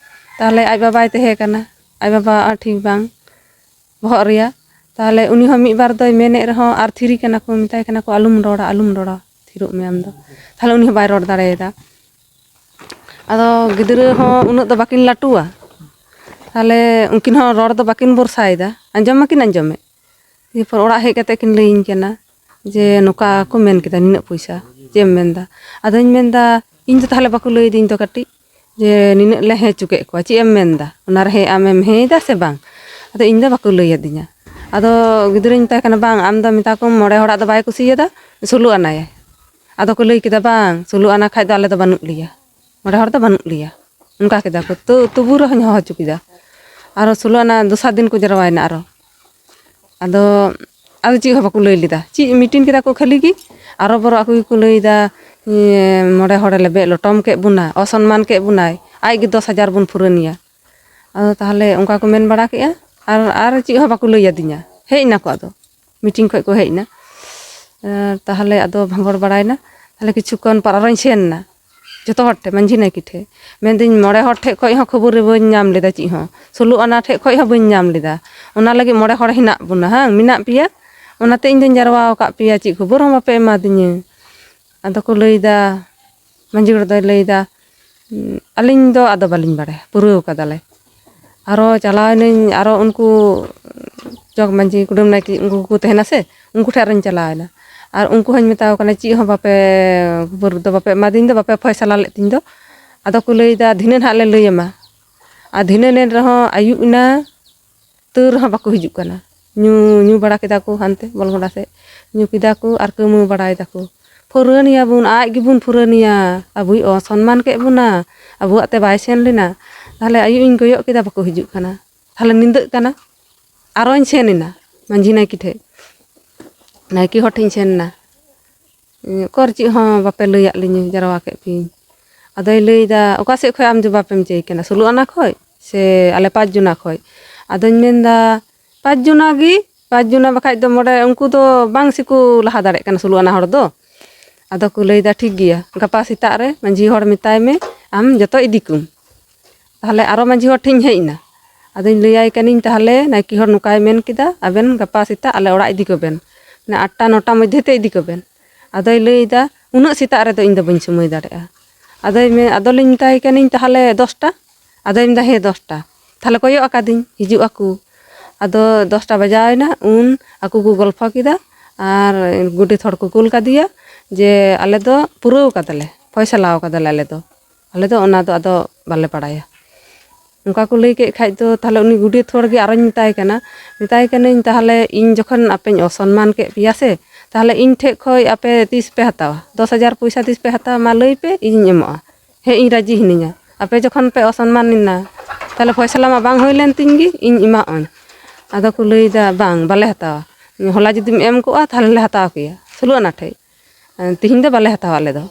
ᱛᱟᱦᱞᱮ ᱟᱡ ᱵᱟᱵᱟᱭ ᱛᱟᱦᱮᱸ ᱠᱟᱱᱟ, ᱟᱡ ᱵᱟᱵᱟ ᱴᱷᱤᱠ ᱵᱟᱝ ᱵᱚᱦᱚᱜ ᱨᱮᱭᱟᱜ᱾ ᱛᱟᱦᱞᱮ ᱩᱱᱤ ᱦᱚᱸ ᱢᱤᱫ ᱵᱟᱨ ᱫᱚᱭ ᱢᱮᱱᱮᱫ ᱨᱮᱦᱚᱸ, ᱟᱨ ᱛᱷᱤᱨᱤ ᱠᱟᱱᱟ ᱠᱚ, ᱢᱮᱛᱟᱭ ᱠᱟᱱᱟ ᱠᱚ, "ᱟᱞᱚᱢ ᱨᱚᱲᱟ, ᱟᱞᱚᱢ ᱨᱚᱲᱟ, ᱛᱷᱤᱨᱚᱜ ᱢᱮ ᱟᱢ ᱫᱚ᱾" ᱛᱟᱦᱞᱮ ᱩᱱᱤ ᱦᱚᱸ ᱵᱟᱭ ᱨᱚᱲ ᱫᱟᱲᱮᱭᱟᱫᱟ᱾ ᱟᱫᱚ ᱜᱤᱫᱽᱨᱟᱹ ᱦᱚᱸ ᱩᱱᱟᱹᱜ ᱫᱚ ᱵᱟᱹᱠᱤᱱ ᱞᱟᱹᱴᱩᱣᱟ, ᱛᱟᱦᱞᱮ ᱩᱱᱠᱤᱱ ᱦᱚᱸ ᱨᱚᱲ ᱫᱚ ᱵᱟᱹᱠᱤᱱ ᱵᱷᱚᱨᱥᱟᱭᱮᱫᱟ, ᱟᱸᱡᱚᱢ ᱢᱟᱠᱤᱱ ᱟᱸᱡᱚᱢᱮᱫ᱾ ᱫᱤᱭᱮᱯᱚᱨ ᱚᱲᱟᱜ ᱦᱮᱡ ᱠᱟᱛᱮ ᱠᱤᱱ ᱞᱟᱹᱭᱟᱹᱧ ᱠᱟᱱᱟ ᱡᱮ, "ᱱᱚᱝᱠᱟ ᱠᱚ ᱢᱮᱱ ᱠᱮᱫᱟ, ᱱᱤᱱᱟᱹᱜ ᱯᱚᱭᱥᱟ, ᱪᱮᱫ ᱮᱢ ᱢᱮᱱᱫᱟ?" ᱟᱫᱚᱧ ᱢᱮᱱᱫᱟ, "ᱤᱧ ᱫᱚ ᱛᱟᱦᱞᱮ ᱵᱟᱠᱚ ᱞᱟᱹᱭᱟᱫᱤᱧ ᱫᱚ ᱠᱟᱹᱴᱤᱡ, ᱡᱮ ᱱᱤᱱᱟᱹᱜ ᱞᱮ ᱦᱮᱸ ᱦᱚᱪᱚ ᱠᱮᱫ ᱠᱚᱣᱟ, ᱪᱮᱫ ᱮᱢ ᱢᱮᱱᱫᱟ? ᱚᱱᱟ ᱨᱮ ᱦᱮᱸ ᱟᱢᱮᱢ ᱦᱮᱸᱭᱮᱫᱟ ᱥᱮ ᱵᱟᱝ?" ᱟᱫᱚ ᱤᱧ ᱫᱚ ᱵᱟᱠᱚ ᱞᱟᱹᱭ ᱟᱹᱫᱤᱧᱟ᱾ ᱟᱫᱚ ᱜᱤᱫᱽᱨᱟᱹᱧ ᱢᱮᱛᱟᱭ ᱠᱟᱱᱟ, "ᱵᱟᱝ, ᱟᱢ ᱫᱚ ᱢᱮᱛᱟ ᱠᱚᱢ ᱢᱚᱬᱮ ᱦᱚᱲᱟᱜ ᱫᱚ ᱵᱟᱭ ᱠᱩᱥᱤᱭᱟᱫᱟ, ᱥᱳᱞᱳ ᱟᱱᱟᱭᱟᱭ᱾" ᱟᱫᱚ ᱠᱚ ᱞᱟᱹᱭ ᱠᱮᱫᱟ, "ᱵᱟᱝ, ᱥᱳᱞᱳ ᱟᱱᱟ ᱠᱷᱟᱡ ᱫᱚ ᱟᱞᱮ ᱫᱚ ᱵᱟᱹᱱᱩᱜ ᱞᱮᱭᱟ, ᱢᱚᱬᱮ ᱦᱚᱲ ᱫᱚ ᱵᱟᱹᱱᱩᱜ ᱞᱮᱭᱟ᱾" ᱚᱱᱠᱟ ᱠᱮᱫᱟ ᱠᱚ, ᱛᱚ ᱛᱚᱵᱩ ᱨᱮᱦᱚᱸᱧ ᱦᱚᱦᱚ ᱦᱚᱪᱚ ᱠᱮᱫᱟ᱾ ᱟᱨᱚ ᱥᱳᱞᱳ ᱟᱱᱟ ᱫᱚᱥᱟᱨ ᱫᱤᱱ ᱠᱚ ᱡᱟᱨᱣᱟᱭᱮᱱᱟ ᱟᱨᱚ᱾ ᱟᱫᱚ ᱟᱫᱚ ᱪᱮᱫ ᱦᱚᱸ ᱵᱟᱠᱚ ᱞᱟᱹᱭ ᱞᱮᱫᱟ᱾ ᱪᱮᱫ ᱢᱤᱴᱤᱝ ᱠᱮᱫᱟ ᱠᱚ ᱠᱷᱟᱹᱞᱤ ᱜᱮ᱾ ᱟᱨᱚ ᱵᱚᱨᱚ ᱟᱠᱚ ᱜᱮᱠᱚ ᱞᱟᱹᱭ ᱮᱫᱟ, "ᱤᱭᱟᱹ, ᱢᱚᱬᱮ ᱦᱚᱲᱮ ᱞᱮᱵᱮᱫ ᱞᱚᱴᱚᱢ ᱠᱮᱫ ᱵᱚᱱᱟ, ᱚᱥᱚᱱᱢᱟᱱ ᱠᱮᱫ ᱵᱚᱱᱟᱭ, ᱟᱡ ᱜᱮ ᱫᱚᱥ ᱦᱟᱡᱟᱨ ᱵᱚᱱ ᱯᱩᱨᱟᱹᱱᱤᱭᱟ᱾" ᱟᱫᱚ ᱛᱟᱦᱚᱞᱮ ᱚᱱᱠᱟ ᱠᱚ ᱢᱮᱱ ᱵᱟᱲᱟ ᱠᱮᱫᱼᱟ᱾ ᱟᱨ, ᱟᱨ ᱪᱮᱫ ᱦᱚᱸ ᱵᱟᱠᱚ ᱞᱟᱹᱭ ᱟᱹᱫᱤᱧᱟ᱾ ᱦᱮᱡ ᱮᱱᱟ ᱠᱚ ᱟᱫᱚ᱾ ᱢᱤᱴᱤᱝ ᱠᱷᱚᱱ ᱠᱚ ᱦᱮᱡ ᱮᱱᱟ᱾ ᱟᱨ ᱛᱟᱦᱚᱞᱮ ᱟᱫᱚ ᱵᱷᱟᱸᱜᱚᱲ ᱵᱟᱲᱟᱭᱮᱱᱟ᱾ ᱛᱟᱦᱚᱞᱮ ᱠᱤᱪᱷᱩ ᱠᱷᱚᱱ ᱯᱚᱨ ᱟᱨᱚᱧ ᱥᱮᱱ ᱮᱱᱟ ᱡᱚᱛᱚ ᱦᱚᱲ ᱴᱷᱮᱱ, ᱢᱟᱹᱡᱷᱤ ᱱᱟᱭᱠᱮ ᱴᱷᱮᱱ᱾ ᱢᱮᱱᱫᱟᱹᱧ, "ᱢᱚᱬᱮ ᱦᱚᱲ ᱴᱷᱮᱱ ᱠᱷᱚᱱ ᱦᱚᱸ ᱠᱷᱚᱵᱚᱨ ᱨᱮ ᱵᱟᱹᱧ ᱧᱟᱢ ᱞᱮᱫᱟ ᱪᱮᱫ ᱦᱚᱸ, ᱥᱳᱞᱳ ᱟᱱᱟ ᱴᱷᱮᱱ ᱠᱷᱚᱱ ᱦᱚᱸ ᱵᱟᱹᱧ ᱧᱟᱢ ᱞᱮᱫᱟ᱾ ᱚᱱᱟ ᱞᱟᱹᱜᱤᱫ ᱢᱚᱬᱮ ᱦᱚᱲ ᱦᱮᱱᱟᱜ ᱵᱚᱱᱟ, ᱦᱟᱝ, ᱢᱮᱱᱟᱜ ᱯᱮᱭᱟ, ᱚᱱᱟᱛᱮ ᱤᱧ ᱫᱚᱧ ᱡᱟᱨᱣᱟ ᱟᱠᱟᱫ ᱯᱮᱭᱟ, ᱪᱮᱫ ᱠᱷᱚᱵᱚᱨ ᱦᱚᱸ ᱵᱟᱯᱮ ᱮᱢᱟᱫᱤᱧᱟᱹ?" ᱟᱫᱚ ᱠᱚ ᱞᱟᱹᱭᱫᱟ, ᱢᱟᱹᱡᱷᱤ ᱦᱚᱲ ᱫᱚᱭ ᱞᱟᱹᱭᱫᱟ, "ᱩᱸ, ᱟᱹᱞᱤᱧ ᱫᱚ ᱟᱫᱚ ᱵᱟᱹᱞᱤᱧ ᱵᱟᱲᱟᱭᱟ, ᱯᱩᱨᱟᱹᱣ ᱠᱟᱫᱟᱞᱮ᱾" ᱟᱨᱚ ᱪᱟᱞᱟᱣ ᱮᱱᱟᱹᱧ, ᱟᱨᱚ ᱩᱱᱠᱩ ᱡᱚᱜᱽ ᱢᱟᱹᱡᱷᱤ, ᱠᱩᱰᱟᱹᱢ ᱱᱟᱭᱠᱮ, ᱩᱱᱠᱩ ᱠᱚᱠᱚ ᱛᱟᱦᱮᱱᱟ ᱥᱮ, ᱩᱱᱠᱩ ᱴᱷᱮᱱ ᱟᱨᱚᱧ ᱪᱟᱞᱟᱣ ᱮᱱᱟ᱾ ᱟᱨ ᱩᱱᱠᱩ ᱦᱚᱸᱧ ᱢᱮᱛᱟᱣ ᱠᱟᱱᱟ, "ᱪᱮᱫ ᱦᱚᱸ ᱵᱟᱯᱮ, ᱠᱷᱚᱵᱚᱨ ᱫᱚ ᱵᱟᱯᱮ ᱮᱢᱟᱫᱤᱧ ᱫᱚ, ᱵᱟᱯᱮ ᱯᱷᱚᱭᱥᱟᱞᱟ ᱞᱮᱫ ᱛᱤᱧ ᱫᱚ?" ᱟᱫᱚ ᱠᱚ ᱞᱟᱹᱭᱫᱟ, "ᱫᱷᱤᱱᱟᱹᱱ ᱦᱟᱸᱜ ᱞᱮ ᱞᱟᱹᱭ ᱟᱢᱟ᱾" ᱟᱨ ᱫᱷᱤᱱᱟᱹᱱ ᱮᱱ ᱨᱮᱦᱚᱸ ᱟᱹᱭᱩᱵ ᱮᱱᱟ, ᱛᱟᱹᱣ ᱨᱮᱦᱚᱸ ᱵᱟᱠᱚ ᱦᱤᱡᱩᱜ ᱠᱟᱱᱟ᱾ ᱧᱩ, ᱧᱩ ᱵᱟᱲᱟ ᱠᱮᱫᱟ ᱠᱚ ᱦᱟᱱᱛᱮ ᱵᱚᱞᱜᱚᱰᱟ ᱥᱮᱫ, ᱧᱩ ᱠᱮᱫᱟ ᱠᱚ ᱟᱨ ᱠᱟᱹᱣᱢᱟᱹᱣ ᱵᱟᱲᱟᱭ ᱫᱟᱠᱚ, "ᱯᱷᱩᱨᱟᱹᱱᱤᱭᱟ ᱵᱚᱱ, ᱟᱡ ᱜᱮᱵᱚᱱ ᱯᱷᱩᱨᱟᱹᱱᱤᱭᱟ, ᱟᱵᱚᱭ ᱚᱥᱚᱱᱢᱟᱱ ᱠᱮᱫ ᱵᱚᱱᱟ, ᱟᱵᱚᱣᱟᱜ ᱛᱮ ᱵᱟᱭ ᱥᱮᱱ ᱞᱮᱱᱟ᱾" ᱛᱟᱦᱞᱮ ᱟᱭᱩᱵ ᱤᱧ ᱠᱚᱭᱚᱜ ᱠᱮᱫᱟ, ᱵᱟᱠᱚ ᱦᱤᱡᱩᱜ ᱠᱟᱱᱟ᱾ ᱛᱟᱦᱞᱮ ᱧᱤᱫᱟᱹᱜ ᱠᱟᱱᱟ, ᱟᱨᱚᱧ ᱥᱮᱱ ᱮᱱᱟ ᱢᱟᱹᱡᱷᱤ ᱱᱟᱭᱠᱮ ᱴᱷᱮᱡ, ᱱᱟᱭᱠᱮ ᱦᱚᱲ ᱴᱷᱮᱡ ᱤᱧ ᱥᱮᱱ ᱮᱱᱟ᱾ "ᱚᱠᱚᱨ ᱪᱮᱫ ᱦᱚᱸ ᱵᱟᱯᱮ ᱞᱟᱹᱭᱟᱫ ᱞᱤᱧᱟᱹ, ᱡᱟᱨᱣᱟ ᱠᱮᱫ ᱯᱮᱭᱟᱹᱧ?" ᱟᱫᱚᱭ ᱞᱟᱹᱭᱫᱟ, "ᱚᱠᱟ ᱥᱮᱫ ᱠᱷᱚᱡ ᱟᱢ ᱡᱚᱵᱟᱵᱮᱢ ᱪᱟᱹᱭ ᱠᱟᱱᱟ, ᱥᱳᱞᱳ ᱟᱱᱟ ᱠᱷᱚᱡ ᱥᱮ ᱟᱞᱮ ᱯᱟᱸᱪ ᱡᱚᱱᱟ ᱠᱷᱚᱡ?" ᱟᱫᱚᱧ ᱢᱮᱱᱫᱟ, "ᱯᱟᱸᱪ ᱡᱚᱱᱟ ᱜᱮ, ᱯᱟᱸᱪ ᱡᱚᱱᱟ ᱵᱟᱠᱷᱟᱡ ᱫᱚ ᱢᱚᱬᱮ, ᱩᱱᱠᱩ ᱫᱚ ᱵᱟᱝ ᱥᱮᱠᱚ ᱞᱟᱦᱟ ᱫᱟᱲᱮᱭᱟᱜ ᱠᱟᱱᱟ, ᱥᱳᱞᱳ ᱟᱱᱟ ᱦᱚᱲ ᱫᱚ᱾" ᱟᱫᱚ ᱠᱚ ᱞᱟᱹᱭᱫᱟ, "ᱴᱷᱤᱠ ᱜᱮᱭᱟ, ᱜᱟᱯᱟ ᱥᱮᱛᱟᱜ ᱨᱮ ᱢᱟᱹᱡᱷᱤ ᱦᱚᱲ ᱢᱮᱛᱟᱭ ᱢᱮ, ᱟᱢ ᱡᱚᱛᱚ ᱤᱫᱤ ᱠᱚᱢ᱾" ᱛᱟᱦᱞᱮ ᱟᱨᱚ ᱢᱟᱹᱡᱷᱤ ᱦᱚᱲ ᱴᱷᱮᱱ ᱤᱧ ᱦᱮᱡ ᱮᱱᱟ᱾ ᱟᱫᱚᱧ ᱞᱟᱹᱭᱟᱭ ᱠᱟᱹᱱᱟᱹᱧ, "ᱛᱟᱦᱞᱮ ᱱᱟᱭᱠᱮ ᱦᱚᱲ ᱱᱚᱝᱠᱟᱭ ᱢᱮᱱ ᱠᱮᱫᱟ, ᱟᱵᱮᱱ ᱜᱟᱯᱟ ᱥᱮᱛᱟᱜ ᱟᱞᱮ ᱚᱲᱟᱜ ᱤᱫᱤ ᱠᱚᱵᱮᱱ, ᱢᱟᱱᱮ ᱟᱴᱴᱟ ᱱᱚᱴᱟ ᱢᱚᱫᱽᱫᱷᱮ ᱛᱮ ᱤᱫᱤ ᱠᱚᱵᱮᱱ᱾" ᱟᱫᱚᱭ ᱞᱟᱹᱭᱫᱟ, "ᱩᱱᱟᱹᱜ ᱥᱮᱛᱟᱜ ᱨᱮᱫᱚ ᱤᱧ ᱫᱚ ᱵᱟᱹᱧ ᱥᱚᱢᱚᱭ ᱫᱟᱲᱮᱭᱟᱜᱼᱟ᱾" ᱟᱫᱚᱭ ᱢᱮ-, ᱟᱫᱚᱞᱤᱧ ᱢᱮᱛᱟᱭ ᱠᱟᱹᱱᱟᱹᱧ, "ᱛᱟᱦᱞᱮ ᱫᱚᱥᱴᱟ?" ᱟᱫᱚᱭ ᱢᱮᱱᱫᱟ, "ᱦᱮᱸ, ᱫᱚᱥᱴᱟ᱾" ᱛᱟᱦᱞᱮ ᱠᱚᱭᱚᱜ ᱟᱠᱟᱫᱤᱧ, ᱦᱤᱡᱩᱜ ᱟᱠᱚ᱾ ᱟᱫᱚ ᱫᱚᱥᱴᱟ ᱵᱟᱡᱟᱣ ᱮᱱᱟ, ᱩᱱ ᱟᱠᱚ ᱠᱚ ᱜᱚᱞᱯᱷᱚ ᱠᱮᱫᱟ ᱟᱨ ᱜᱚᱰᱮᱛ ᱦᱚᱲ ᱠᱚ ᱠᱩᱞ ᱠᱟᱫᱮᱭᱟ ᱡᱮ, "ᱟᱞᱮ ᱫᱚ ᱯᱩᱨᱟᱹᱣ ᱠᱟᱫᱟᱞᱮ, ᱯᱷᱚᱭᱥᱟᱞᱟᱣ ᱠᱟᱫᱟᱞᱮ ᱟᱞᱮ ᱫᱚ, ᱟᱞᱮ ᱫᱚ ᱚᱱᱟ ᱫᱚ ᱟᱫᱚ ᱵᱟᱞᱮ ᱵᱟᱲᱟᱭᱟ᱾" ᱚᱱᱠᱟ ᱠᱚ ᱞᱟᱹᱭ ᱠᱮᱫ ᱠᱷᱟᱡ ᱫᱚ, ᱛᱟᱦᱞᱮ ᱩᱱᱤ ᱜᱚᱰᱮᱛ ᱦᱚᱲ ᱜᱮ ᱟᱨᱚᱧ ᱢᱮᱛᱟᱭ ᱠᱟᱱᱟ, ᱢᱮᱛᱟᱭ ᱠᱟᱹᱱᱟᱹᱧ, "ᱛᱟᱦᱞᱮ ᱤᱧ ᱡᱚᱠᱷᱚᱱ ᱟᱯᱮᱧ ᱚᱥᱚᱱᱢᱟᱱ ᱠᱮᱫ ᱯᱮᱭᱟ ᱥᱮ, ᱛᱟᱦᱞᱮ ᱤᱧ ᱴᱷᱮᱡ ᱠᱷᱚᱡ ᱟᱯᱮ ᱛᱤᱥ ᱯᱮ ᱦᱟᱛᱟᱣᱟ? ᱫᱚᱥ ᱦᱟᱡᱟᱨ ᱯᱚᱭᱥᱟ ᱛᱤᱥ ᱯᱮ ᱦᱟᱛᱟᱣᱟ? ᱢᱟ ᱞᱟᱹᱭ ᱯᱮ, ᱤᱧᱤᱧ ᱮᱢᱚᱜᱼᱟ᱾ ᱦᱮᱸ, ᱤᱧ ᱨᱟᱹᱡᱤ ᱦᱤᱱᱟᱹᱧᱟ᱾ ᱟᱯᱮ ᱡᱚᱠᱷᱚᱱ ᱯᱮ ᱚᱥᱚᱱᱢᱟᱱ ᱮᱱᱟ, ᱛᱟᱦᱞᱮ ᱯᱷᱚᱭᱥᱟᱞᱟ ᱢᱟ ᱵᱟᱝ ᱦᱩᱭ ᱞᱮᱱ ᱛᱤᱧ ᱜᱮ, ᱤᱧ ᱮᱢᱟᱜ ᱟᱹᱧ᱾" ᱟᱫᱚ ᱠᱚ ᱞᱟᱹᱭᱫᱟ, "ᱵᱟᱝ, ᱵᱟᱞᱮ ᱦᱟᱛᱟᱣᱟ, ᱦᱚᱞᱟ ᱡᱩᱫᱤᱢ ᱮᱢ ᱠᱚᱜᱼᱟ, ᱛᱟᱦᱚᱞᱮ ᱞᱮ ᱦᱟᱛᱟᱣ ᱠᱮᱭᱟ ᱥᱳᱞᱳ ᱟᱱᱟ ᱴᱷᱮᱡ᱾ ᱛᱤᱦᱤᱧ ᱫᱚ ᱵᱟᱞᱮ ᱦᱟᱛᱟᱣᱟ ᱟᱞᱮ ᱫᱚ᱾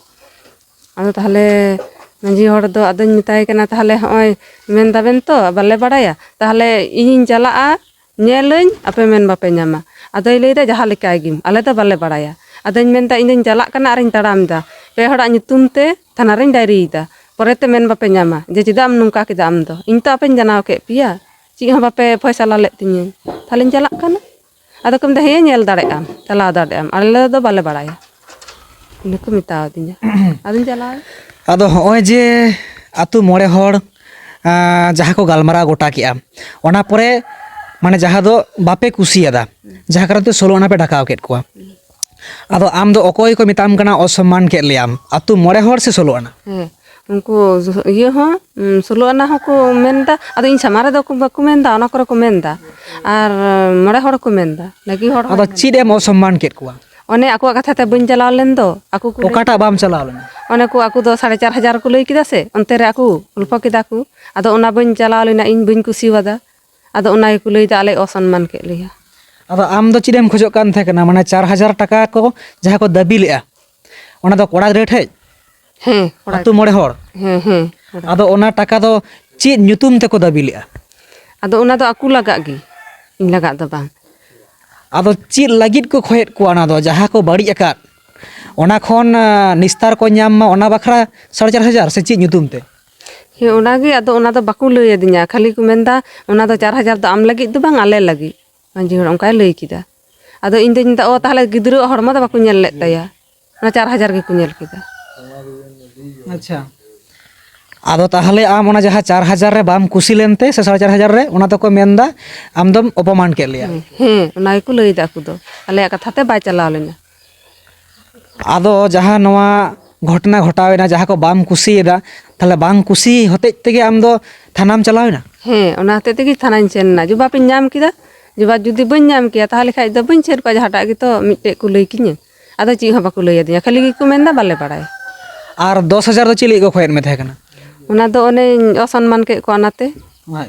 ᱟᱫᱚ ᱛᱟᱦᱚᱞᱮ ᱢᱟᱺᱡᱷᱤ ᱦᱚᱲ ᱫᱚ ᱟᱫᱚᱧ ᱢᱮᱛᱟᱭ ᱠᱟᱱᱟ, "ᱛᱟᱦᱚᱞᱮ ᱦᱚᱸᱜᱼᱚᱭ ᱢᱮᱱ ᱫᱟᱵᱮᱱ ᱛᱚ ᱵᱟᱞᱮ ᱵᱟᱲᱟᱭᱟ, ᱛᱟᱦᱚᱞᱮ ᱤᱧᱤᱧ ᱪᱟᱞᱟᱜᱼᱟ, ᱧᱮᱞᱟᱹᱧ, ᱟᱯᱮ ᱢᱮᱱ ᱵᱟᱯᱮ ᱧᱟᱢᱟ?" ᱟᱫᱚᱭ ᱞᱟᱹᱭᱫᱟ, "ᱡᱟᱦᱟᱸ ᱞᱮᱠᱟᱭ ᱜᱮᱢ, ᱟᱞᱮ ᱫᱚ ᱵᱟᱞᱮ ᱵᱟᱲᱟᱭᱟ᱾" ᱟᱫᱚᱧ ᱢᱮᱱᱫᱟ, "ᱤᱧ ᱫᱚᱧ ᱪᱟᱞᱟᱜ ᱠᱟᱱᱟ ᱟᱨᱤᱧ ᱛᱟᱲᱟᱢ ᱫᱟ, ᱯᱮ ᱦᱚᱲᱟᱜ ᱧᱩᱛᱩᱢ ᱛᱮ ᱛᱷᱟᱱᱟ ᱨᱤᱧ ᱰᱟᱭᱨᱤᱭᱮᱫᱟ, ᱯᱚᱨᱮᱛᱮ ᱢᱮᱱ ᱵᱟᱯᱮ ᱧᱟᱢᱟ ᱡᱮ ᱪᱮᱫᱟᱜ ᱮᱢ ᱱᱚᱝᱠᱟ ᱠᱮᱫᱟ ᱟᱢ ᱫᱚ, ᱤᱧ ᱛᱚ ᱟᱯᱮᱧ ᱡᱟᱱᱟᱣ ᱠᱮᱫ ᱯᱮᱭᱟ, ᱪᱮᱫ ᱦᱚᱸ ᱵᱟᱯᱮ ᱯᱷᱚᱭᱥᱟᱞᱟ ᱞᱮᱫ ᱛᱤᱧᱟᱹ, ᱛᱟᱦᱚᱞᱮᱧ ᱪᱟᱞᱟᱜ ᱠᱟᱱᱟ᱾" ᱟᱫᱚ ᱠᱚ ᱢᱮᱱᱫᱟ, "ᱦᱮᱸ, ᱧᱮᱞ ᱫᱟᱲᱮᱭᱟᱜ ᱟᱢ, ᱪᱟᱞᱟᱣ ᱫᱟᱲᱮᱭᱟᱜ ᱟᱢ, ᱟᱞᱮ ᱫᱚ ᱵᱟᱞᱮ ᱵᱟᱲᱟᱭᱟ᱾" ᱤᱱᱟᱹ ᱠᱚ ᱢᱮᱛᱟᱣ ᱫᱤᱧᱟ᱾ ᱟᱫᱚᱧ ᱪᱟᱞᱟᱣ ᱮᱱᱟ᱾ ᱟᱫᱚ ᱦᱚᱸᱜᱼᱚᱭ ᱡᱮ ᱟᱛᱳ ᱢᱚᱬᱮ ᱦᱚᱲ, ᱟᱸ, ᱡᱟᱦᱟᱸ ᱠᱚ ᱜᱟᱞᱢᱟᱨᱟᱣ ᱜᱚᱴᱟ ᱠᱮᱜᱼᱟ, ᱚᱱᱟ ᱯᱚᱨᱮ ᱢᱟᱱᱮ ᱡᱟᱦᱟᱸ ᱫᱚ ᱵᱟᱯᱮ ᱠᱩᱥᱤᱭᱟᱫᱟ, ᱡᱟᱦᱟᱸ ᱠᱟᱨᱚᱱ ᱛᱮ ᱥᱳᱞᱳ ᱟᱱᱟ ᱯᱮ ᱰᱷᱟᱠᱟᱣ ᱠᱮᱫ ᱠᱚᱣᱟ, ᱟᱫᱚ ᱟᱢ ᱫᱚ ᱚᱠᱚᱭ ᱠᱚ ᱢᱮᱛᱟᱢ ᱠᱟᱱᱟ ᱚᱥᱚᱢᱢᱟᱱ ᱠᱮᱫ ᱞᱮᱭᱟᱢ, ᱟᱛᱳ ᱢᱚᱬᱮ ᱦᱚᱲ ᱥᱮ ᱥᱳᱞᱳ ᱟᱱᱟ? ᱦᱮᱸ, ᱩᱱᱠᱩ ᱤᱭᱟᱹ ᱦᱚᱸ, ᱩᱸ, ᱥᱳᱞᱳ ᱟᱱᱟ ᱦᱚᱸᱠᱚ ᱢᱮᱱᱫᱟ, ᱟᱫᱚ ᱤᱧ ᱥᱟᱢᱟᱝ ᱨᱮᱫᱚ ᱠᱚ ᱵᱟᱠᱚ ᱢᱮᱱᱫᱟ, ᱚᱱᱟ ᱠᱚᱨᱮ ᱠᱚ ᱢᱮᱱᱫᱟ, ᱟᱨ ᱢᱚᱬᱮ ᱦᱚᱲ ᱠᱚ ᱢᱮᱱᱫᱟ, ᱨᱟᱹᱜᱤ ᱦᱚᱲ ᱦᱚᱸ ᱟᱫᱚ ᱢᱮᱱᱫᱟ᱾ ᱪᱮᱫ ᱮᱢ ᱚᱥᱚᱢᱢᱟᱱ ᱠᱮᱫ ᱠᱚᱣᱟ? ᱚᱱᱮ ᱟᱠᱚᱣᱟᱜ ᱠᱟᱛᱷᱟ ᱛᱮ ᱵᱟᱹᱧ ᱪᱟᱞᱟᱣ ᱞᱮᱱ ᱫᱚ, ᱟᱠᱚ ᱠᱚ ᱞᱟᱹᱭ ᱚᱠᱟᱴᱟᱜ ᱵᱟᱢ ᱪᱟᱞᱟᱣ ᱞᱮᱱᱟ? ᱚᱱᱮ ᱠᱚ ᱟᱠᱚ ᱫᱚ ᱥᱟᱲᱮ ᱪᱟᱨ ᱦᱟᱡᱟᱨ ᱠᱚ ᱞᱟᱹᱭ ᱠᱮᱫᱟ ᱥᱮ, ᱚᱱᱛᱮ ᱨᱮ ᱟᱠᱚ ᱜᱚᱞᱯᱷᱚ ᱠᱮᱫᱟ ᱠᱚ, ᱟᱫᱚ ᱚᱱᱟ ᱵᱟᱹᱧ ᱪᱟᱞᱟᱣ ᱞᱮᱱᱟ, ᱤᱧ ᱵᱟᱹᱧ ᱠᱩᱥᱤᱣᱟᱫᱟ᱾ ᱟᱫᱚ ᱚᱱᱟ ᱜᱮᱠᱚ ᱞᱟᱹᱭᱫᱟ ᱟᱞᱮ ᱚᱥᱚᱱᱢᱟᱱ ᱠᱮᱫ ᱞᱮᱭᱟ᱾ ᱟᱫᱚ ᱟᱢ ᱫᱚ ᱪᱮᱫ ᱮᱢ ᱠᱷᱚᱡᱚᱜ ᱠᱟᱱ ᱛᱟᱦᱮᱸ ᱠᱟᱱᱟ? ᱢᱟᱱᱮ ᱪᱟᱨ ᱦᱟᱡᱟᱨ ᱴᱟᱠᱟ ᱠᱚ ᱡᱟᱦᱟᱸ ᱠᱚ ᱫᱟᱹᱵᱤ ᱞᱮᱜᱼᱟ, ᱚᱱᱟ ᱫᱚ ᱠᱚᱲᱟ ᱜᱤᱫᱽᱨᱟᱹ ᱴᱷᱮᱡ? ᱦᱮᱸ, ᱠᱚᱲᱟ ᱟᱹᱛᱩ ᱢᱚᱬᱮ ᱦᱚᱲ? ᱦᱮᱸ, ᱦᱮᱸ, ᱠᱚᱲᱟ᱾ ᱟᱫᱚ ᱚᱱᱟ ᱴᱟᱠᱟ ᱫᱚ ᱪᱮᱫ ᱧᱩᱛᱩᱢ ᱛᱮᱠᱚ ᱫᱟᱹᱵᱤ ᱞᱮᱜᱼᱟ? ᱟᱫᱚ ᱚᱱᱟ ᱫᱚ ᱟᱠᱚ ᱞᱟᱜᱟᱜ ᱜᱮ, ᱤᱧ ᱞᱟᱜᱟᱜ ᱫᱚ ᱵᱟᱝ᱾ ᱟᱫᱚ ᱪᱮᱫ ᱞᱟᱹᱜᱤᱫ ᱠᱚ ᱠᱷᱚᱭᱮᱫ ᱠᱚᱣᱟ ᱚᱱᱟ ᱫᱚ, ᱡᱟᱦᱟᱸ ᱠᱚ ᱵᱟᱹᱲᱤᱡ ᱟᱠᱟᱫ, ᱚᱱᱟ ᱠᱷᱚᱱ, ᱟ, ᱱᱤᱥᱛᱟᱨ ᱠᱚ ᱧᱟᱢ ᱢᱟ, ᱚᱱᱟ ᱵᱟᱠᱷᱨᱟ ᱥᱟᱲᱮ ᱪᱟᱨ ᱦᱟᱡᱟᱨ ᱥᱮ ᱪᱮᱫ ᱧᱩᱛᱩᱢ ᱛᱮ? ᱦᱮᱸ, ᱚᱱᱟᱜᱮ, ᱟᱫᱚ ᱚᱱᱟ ᱫᱚ ᱵᱟᱠᱚ ᱞᱟᱹᱭ ᱟᱹᱫᱤᱧᱟ, ᱠᱷᱟᱹᱞᱤ ᱠᱚ ᱢᱮᱱᱫᱟ, "ᱚᱱᱟ ᱫᱚ ᱪᱟᱨ ᱦᱟᱡᱟᱨ ᱫᱚ ᱟᱢ ᱞᱟᱹᱜᱤᱫ ᱫᱚ ᱵᱟᱝ, ᱟᱞᱮ ᱞᱟᱹᱜᱤᱫ", ᱢᱟᱹᱡᱷᱤ ᱦᱚᱲ ᱚᱱᱠᱟᱭ ᱞᱟᱹᱭ ᱠᱮᱫᱟ᱾ ᱟᱫᱚ ᱤᱧ ᱫᱚᱧ ᱢᱮᱱᱫᱟ, "ᱚ, ᱛᱟᱦᱚᱞᱮ ᱜᱤᱫᱽᱨᱟᱹᱣᱟᱜ ᱦᱚᱲᱢᱚ ᱫᱚ ᱵᱟᱠᱚ ᱧᱮᱞ ᱞᱮᱫ ᱛᱟᱭᱟ, ᱚᱱᱟ ᱪᱟᱨ ᱦᱟᱡᱟᱨ ᱜᱮᱠᱚ ᱧᱮᱞ ᱠᱮᱫᱟ᱾" ᱟᱪᱪᱷᱟ, ᱟᱫᱚ ᱛᱟᱦᱚᱞᱮ ᱟᱢ ᱚᱱᱟ ᱡᱟᱦᱟᱸ ᱪᱟᱨ ᱦᱟᱡᱟᱨ ᱨᱮ ᱵᱟᱢ ᱠᱩᱥᱤ ᱞᱮᱱᱛᱮ ᱥᱮ ᱥᱟᱲᱮ ᱪᱟᱨ ᱦᱟᱡᱟᱨ ᱨᱮ, ᱚᱱᱟ ᱫᱚᱠᱚ ᱢᱮᱱᱫᱟ ᱟᱢ ᱫᱚᱢ ᱚᱯᱚᱢᱟᱱ ᱠᱮᱫ ᱞᱮᱭᱟ᱾ ᱦᱮᱸ, ᱦᱮᱸ, ᱚᱱᱟ ᱜᱮᱠᱚ ᱞᱟᱹᱭᱫᱟ ᱟᱠᱚ ᱫᱚ, ᱟᱞᱮᱭᱟᱜ ᱠᱟᱛᱷᱟ ᱛᱮ ᱵᱟᱭ ᱪᱟᱞᱟᱣ ᱞᱮᱱᱟ᱾ ᱟᱫᱚ ᱡᱟᱦᱟᱸ ᱱᱚᱣᱟ ᱜᱷᱚᱴᱚᱱᱟ ᱜᱷᱚᱴᱟᱣ ᱮᱱᱟ, ᱡᱟᱦᱟᱸ ᱠᱚ ᱵᱟᱢ ᱠᱩᱥᱤᱭᱟᱫᱟ, ᱛᱟᱦᱚᱞᱮ ᱵᱟᱝ ᱠᱩᱥᱤ ᱦᱚᱛᱮᱡ ᱛᱮᱜᱮ ᱟᱢ ᱫᱚ ᱛᱷᱟᱱᱟᱢ ᱪᱟᱞᱟᱣ ᱮᱱᱟ? ᱦᱮᱸ, ᱚᱱᱟ ᱦᱚᱛᱮᱡ ᱛᱮᱜᱮ ᱛᱷᱟᱱᱟᱧ ᱥᱮᱱ ᱮᱱᱟ᱾ ᱡᱚᱵᱟᱵ ᱤᱧ ᱧᱟᱢ ᱠᱮᱫᱟ, ᱡᱚᱵᱟᱵ ᱡᱩᱫᱤ ᱵᱟᱹᱧ ᱧᱟᱢ ᱠᱮᱭᱟ, ᱛᱟᱦᱚᱞᱮ ᱠᱷᱟᱡ ᱫᱚ ᱵᱟᱹᱧ ᱥᱮᱱ ᱠᱚᱜᱼᱟ, ᱡᱟᱦᱟᱸᱴᱟᱜ ᱜᱮᱛᱚ ᱢᱤᱫᱴᱮᱡ ᱠᱚ ᱞᱟᱹᱭ ᱠᱤᱧᱟᱹ᱾ ᱟᱫᱚ ᱪᱮᱫ ᱦᱚᱸ ᱵᱟᱠᱚ ᱞᱟᱹᱭ ᱟᱹᱫᱤᱧᱟ, ᱠᱷᱟᱹᱞᱤ ᱜᱮᱠᱚ ᱢᱮᱱᱫᱟ, "ᱵᱟᱞᱮ ᱵᱟᱲᱟᱭᱟ᱾" ᱟᱨ ᱫᱚᱥ ᱦᱟᱡᱟᱨ ᱫᱚ ᱪᱮᱫ ᱞᱟᱹᱜᱤᱫ ᱠᱚ ᱠᱷᱚᱭᱮᱫ ᱢᱮ ᱛᱟᱦᱮᱸ ᱠᱟᱱᱟ? ᱚᱱᱟ ᱫᱚ ᱚᱱᱮᱧ ᱚᱥᱚᱱᱢᱟᱱ ᱠᱮᱫ ᱠᱚᱣᱟ, ᱚᱱᱟᱛᱮ᱾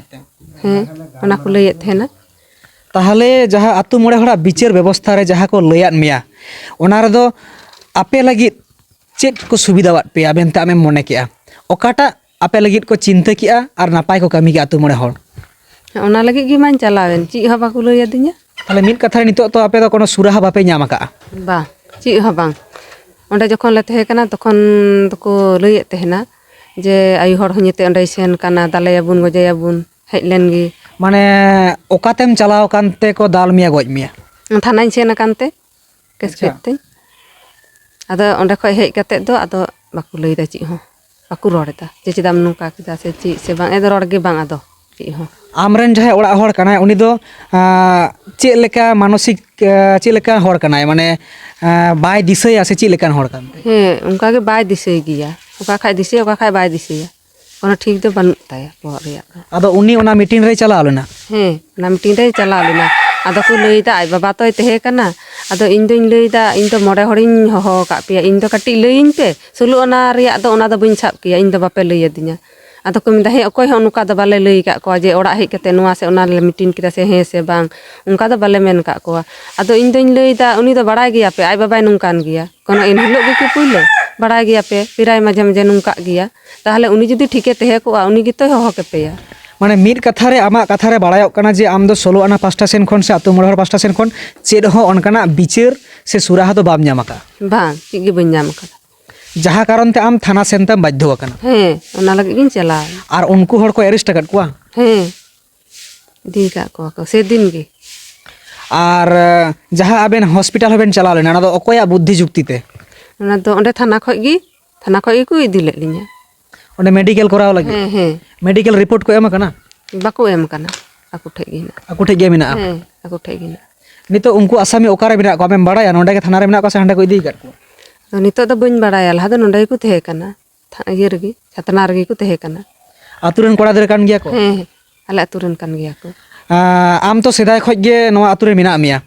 ᱦᱮᱸ, ᱚᱱᱟ ᱠᱚ ᱞᱟᱹᱭᱮᱫ ᱛᱟᱦᱮᱱᱟ᱾ ᱛᱟᱦᱚᱞᱮ ᱡᱟᱦᱟᱸ ᱟᱛᱳ ᱢᱚᱬᱮ ᱦᱚᱲᱟᱜ ᱵᱤᱪᱟᱹᱨ ᱵᱮᱵᱚᱥᱛᱷᱟ ᱨᱮ ᱡᱟᱦᱟᱸ ᱠᱚ ᱞᱟᱹᱭᱟᱫ ᱢᱮᱭᱟ, ᱚᱱᱟ ᱨᱮᱫᱚ ᱟᱯᱮ ᱞᱟᱹᱜᱤᱫ ᱪᱮᱫ ᱠᱚ ᱥᱩᱵᱤᱫᱷᱟᱣᱟᱫ ᱯᱮᱭᱟ ᱢᱮᱱᱛᱮ ᱟᱢᱮᱢ ᱢᱚᱱᱮ ᱠᱮᱜᱼᱟ? ᱚᱠᱟᱴᱟᱜ ᱟᱯᱮ ᱞᱟᱹᱜᱤᱫ ᱠᱚ ᱪᱤᱱᱛᱟᱹ ᱠᱮᱜᱼᱟ ᱟᱨ ᱱᱟᱯᱟᱭ ᱠᱚ ᱠᱟᱹᱢᱤ ᱠᱮᱜᱼᱟ ᱟᱛᱳ ᱢᱚᱬᱮ ᱦᱚᱲ? ᱚᱱᱟ ᱞᱟᱹᱜᱤᱫ ᱜᱮ ᱢᱟᱧ ᱪᱟᱞᱟᱣᱮᱱ, ᱪᱮᱫ ᱦᱚᱸ ᱵᱟᱠᱚ ᱞᱟᱹᱭ ᱟᱹᱫᱤᱧᱟ᱾ ᱛᱟᱦᱚᱞᱮ ᱢᱤᱫ ᱠᱟᱛᱷᱟ ᱨᱮ ᱱᱤᱛᱚᱜ ᱛᱚ ᱟᱯᱮ ᱫᱚ ᱠᱳᱱᱳ ᱥᱩᱨᱟᱦᱟ ᱵᱟᱯᱮ ᱧᱟᱢ ᱟᱠᱟᱜᱼᱟ? ᱵᱟᱝ, ᱪᱮᱫ ᱦᱚᱸ ᱵᱟᱝ᱾ ᱚᱸᱰᱮ ᱡᱚᱠᱷᱚᱱ ᱞᱮ ᱛᱟᱦᱮᱸ ᱠᱟᱱᱟ, ᱛᱚᱠᱷᱚᱱ ᱫᱚᱠᱚ ᱞᱟᱹᱭᱮᱫ ᱛᱟᱦᱮᱱᱟ ᱡᱮ ᱟᱭᱳ ᱦᱚᱲ ᱦᱚᱸ ᱧᱮᱛᱮ ᱚᱸᱰᱮᱭ ᱥᱮᱱ ᱠᱟᱱᱟ, ᱫᱟᱞᱮᱭᱟᱵᱚᱱ, ᱜᱚᱡᱮᱭᱟᱵᱚᱱ, ᱦᱮᱡ ᱞᱮᱱ ᱜᱮ᱾ ᱢᱟᱱᱮ ᱚᱠᱟᱛᱮᱢ ᱪᱟᱞᱟᱣ ᱟᱠᱟᱱ ᱛᱮ ᱠᱚ ᱫᱟᱞ ᱢᱮᱭᱟ, ᱜᱚᱡ ᱢᱮᱭᱟ? ᱛᱷᱟᱱᱟᱧ ᱥᱮᱱ ᱟᱠᱟᱱ ᱛᱮ ᱠᱮᱥ ᱟᱪᱪᱷᱟ᱾ ᱠᱮᱫ ᱛᱤᱧ᱾ ᱟᱫᱚ ᱚᱸᱰᱮ ᱠᱷᱚᱡ ᱦᱮᱡ ᱠᱟᱛᱮᱫ ᱫᱚ ᱟᱫᱚ ᱵᱟᱠᱚ ᱞᱟᱹᱭᱫᱟ ᱪᱮᱫ ᱦᱚᱸ, ᱵᱟᱠᱚ ᱨᱚᱲ ᱮᱫᱟ ᱡᱮ ᱪᱮᱫᱟᱜ ᱮᱢ ᱱᱚᱝᱠᱟ ᱠᱮᱫᱟ ᱥᱮ ᱪᱮᱫ ᱥᱮ ᱵᱟᱝ, ᱮᱫ ᱨᱚᱲ ᱜᱮ ᱵᱟᱝ ᱟᱫᱚ ᱪᱮᱫ ᱦᱚᱸ᱾ ᱟᱢᱨᱮᱱ ᱡᱟᱦᱟᱸᱭ ᱚᱲᱟᱜ ᱦᱚᱲ ᱠᱟᱱᱟᱭ, ᱩᱱᱤ ᱫᱚ ᱟᱸ, ᱪᱮᱫ ᱞᱮᱠᱟ ᱢᱟᱱᱚᱥᱤᱠ, ᱟᱸ, ᱪᱮᱫ ᱞᱮᱠᱟ ᱦᱚᱲ ᱠᱟᱱᱟᱭ? ᱢᱟᱱᱮ ᱟᱸ, ᱵᱟᱭ ᱫᱤᱥᱟᱹᱭᱟ ᱥᱮ ᱪᱮᱫ ᱞᱮᱠᱟᱱ ᱦᱚᱲ ᱠᱟᱱ ᱛᱟᱭ? ᱦᱮᱸ, ᱚᱱᱠᱟ ᱜᱮ ᱵᱟᱭ ᱫᱤᱥᱟᱹᱭ ᱜᱮᱭᱟ, ᱚᱠᱟ ᱠᱷᱟᱡ ᱫᱤᱥᱟᱹᱭᱟ, ᱚᱠᱟ ᱠᱷᱟᱡ ᱵᱟᱭ ᱫᱤᱥᱟᱹᱭᱟ, ᱠᱳᱱᱳ ᱴᱷᱤᱠ ᱫᱚ ᱵᱟᱹᱱᱩᱜ ᱛᱟᱭᱟ ᱵᱚᱦᱚᱜ ᱨᱮᱭᱟᱜ ᱫᱚ᱾ ᱟᱫᱚ ᱩᱱᱤ ᱚᱱᱟ ᱢᱤᱴᱤᱝ ᱨᱮᱭ ᱪᱟᱞᱟᱣ ᱞᱮᱱᱟ? ᱦᱮᱸ, ᱚᱱᱟ ᱢᱤᱴᱤᱝ ᱨᱮᱭ ᱪᱟᱞᱟᱣ ᱞᱮᱱᱟ᱾ ᱟᱫᱚ ᱠᱚ ᱞᱟᱹᱭᱫᱟ ᱟᱡ ᱵᱟᱵᱟ ᱛᱚᱭ ᱛᱟᱦᱮᱸ ᱠᱟᱱᱟ᱾ ᱟᱫᱚ ᱤᱧ ᱫᱚᱧ ᱞᱟᱹᱭᱫᱟ, ᱤᱧ ᱫᱚ ᱢᱚᱬᱮ ᱦᱚᱲᱤᱧ ᱦᱚᱦᱚ ᱟᱠᱟᱫ ᱯᱮᱭᱟ, ᱤᱧ ᱫᱚ ᱠᱟᱹᱴᱤᱡ ᱞᱟᱹᱭᱟᱹᱧ ᱯᱮ, ᱥᱳᱞᱳ ᱟᱱᱟ ᱨᱮᱭᱟᱜ ᱫᱚ ᱚᱱᱟ ᱫᱚ ᱵᱟᱹᱧ ᱥᱟᱵ ᱠᱮᱭᱟ, ᱤᱧ ᱫᱚ ᱵᱟᱯᱮ ᱞᱟᱹᱭ ᱟᱹᱫᱤᱧᱟ᱾ ᱟᱫᱚ ᱠᱚ ᱢᱮᱱᱫᱟ, ᱦᱮᱸ, ᱚᱠᱚᱭ ᱦᱚᱸ ᱱᱚᱝᱠᱟ ᱫᱚ ᱵᱟᱞᱮ ᱞᱟᱹᱭ ᱟᱠᱟᱫ ᱠᱚᱣᱟ ᱡᱮ ᱚᱲᱟᱜ ᱦᱮᱡ ᱠᱟᱛᱮ ᱱᱚᱣᱟ ᱥᱮ ᱚᱱᱟ ᱞᱮ ᱢᱤᱴᱤᱝ ᱠᱮᱫᱟ ᱥᱮ ᱦᱮᱸ ᱥᱮ ᱵᱟᱝ, ᱚᱱᱠᱟ ᱫᱚ ᱵᱟᱞᱮ ᱢᱮᱱ ᱟᱠᱟᱫ ᱠᱚᱣᱟ᱾ ᱟᱫᱚ ᱤᱧ ᱫᱚᱧ ᱞᱟᱹᱭᱫᱟ, ᱩᱱᱤ ᱫᱚ ᱵᱟᱲᱟᱭ ᱜᱮᱭᱟ ᱯᱮ, ᱟᱡ ᱵᱟᱵᱟᱭ ᱱᱚᱝᱠᱟᱱ ᱜᱮᱭᱟ, ᱠᱳᱱᱳ ᱮᱱ ᱦᱤᱞᱳᱜ ᱜᱮᱠᱤ ᱯᱩᱭᱞᱟᱹ? ᱵᱟᱲᱟᱭ ᱜᱮᱭᱟ ᱯᱮ, ᱯᱨᱟᱭ ᱢᱟᱡᱷᱮ ᱢᱟᱡᱷᱮ ᱱᱚᱝᱠᱟᱜ ᱜᱮᱭᱟ᱾ ᱛᱟᱦᱚᱞᱮ ᱩᱱᱤ ᱡᱩᱫᱤ ᱴᱷᱤᱠᱮ ᱛᱟᱦᱮᱸ ᱠᱚᱜᱼᱟ, ᱩᱱᱤ ᱜᱮᱛᱚᱭ ᱦᱚᱦᱚ ᱠᱮᱯᱮᱭᱟ᱾ ᱢᱟᱱᱮ ᱢᱤᱫ ᱠᱟᱛᱷᱟ ᱨᱮ ᱟᱢᱟᱜ ᱠᱟᱛᱷᱟ ᱨᱮ ᱵᱟᱲᱟᱭᱚᱜ ᱠᱟᱱᱟ ᱡᱮ ᱟᱢ ᱫᱚ ᱥᱳᱞᱳ ᱟᱱᱟ ᱯᱟᱥᱴᱟ ᱥᱮᱱ ᱠᱷᱚᱱ ᱥᱮ ᱟᱛᱳ ᱢᱚᱬᱮ ᱦᱚᱲ ᱯᱟᱥᱴᱟ ᱥᱮᱱ ᱠᱷᱚᱱ ᱪᱮᱫ ᱦᱚᱸ ᱚᱱᱠᱟᱱᱟᱜ ᱵᱤᱪᱟᱹᱨ ᱥᱮ ᱥᱩᱨᱟᱦᱟ ᱫᱚ ᱵᱟᱢ ᱧᱟᱢ ᱟᱠᱟᱫᱼᱟ? ᱵᱟᱝ, ᱪᱮᱫ ᱜᱮ ᱵᱟᱹᱧ ᱧᱟᱢ ᱟᱠᱟᱫᱟ᱾ ᱡᱟᱦᱟᱸ ᱠᱟᱨᱚᱱ ᱛᱮ ᱟᱢ ᱛᱷᱟᱱᱟ ᱥᱮᱱ ᱛᱮᱢ ᱵᱟᱫᱽᱫᱷᱚ ᱟᱠᱟᱱᱟ? ᱦᱮᱸ, ᱚᱱᱟ ᱞᱟᱹᱜᱤᱫ ᱜᱤᱧ ᱪᱟᱞᱟᱣ ᱮᱱᱟ᱾ ᱟᱨ ᱩᱱᱠᱩ ᱦᱚᱲ ᱠᱚ ᱮᱨᱮᱥᱴ ᱟᱠᱟᱫ ᱠᱚᱣᱟ? ᱦᱮᱸ, ᱤᱫᱤ ᱟᱠᱟᱫ ᱠᱚᱣᱟ ᱠᱚ ᱥᱮᱫᱤᱱ ᱜᱮ᱾ ᱟᱨ ᱡᱟᱦᱟᱸ ᱟᱵᱮᱱ ᱦᱚᱥᱯᱤᱴᱟᱞ ᱦᱚᱸᱵᱮᱱ ᱪᱟᱞᱟᱣ ᱞᱮᱱᱟ, ᱚᱱᱟ ᱫᱚ ᱚᱠᱚᱭᱟᱜ ᱵᱩᱫᱽᱫᱷᱤ ᱡᱩᱠᱛᱤ ᱛᱮ? ᱚᱱᱟ ᱫᱚ ᱚᱸᱰᱮ ᱛᱷᱟᱱᱟ ᱠᱷᱚᱡ ᱜᱮ, ᱛᱷᱟᱱᱟ ᱠᱷᱚᱡ ᱜᱮᱠᱚ ᱤᱫᱤ ᱞᱮᱫ ᱞᱤᱧᱟ᱾ ᱚᱸᱰᱮ ᱢᱮᱰᱤᱠᱮᱞ ᱠᱚᱨᱟᱣ ᱞᱟᱹᱜᱤᱫ? ᱦᱮᱸ, ᱦᱮᱸ᱾ ᱢᱮᱰᱤᱠᱮᱞ ᱨᱤᱯᱳᱨᱴ ᱠᱚ ᱮᱢ ᱟᱠᱟᱱᱟ? ᱵᱟᱠᱚ ᱮᱢ ᱟᱠᱟᱱᱟ, ᱟᱠᱚ ᱴᱷᱮᱡ ᱜᱮ ᱦᱮᱱᱟᱜᱼᱟ᱾ ᱟᱠᱚ ᱴᱷᱮᱡ ᱜᱮ ᱢᱮᱱᱟᱜᱼᱟ? ᱦᱮᱸ, ᱟᱠᱚ ᱴᱷᱮᱡ ᱜᱮ ᱦᱮᱱᱟᱜᱼᱟ᱾ ᱱᱤᱛᱚᱜ ᱩᱱᱠᱩ ᱟᱥᱟᱢᱤ ᱚᱠᱟᱨᱮ ᱢᱮᱱᱟᱜ ᱠᱚᱣᱟ, ᱟᱢᱮᱢ ᱵᱟᱲᱟᱭᱟ? ᱱᱚᱸᱰᱮ ᱜᱮ ᱛᱷᱟᱱᱟ ᱨᱮ ᱢᱮᱱᱟᱜ ᱠᱚᱣᱟ ᱥᱮ ᱦᱟᱸᱰᱮ ᱠᱚ ᱤᱫᱤ ᱟᱠᱟᱫ ᱠᱚᱣᱟ? ᱟᱫᱚ ᱱᱤᱛᱚᱜ ᱫᱚ ᱵᱟᱹᱧ ᱵᱟᱲᱟᱭᱟ, ᱞᱟᱦᱟ ᱫᱚ ᱱᱚᱸᱰᱮ ᱜᱮᱠᱚ ᱛᱟᱦᱮᱸ ᱠᱟᱱᱟ, ᱛᱷᱟ-, ᱤᱭᱟᱹ ᱨᱮᱜᱮ, ᱪᱷᱟᱛᱱᱟ ᱨᱮᱜᱮ ᱠᱚ ᱛᱟᱦᱮᱸ ᱠᱟᱱᱟ᱾ ᱟᱛᱳ ᱨᱮᱱ ᱠᱚᱲᱟ ᱜᱤᱫᱽᱨᱟᱹ ᱠᱟᱱ ᱜᱮᱭᱟ ᱠᱚ? ᱦᱮᱸ, ᱦᱮᱸ, ᱟᱞᱮ ᱟᱛᱳ ᱨᱮᱱ ᱠᱟᱱ ᱜᱮᱭᱟ ᱠᱚ᱾ ᱟᱸ, ᱟᱢ ᱛᱚ ᱥᱮᱫᱟᱭ ᱠᱷᱚᱡ ᱜᱮ ᱱᱚᱣᱟ ᱟᱛᱳ ᱨᱮ ᱢᱮᱱᱟᱜ ᱢᱮᱭᱟ᱾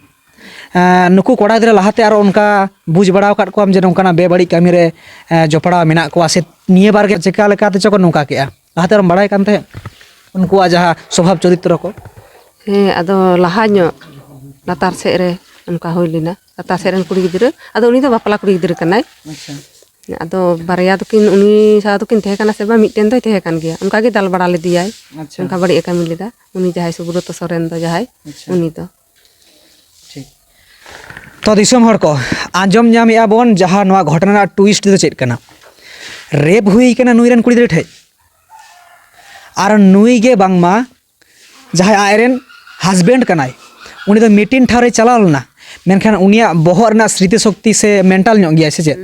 ᱟᱸ, ᱱᱩᱠᱩ ᱠᱚᱲᱟ ᱜᱤᱫᱽᱨᱟᱹ ᱞᱟᱦᱟᱛᱮ ᱟᱨᱚ ᱚᱱᱠᱟ ᱵᱩᱡᱽ ᱵᱟᱲᱟ ᱟᱠᱟᱫ ᱠᱚᱣᱟᱢ ᱡᱮ ᱱᱚᱝᱠᱟᱱᱟᱜ ᱵᱮᱵᱟᱹᱲᱤᱡ ᱠᱟᱹᱢᱤ ᱨᱮ, ᱟᱸ, ᱡᱚᱯᱲᱟᱣ ᱢᱮᱱᱟᱜ ᱠᱚᱣᱟ, ᱥᱮ ᱱᱤᱭᱟᱹ ᱵᱟᱨ ᱜᱮ ᱪᱮᱠᱟ ᱞᱮᱠᱟ ᱛᱮᱪᱚ ᱠᱚ ᱱᱚᱝᱠᱟ ᱠᱮᱜᱼᱟ? ᱞᱟᱦᱟᱛᱮ ᱟᱨᱚᱢ ᱵᱟᱲᱟᱭ ᱠᱟᱱ ᱛᱟᱦᱮᱸᱫ ᱩᱱᱠᱩᱣᱟᱜ ᱡᱟᱦᱟᱸ ᱥᱚᱵᱷᱟᱵ ᱪᱚᱨᱤᱛᱨᱚ ᱠᱚ? ᱦᱮᱸ, ᱟᱫᱚ ᱞᱟᱦᱟ ᱧᱚᱜ ᱞᱟᱛᱟᱨ ᱥᱮᱫ ᱨᱮ ᱚᱱᱠᱟ ᱦᱩᱭ ᱞᱮᱱᱟ᱾ ᱞᱟᱛᱟᱨ ᱥᱮᱫ ᱨᱮᱱ ᱠᱩᱲᱤ ᱜᱤᱫᱽᱨᱟᱹ, ᱟᱫᱚ ᱩᱱᱤ ᱫᱚ ᱵᱟᱯᱞᱟ ᱠᱩᱲᱤ ᱜᱤᱫᱽᱨᱟᱹ ᱠᱟᱱᱟᱭ᱾ ᱟᱪᱪᱷᱟ᱾ ᱟᱫᱚ ᱵᱟᱨᱭᱟ ᱫᱚᱠᱤᱱ, ᱩᱱᱤ ᱥᱟᱶ ᱫᱚᱠᱤᱱ ᱛᱟᱦᱮᱸ ᱠᱟᱱᱟ ᱥᱮ ᱵᱟᱝ, ᱢᱤᱫᱴᱮᱱ ᱫᱚᱭ ᱛᱟᱦᱮᱸ ᱠᱟᱱ ᱜᱮᱭᱟ, ᱚᱱᱠᱟ ᱜᱮ ᱫᱟᱞ ᱵᱟᱲᱟ ᱞᱮᱫᱮᱭᱟᱭ᱾ ᱟᱪᱪᱷᱟ᱾ ᱚᱱᱠᱟ ᱵᱟᱹᱲᱤᱡ ᱮ ᱠᱟᱹᱢᱤ ᱞᱮᱫᱟ ᱩᱱᱤ, ᱡᱟᱦᱟᱸᱭ ᱥᱩᱵᱨᱚᱛᱚ ᱥᱚᱨᱮᱱ ᱫᱚ ᱡᱟᱦᱟᱸᱭ, ᱟᱪᱪᱷᱟ᱾ ᱩᱱᱤ ᱫᱚ᱾ ᱴᱷᱤᱠ᱾ ᱛᱚ ᱫᱤᱥᱚᱢ ᱦᱚᱲ ᱠᱚ, ᱟᱸᱡᱚᱢ ᱧᱟᱢᱮᱜᱼᱟ ᱵᱚᱱ ᱡᱟᱦᱟᱸ ᱱᱚᱣᱟ ᱜᱷᱚᱴᱚᱱᱟ ᱨᱮᱱᱟᱜ ᱴᱩᱭᱤᱥᱴ ᱫᱚ ᱪᱮᱫ ᱠᱟᱱᱟ? ᱨᱮᱯ ᱦᱩᱭ ᱠᱟᱱᱟ ᱱᱩᱭ ᱨᱮᱱ ᱠᱩᱲᱤ ᱜᱤᱫᱽᱨᱟᱹ ᱴᱷᱮᱡ, ᱟᱨ ᱱᱩᱭ ᱜᱮ ᱵᱟᱝᱢᱟ ᱡᱟᱦᱟᱸᱭ ᱟᱡᱨᱮᱱ ᱦᱟᱥᱵᱮᱱᱰ ᱠᱟᱱᱟᱭ, ᱩᱱᱤ ᱫᱚ ᱢᱤᱴᱤᱝ ᱴᱷᱟᱶ ᱨᱮ ᱪᱟᱞᱟᱣ ᱞᱮᱱᱟ, ᱢᱮᱱᱠᱷᱟᱱ ᱩᱱᱤᱭᱟᱜ ᱵᱚᱦᱚᱜ ᱨᱮᱱᱟᱜ ᱥᱨᱤᱛᱤ ᱥᱚᱠᱛᱤ ᱥᱮ ᱢᱮᱱᱴᱟᱞ ᱧᱚᱜ ᱜᱮᱭᱟᱭ ᱥᱮ ᱪᱮᱫ?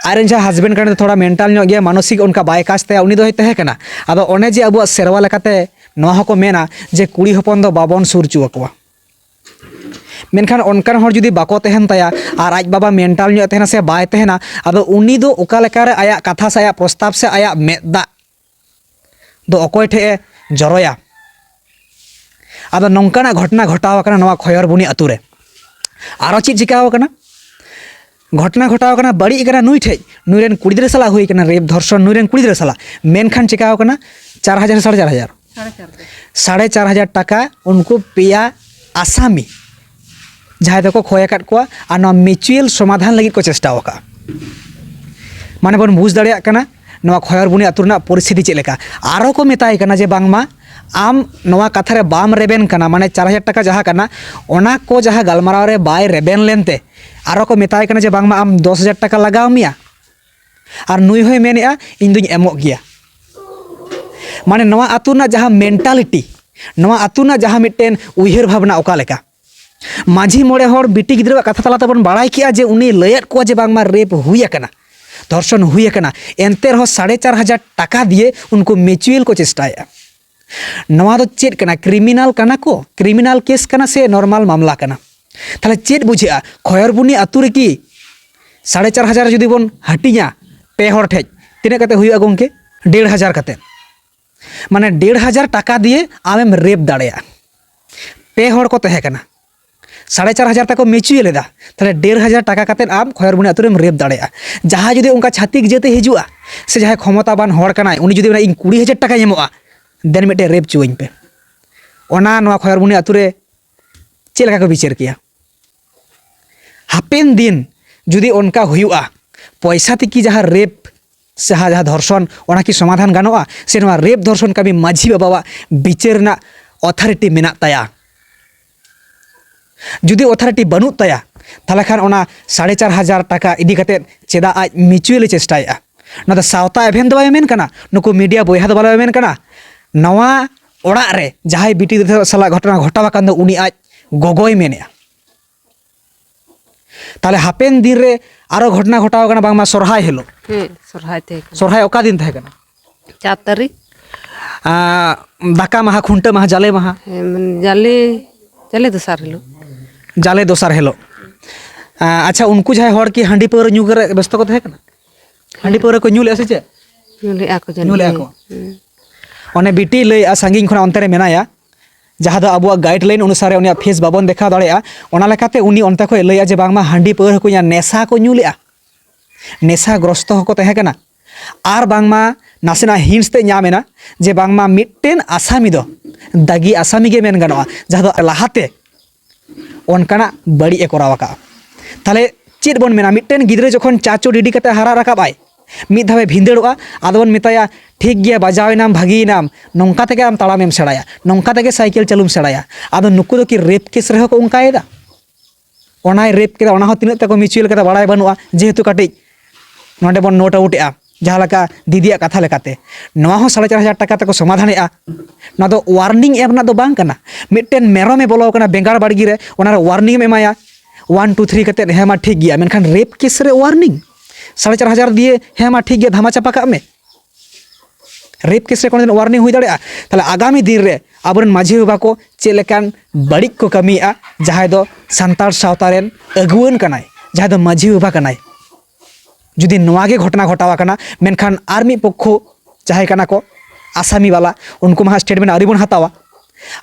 ᱟᱡᱨᱮᱱ ᱡᱟᱦᱟᱸ ᱦᱟᱥᱵᱮᱱᱰ ᱠᱟᱱᱟᱭ, ᱛᱷᱚᱲᱟ ᱢᱮᱱᱴᱟᱞ ᱧᱚᱜ ᱜᱮᱭᱟ, ᱢᱟᱱᱚᱥᱤᱠ ᱚᱱᱠᱟ ᱵᱟᱭ ᱠᱟᱡᱽ ᱛᱟᱭᱟ, ᱩᱱᱤ ᱫᱚ ᱦᱚᱭ ᱛᱟᱦᱮᱸ ᱠᱟᱱᱟ᱾ ᱟᱫᱚ ᱚᱱᱮ ᱡᱮ ᱟᱵᱚᱣᱟᱜ ᱥᱮᱨᱣᱟ ᱞᱮᱠᱟᱛᱮ ᱱᱚᱣᱟ ᱦᱚᱸᱠᱚ ᱢᱮᱱᱟ ᱡᱮ ᱠᱩᱲᱤ ᱦᱚᱯᱚᱱ ᱫᱚ ᱵᱟᱵᱚᱱ ᱥᱩᱨ ᱦᱚᱪᱚ ᱟᱠᱚᱣᱟ, ᱢᱮᱱᱠᱷᱟᱱ ᱚᱱᱠᱟᱱ ᱦᱚᱲ ᱡᱩᱫᱤ ᱵᱟᱠᱚ ᱛᱟᱦᱮᱱ ᱛᱟᱭᱟ ᱟᱨ ᱟᱡ ᱵᱟᱵᱟ ᱢᱮᱱᱴᱟᱞ ᱧᱚᱜ ᱛᱟᱦᱮᱱᱟ ᱥᱮ ᱵᱟᱭ ᱛᱟᱦᱮᱱᱟ, ᱟᱫᱚ ᱩᱱᱤ ᱫᱚ ᱚᱠᱟ ᱞᱮᱠᱟᱨᱮ ᱟᱭᱟᱜ ᱠᱟᱛᱷᱟ ᱥᱮ ᱟᱭᱟᱜ ᱯᱨᱚᱥᱛᱟᱵ ᱥᱮ ᱟᱭᱟᱜ ᱢᱮᱫ ᱫᱟᱜ ᱫᱚ ᱚᱠᱚᱭ ᱴᱷᱮᱡ ᱮ ᱡᱚᱨᱚᱭᱟ? ᱟᱫᱚ ᱱᱚᱝᱠᱟᱱᱟᱜ ᱜᱷᱚᱴᱚᱱᱟ ᱜᱷᱚᱴᱟᱣ ᱟᱠᱟᱱᱟ ᱱᱚᱣᱟ ᱠᱷᱚᱭᱚᱨᱵᱚᱱᱤ ᱟᱛᱳ ᱨᱮ᱾ ᱟᱨᱚ ᱪᱮᱫ ᱪᱤᱠᱟᱹᱣ ᱟᱠᱟᱱᱟ? ᱜᱷᱚᱴᱚᱱᱟ ᱜᱷᱚᱴᱟᱣ ᱟᱠᱟᱱᱟ, ᱵᱟᱹᱲᱤᱡ ᱟᱠᱟᱱᱟ ᱱᱩᱭ ᱴᱷᱮᱡ, ᱱᱩᱭ ᱨᱮᱱ ᱠᱩᱲᱤ ᱜᱤᱫᱽᱨᱟᱹ ᱥᱟᱞᱟᱜ ᱦᱩᱭ ᱟᱠᱟᱱᱟ ᱨᱮᱯ, ᱫᱷᱚᱨᱥᱚᱱ ᱱᱩᱭ ᱨᱮᱱ ᱠᱩᱲᱤ ᱜᱤᱫᱽᱨᱟᱹ ᱥᱟᱞᱟᱜ, ᱢᱮᱱᱠᱷᱟᱱ ᱪᱤᱠᱟᱹᱣ ᱟᱠᱟᱱᱟ? ᱪᱟᱨ ᱦᱟᱡᱟᱨ, ᱥᱟᱲᱮ ᱪᱟᱨ ᱦᱟᱡᱟᱨ, ᱥᱟᱲᱮ ᱪᱟᱨ ᱦᱟᱡᱟᱨ ᱴᱟᱠᱟ ᱩᱱᱠᱩ ᱯᱮᱭᱟ ᱟᱥᱟᱢᱤ ᱡᱟᱦᱟᱸᱭ ᱫᱚᱠᱚ ᱠᱷᱚᱭ ᱟᱠᱟᱫ ᱠᱚᱣᱟ, ᱟᱨ ᱱᱚᱣᱟ ᱢᱤᱪᱩᱭᱮᱞ ᱥᱚᱢᱟᱫᱷᱟᱱ ᱞᱟᱹᱜᱤᱫ ᱠᱚ ᱪᱮᱥᱴᱟ ᱟᱠᱟᱫᱼᱟ᱾ ᱢᱟᱱᱮ ᱵᱚᱱ ᱵᱩᱡᱽ ᱫᱟᱲᱮᱭᱟᱜ ᱠᱟᱱᱟ ᱱᱚᱣᱟ ᱠᱷᱚᱭᱚᱨᱵᱚᱱᱤ ᱟᱹᱛᱩ ᱨᱮᱱᱟᱜ ᱯᱚᱨᱤᱥᱛᱷᱤᱛᱤ ᱪᱮᱫ ᱞᱮᱠᱟ᱾ ᱟᱨᱚ ᱠᱚ ᱢᱮᱛᱟᱭ ᱠᱟᱱᱟ ᱡᱮ ᱵᱟᱝᱢᱟ ᱟᱢ ᱱᱚᱣᱟ ᱠᱟᱛᱷᱟ ᱨᱮ ᱵᱟᱢ ᱨᱮᱵᱮᱱ ᱠᱟᱱᱟ, ᱢᱟᱱᱮ ᱪᱟᱨ ᱦᱟᱡᱟᱨ ᱴᱟᱠᱟ ᱡᱟᱦᱟᱸ ᱠᱟᱱᱟ, ᱚᱱᱟ ᱠᱚ ᱡᱟᱦᱟᱸ ᱜᱟᱞᱢᱟᱨᱟᱣ ᱨᱮ ᱵᱟᱭ ᱨᱮᱵᱮᱱ ᱞᱮᱱᱛᱮ ᱟᱨᱚ ᱠᱚ ᱢᱮᱛᱟᱭ ᱠᱟᱱᱟ ᱡᱮ ᱵᱟᱝᱢᱟ ᱟᱢ ᱫᱚᱥ ᱦᱟᱡᱟᱨ ᱴᱟᱠᱟ ᱞᱟᱜᱟᱣ ᱢᱮᱭᱟ, ᱟᱨ ᱱᱩᱭ ᱦᱚᱸᱭ ᱢᱮᱱᱮᱫᱼᱟ ᱤᱧ ᱫᱩᱧ ᱮᱢᱚᱜ ᱜᱮᱭᱟ᱾ ᱢᱟᱱᱮ ᱱᱚᱣᱟ ᱟᱹᱛᱩ ᱨᱮᱱᱟᱜ ᱡᱟᱦᱟᱸ ᱢᱮᱱᱴᱟᱞᱤᱴᱤ, ᱱᱚᱣᱟ ᱟᱹᱛᱩ ᱨᱮᱱᱟᱜ ᱡᱟᱦᱟᱸ ᱢᱤᱫᱴᱮᱱ ᱩᱭᱦᱟᱹᱨ ᱵᱷᱟᱵᱽᱱᱟ ᱚᱠᱟ ᱞᱮᱠᱟ, ᱢᱟᱹᱡᱷᱤ ᱢᱚᱬᱮ ᱦᱚᱲ ᱵᱤᱴᱤ ᱜᱤᱫᱽᱨᱟᱹᱣᱟᱜ ᱠᱟᱛᱷᱟ ᱛᱟᱞᱟ ᱛᱮᱵᱚᱱ ᱵᱟᱲᱟᱭ ᱠᱮᱜᱼᱟ ᱡᱮ ᱩᱱᱤ ᱞᱟᱹᱭᱟᱫ ᱠᱚᱣᱟ ᱡᱮ ᱵᱟᱝᱢᱟ ᱨᱮᱯ ᱦᱩᱭ ᱟᱠᱟᱱᱟ, ᱫᱷᱚᱨᱥᱚᱱ ᱦᱩᱭ ᱟᱠᱟᱱᱟ, ᱮᱱᱛᱮ ᱨᱮᱦᱚᱸ ᱥᱟᱲᱮ ᱪᱟᱨ ᱦᱟᱡᱟᱨ ᱴᱟᱠᱟ ᱫᱤᱭᱮ ᱩᱱᱠᱩ ᱢᱤᱪᱩᱭᱮᱞ ᱠᱚ ᱪᱮᱥᱴᱟᱭᱮᱫᱼᱟ᱾ ᱱᱚᱣᱟ ᱫᱚ ᱪᱮᱫ ᱠᱟᱱᱟ? ᱠᱨᱤᱢᱤᱱᱟᱞ ᱠᱟᱱᱟ ᱠᱚ? ᱠᱨᱤᱢᱤᱱᱟᱞ ᱠᱮᱥ ᱠᱟᱱᱟ ᱥᱮ ᱱᱚᱨᱢᱟᱞ ᱢᱟᱢᱞᱟ ᱠᱟᱱᱟ? ᱛᱟᱦᱞᱮ ᱪᱮᱫ ᱵᱩᱡᱷᱟᱹᱜᱼᱟ? ᱠᱷᱚᱭᱚᱨᱵᱩᱱᱤ ᱟᱹᱛᱩ ᱨᱮᱠᱤ ᱥᱟᱲᱮ ᱪᱟᱨ ᱦᱟᱡᱟᱨ ᱡᱩᱫᱤ ᱵᱚᱱ ᱦᱟᱹᱴᱤᱧᱟ ᱯᱮ ᱦᱚᱲ ᱴᱷᱮᱡ, ᱛᱤᱱᱟᱹᱜ ᱠᱟᱛᱮ ᱦᱩᱭᱩᱜᱼᱟ ᱜᱚᱢᱠᱮ? ᱰᱮᱲ ᱦᱟᱡᱟᱨ ᱠᱟᱛᱮ᱾ ᱢᱟᱱᱮ ᱰᱮᱲ ᱦᱟᱡᱟᱨ ᱴᱟᱠᱟ ᱫᱤᱭᱮ ᱟᱢᱮᱢ ᱨᱮᱯ ᱫᱟᱲᱮᱭᱟᱜᱼᱟ᱾ ᱯᱮ ᱦᱚᱲ ᱠᱚ ᱛᱟᱦᱮᱸ ᱠᱟᱱᱟ, ᱥᱟᱲᱮ ᱪᱟᱨ ᱦᱟᱡᱟᱨ ᱛᱮᱠᱚ ᱢᱤᱪᱩᱭᱮᱞ ᱮᱫᱟ, ᱛᱟᱦᱞᱮ ᱰᱮᱲ ᱦᱟᱡᱟᱨ ᱴᱟᱠᱟ ᱠᱟᱛᱮ ᱟᱢ ᱠᱷᱚᱭᱚᱨᱵᱩᱱᱤ ᱟᱹᱛᱩ ᱨᱮᱢ ᱨᱮᱯ ᱫᱟᱲᱮᱭᱟᱜᱼᱟ᱾ ᱡᱟᱦᱟᱸᱭ ᱡᱩᱫᱤ ᱚᱱᱠᱟ ᱪᱷᱟᱹᱛᱤᱠ ᱡᱟᱹᱛᱮ ᱦᱤᱡᱩᱜᱼᱟ ᱥᱮ ᱡᱟᱦᱟᱸᱭ ᱠᱷᱚᱢᱚᱛᱟᱵᱟᱱ ᱦᱚᱲ ᱠᱟᱱᱟᱭ, ᱩᱱᱤ ᱡᱩᱫᱤ ᱢᱮᱱᱟ ᱤᱧ ᱠᱩᱲᱤ ᱦᱟᱡᱟᱨ ᱴᱟᱠᱟᱧ ᱮᱢᱚᱜᱼᱟ, ᱫᱮᱱ ᱢᱤᱫᱴᱮᱱ ᱨᱮᱯ ᱦᱚᱪᱚᱣᱟᱹᱧ ᱯᱮ, ᱚᱱᱟ ᱱᱚᱣᱟ ᱠᱷᱚᱭᱚᱨᱵᱚᱱᱤ ᱟᱹᱛᱩ ᱨᱮ ᱪᱮᱫ ᱞᱮᱠᱟ ᱠᱚ ᱵᱤᱪᱟᱹᱨ ᱠᱮᱭᱟ? ᱦᱟᱯᱮᱱ ᱫᱤᱱ ᱡᱩᱫᱤ ᱚᱱᱠᱟ ᱦᱩᱭᱩᱜᱼᱟ, ᱯᱚᱭᱥᱟ ᱛᱮᱠᱤ ᱡᱟᱦᱟᱸ ᱨᱮᱯ ᱥᱮ ᱡᱟᱦᱟᱸ ᱫᱷᱚᱨᱥᱚᱱ, ᱚᱱᱟ ᱠᱤ ᱥᱚᱢᱟᱫᱷᱟᱱ ᱜᱟᱱᱚᱜᱼᱟ? ᱥᱮ ᱱᱚᱣᱟ ᱨᱮᱯ ᱫᱷᱚᱨᱥᱚᱱ ᱠᱟᱹᱢᱤ ᱢᱟᱹᱡᱷᱤ ᱵᱟᱵᱟᱣᱟᱜ ᱵᱤᱪᱟᱹᱨ ᱨᱮᱱᱟᱜ ᱚᱛᱷᱟᱨᱤᱴᱤ ᱢᱮᱱᱟᱜ ᱛᱟᱭᱟ? ᱡᱩᱫᱤ ᱚᱛᱷᱟᱨᱤᱴᱤ ᱵᱟᱹᱱᱩᱜ ᱛᱟᱭᱟ, ᱛᱟᱦᱚᱞᱮ ᱠᱷᱟᱱ ᱚᱱᱟ ᱥᱟᱲᱮ ᱪᱟᱨ ᱦᱟᱡᱟᱨ ᱴᱟᱠᱟ ᱤᱫᱤ ᱠᱟᱛᱮᱫ ᱪᱮᱫᱟᱜ ᱟᱡ ᱢᱤᱪᱩᱭᱮᱞᱮ ᱪᱮᱥᱴᱟᱭᱮᱫᱼᱟ? ᱱᱚᱣᱟ ᱫᱚ ᱥᱟᱶᱛᱟ ᱮᱵᱷᱮᱱ ᱫᱚ ᱵᱟᱭ ᱢᱮᱱ ᱠᱟᱱᱟ, ᱱᱩᱠᱩ ᱢᱤᱰᱤᱭᱟ ᱵᱚᱭᱦᱟ ᱫᱚ ᱵᱟᱞᱮ ᱢᱮᱱ ᱠᱟᱱᱟ᱾ ᱱᱚᱣᱟ ᱚᱲᱟᱜ ᱨᱮ ᱡᱟᱦᱟᱸᱭ ᱵᱤᱴᱤ ᱜᱤᱫᱽᱨᱟᱹ ᱥᱟᱞᱟᱜ ᱜᱷᱚᱴᱚᱱᱟ ᱜᱷᱚᱴᱟᱣ ᱟᱠᱟᱱ ᱫᱚ, ᱩᱱᱤ ᱟᱡ ᱜᱚᱜᱚᱭ ᱢᱮᱱᱮᱫᱼᱟ᱾ ᱛᱟᱦᱚᱞᱮ ᱦᱟᱯᱮᱱ ᱫᱤᱱ ᱨᱮ ᱟᱨᱚ ᱜᱷᱚᱴᱚᱱᱟ ᱜᱷᱚᱴᱟᱣ ᱟᱠᱟᱱᱟ, ᱵᱟᱝᱢᱟ ᱥᱚᱨᱦᱟᱭ ᱦᱤᱞᱳᱜ᱾ ᱦᱮᱸ, ᱥᱚᱨᱦᱟᱭ ᱛᱟᱦᱮᱸ ᱠᱟᱱᱟ᱾ ᱥᱚᱨᱦᱟᱭ ᱚᱠᱟ ᱫᱤᱱ ᱛᱟᱦᱮᱸ ᱠᱟᱱᱟ? ᱪᱟᱨ ᱛᱟᱹᱨᱤᱠᱷ᱾ ᱟᱸ, ᱫᱟᱠᱟ ᱢᱟᱦᱟ, ᱠᱷᱩᱱᱴᱟᱹᱣ ᱢᱟᱦᱟ, ᱡᱟᱞᱮ ᱢᱟᱦᱟ᱾ ᱦᱮᱸ, ᱢᱟᱱᱮ ᱡᱟᱞᱮ, ᱡᱟᱞᱮ ᱫᱚᱥᱟᱨ ᱦᱤᱞᱳᱜ᱾ ᱡᱟᱞᱮ ᱫᱚᱥᱟᱨ ᱦᱤᱞᱳᱜ᱾ ᱟᱸ, ᱟᱪᱪᱷᱟ, ᱩᱱᱠᱩ ᱡᱟᱦᱟᱸᱭ ᱦᱚᱲ ᱠᱤ ᱦᱟᱺᱰᱤ ᱯᱟᱹᱣᱨᱟᱹ ᱧᱩ ᱠᱚᱨᱮ ᱵᱮᱥᱛᱚ ᱠᱚ ᱛᱟᱦᱮᱸ ᱠᱟᱱᱟ? ᱦᱟᱺᱰᱤ ᱯᱟᱹᱣᱨᱟᱹ ᱠᱚ ᱧᱩ ᱞᱮᱜᱼᱟ ᱥᱮ ᱪᱮᱫ? ᱧᱩ ᱞᱮᱜᱼᱟ ᱠᱚ ᱡᱟᱹᱱᱤᱡ᱾ ᱧᱩ ᱞᱮᱜᱼᱟ ᱠᱚ᱾ ᱦᱮᱸ᱾ ᱚᱱᱮ ᱵᱤᱴᱤᱭ ᱞᱟᱹᱭᱮᱜᱼᱟ, ᱥᱟᱺᱜᱤᱧ ᱠᱷᱚᱱᱟᱜ ᱚᱱᱛᱮ ᱨᱮ ᱢᱮᱱᱟᱭᱟ, ᱡᱟᱦᱟᱸ ᱫᱚ ᱟᱵᱚᱣᱟᱜ ᱜᱟᱭᱤᱰ ᱞᱟᱭᱤᱱ ᱚᱱᱩᱥᱟᱨᱮ ᱩᱱᱤᱭᱟᱜ ᱯᱷᱮᱥ ᱵᱟᱵᱚᱱ ᱫᱮᱠᱷᱟᱣ ᱫᱟᱲᱮᱭᱟᱜᱼᱟ᱾ ᱚᱱᱟ ᱞᱮᱠᱟᱛᱮ ᱩᱱᱤ ᱚᱱᱛᱮ ᱠᱷᱚᱱ ᱞᱟᱹᱭᱟ ᱡᱮ ᱵᱟᱝᱢᱟ ᱦᱟᱺᱰᱤ ᱯᱟᱹᱣᱨᱟᱹ ᱠᱚ ᱧᱩᱭᱟ, ᱱᱮᱥᱟ ᱠᱚ ᱧᱩ ᱞᱮᱜᱼᱟ, ᱱᱮᱥᱟ ᱜᱨᱚᱥᱛᱚ ᱦᱚᱸᱠᱚ ᱛᱟᱦᱮᱸ ᱠᱟᱱᱟ, ᱟᱨ ᱵᱟᱝᱢᱟ ᱱᱟᱥᱮᱱᱟᱜ ᱦᱤᱱᱴᱥ ᱛᱮ ᱧᱟᱢ ᱮᱱᱟ ᱡᱮ ᱵᱟᱝᱢᱟ ᱢᱤᱫᱴᱮᱱ ᱟᱥᱟᱢᱤ ᱫᱚ, ᱫᱟᱜᱤ ᱟᱥᱟᱢᱤ ᱜᱮ ᱢᱮᱱ ᱜᱟᱱᱚᱜᱼᱟ, ᱡᱟᱦᱟᱸ ᱫᱚ ᱞᱟᱦᱟᱛᱮ ᱚᱱᱠᱟᱱᱟᱜ ᱵᱟᱹᱲᱤᱡ ᱮ ᱠᱚᱨᱟᱣ ᱟᱠᱟᱫᱼᱟ᱾ ᱛᱟᱦᱚᱞᱮ ᱪᱮᱫ ᱵᱚᱱ ᱢᱮᱱᱟ, ᱢᱤᱫᱴᱮᱱ ᱜᱤᱫᱽᱨᱟᱹ ᱡᱚᱠᱷᱚᱱ ᱪᱟᱪᱳ ᱰᱤᱰᱤ ᱠᱟᱛᱮ ᱦᱟᱨᱟ ᱨᱟᱠᱟᱵ ᱟᱭ, ᱢᱤᱫ ᱫᱷᱟᱣᱮ ᱵᱷᱤᱸᱫᱟᱹᱲᱚᱜᱼᱟ, ᱟᱫᱚ ᱵᱚᱱ ᱢᱮᱛᱟᱭᱟ, "ᱴᱷᱤᱠ ᱜᱮᱭᱟ, ᱵᱟᱡᱟᱣ ᱮᱱᱟᱢ, ᱵᱷᱟᱹᱜᱤᱭᱮᱱᱟᱢ, ᱱᱚᱝᱠᱟ ᱛᱮᱜᱮ ᱟᱢ ᱛᱟᱲᱟᱢᱮᱢ ᱥᱮᱬᱟᱭᱟ, ᱱᱚᱝᱠᱟ ᱛᱮᱜᱮ ᱥᱟᱭᱠᱮᱞ ᱪᱟᱹᱞᱩᱢ ᱥᱮᱬᱟᱭᱟ᱾" ᱟᱫᱚ ᱱᱩᱠᱩ ᱫᱚ ᱠᱤ ᱨᱮᱯ ᱠᱮᱥ ᱨᱮᱦᱚᱸ ᱠᱚ ᱚᱱᱠᱟᱭᱮᱫᱟ? ᱚᱱᱟᱭ ᱨᱮᱯ ᱠᱮᱫᱟ, ᱚᱱᱟ ᱦᱚᱸ ᱛᱤᱱᱟᱹᱜ ᱛᱟᱠᱚ ᱢᱤᱪᱩᱭᱮᱞ ᱠᱟᱫᱟ ᱵᱟᱲᱟᱭ ᱵᱟᱹᱱᱩᱜᱼᱟ, ᱡᱮᱦᱮᱛᱩ ᱠᱟᱹᱴᱤᱡ ᱱᱚᱰᱮ ᱵᱚᱱ ᱱᱳᱴ ᱟᱣᱩᱴ ᱮᱜᱼᱟ, ᱡᱟᱦᱟᱸ ᱞᱮᱠᱟ ᱫᱤᱫᱤᱭᱟᱜ ᱠᱟᱛᱷᱟ ᱞᱮᱠᱟᱛᱮ, ᱱᱚᱣᱟ ᱦᱚᱸ ᱥᱟᱲᱮ ᱪᱟᱨ ᱦᱟᱡᱟᱨ ᱴᱟᱠᱟ ᱛᱮᱠᱚ ᱥᱚᱢᱟᱫᱷᱟᱱᱮᱜᱼᱟ᱾ ᱱᱚᱣᱟ ᱫᱚ ᱳᱣᱟᱨᱱᱤᱝ ᱮᱢ ᱨᱮᱱᱟᱜ ᱫᱚ ᱵᱟᱝ ᱠᱟᱱᱟ᱾ ᱢᱤᱫᱴᱮᱱ ᱢᱮᱨᱚᱢᱮ ᱵᱚᱞᱚ ᱟᱠᱟᱱᱟ ᱵᱮᱸᱜᱟᱲ ᱵᱟᱲᱜᱮ ᱨᱮ, ᱚᱱᱟᱨᱮ ᱳᱣᱟᱨᱱᱤᱝ ᱮᱢ ᱮᱢᱟᱭᱟ, ᱚᱣᱟᱱ ᱴᱩ ᱛᱷᱨᱤ ᱠᱟᱛᱮᱫ, ᱦᱮᱸ ᱢᱟ ᱴᱷᱤᱠ ᱜᱮᱭᱟ, ᱢᱮᱱᱠᱷᱟᱱ ᱨᱮᱯ ᱠᱮᱥ ᱨᱮ ᱳᱣᱟᱨᱱᱤᱝ, ᱥᱟᱲᱮ ᱪᱟᱨ ᱦᱟᱡᱟᱨ ᱫᱤᱭᱮ, ᱦᱮᱸ ᱢᱟ ᱴᱷᱤᱠ ᱜᱮᱭᱟ, ᱫᱷᱟᱢᱟ ᱪᱟᱯᱟ ᱠᱟᱜ ᱢᱮ᱾ ᱨᱮᱯ ᱠᱮᱥ ᱨᱮ ᱠᱳᱱᱳ ᱫᱤᱱ ᱳᱣᱟᱨᱱᱤᱝ ᱦᱩᱭ ᱫᱟᱲᱮᱭᱟᱜᱼᱟ? ᱛᱟᱦᱚᱞᱮ ᱟᱜᱟᱢᱤ ᱫᱤᱱ ᱨᱮ ᱟᱵᱚᱨᱮᱱ ᱢᱟᱹᱡᱷᱤ ᱵᱟᱵᱟ ᱠᱚ ᱪᱮᱫ ᱞᱮᱠᱟᱱ ᱵᱟᱹᱲᱤᱡ ᱠᱚ ᱠᱟᱹᱢᱤᱭᱮᱫᱼᱟ, ᱡᱟᱦᱟᱸᱭ ᱫᱚ ᱥᱟᱱᱛᱟᱲ ᱥᱟᱶᱛᱟ ᱨᱮᱱ ᱟᱹᱜᱩᱣᱟᱹᱱ ᱠᱟᱱᱟᱭ, ᱡᱟᱦᱟᱸᱭ ᱫᱚ ᱢᱟᱹᱡᱷᱤ ᱵᱟᱵᱟ ᱠᱟᱱᱟᱭ, ᱡᱩᱫᱤ ᱱᱚᱣᱟ ᱜᱮ ᱜᱷᱚᱴᱚᱱᱟ ᱜᱷᱚᱴᱟᱣ ᱟᱠᱟᱱᱟ, ᱢᱮᱱᱠᱷᱟᱱ ᱟᱨ ᱢᱤᱫ ᱯᱚᱠᱠᱷᱚ ᱡᱟᱦᱟᱸᱭ ᱠᱟᱱᱟ ᱠᱚ ᱟᱥᱟᱢᱤ ᱵᱟᱞᱟ, ᱩᱱᱠᱩ ᱢᱟ ᱦᱟᱸᱜ ᱥᱴᱮᱴᱢᱮᱱᱴ ᱟᱹᱣᱨᱤ ᱵᱚᱱ ᱦᱟᱛᱟᱣᱟ᱾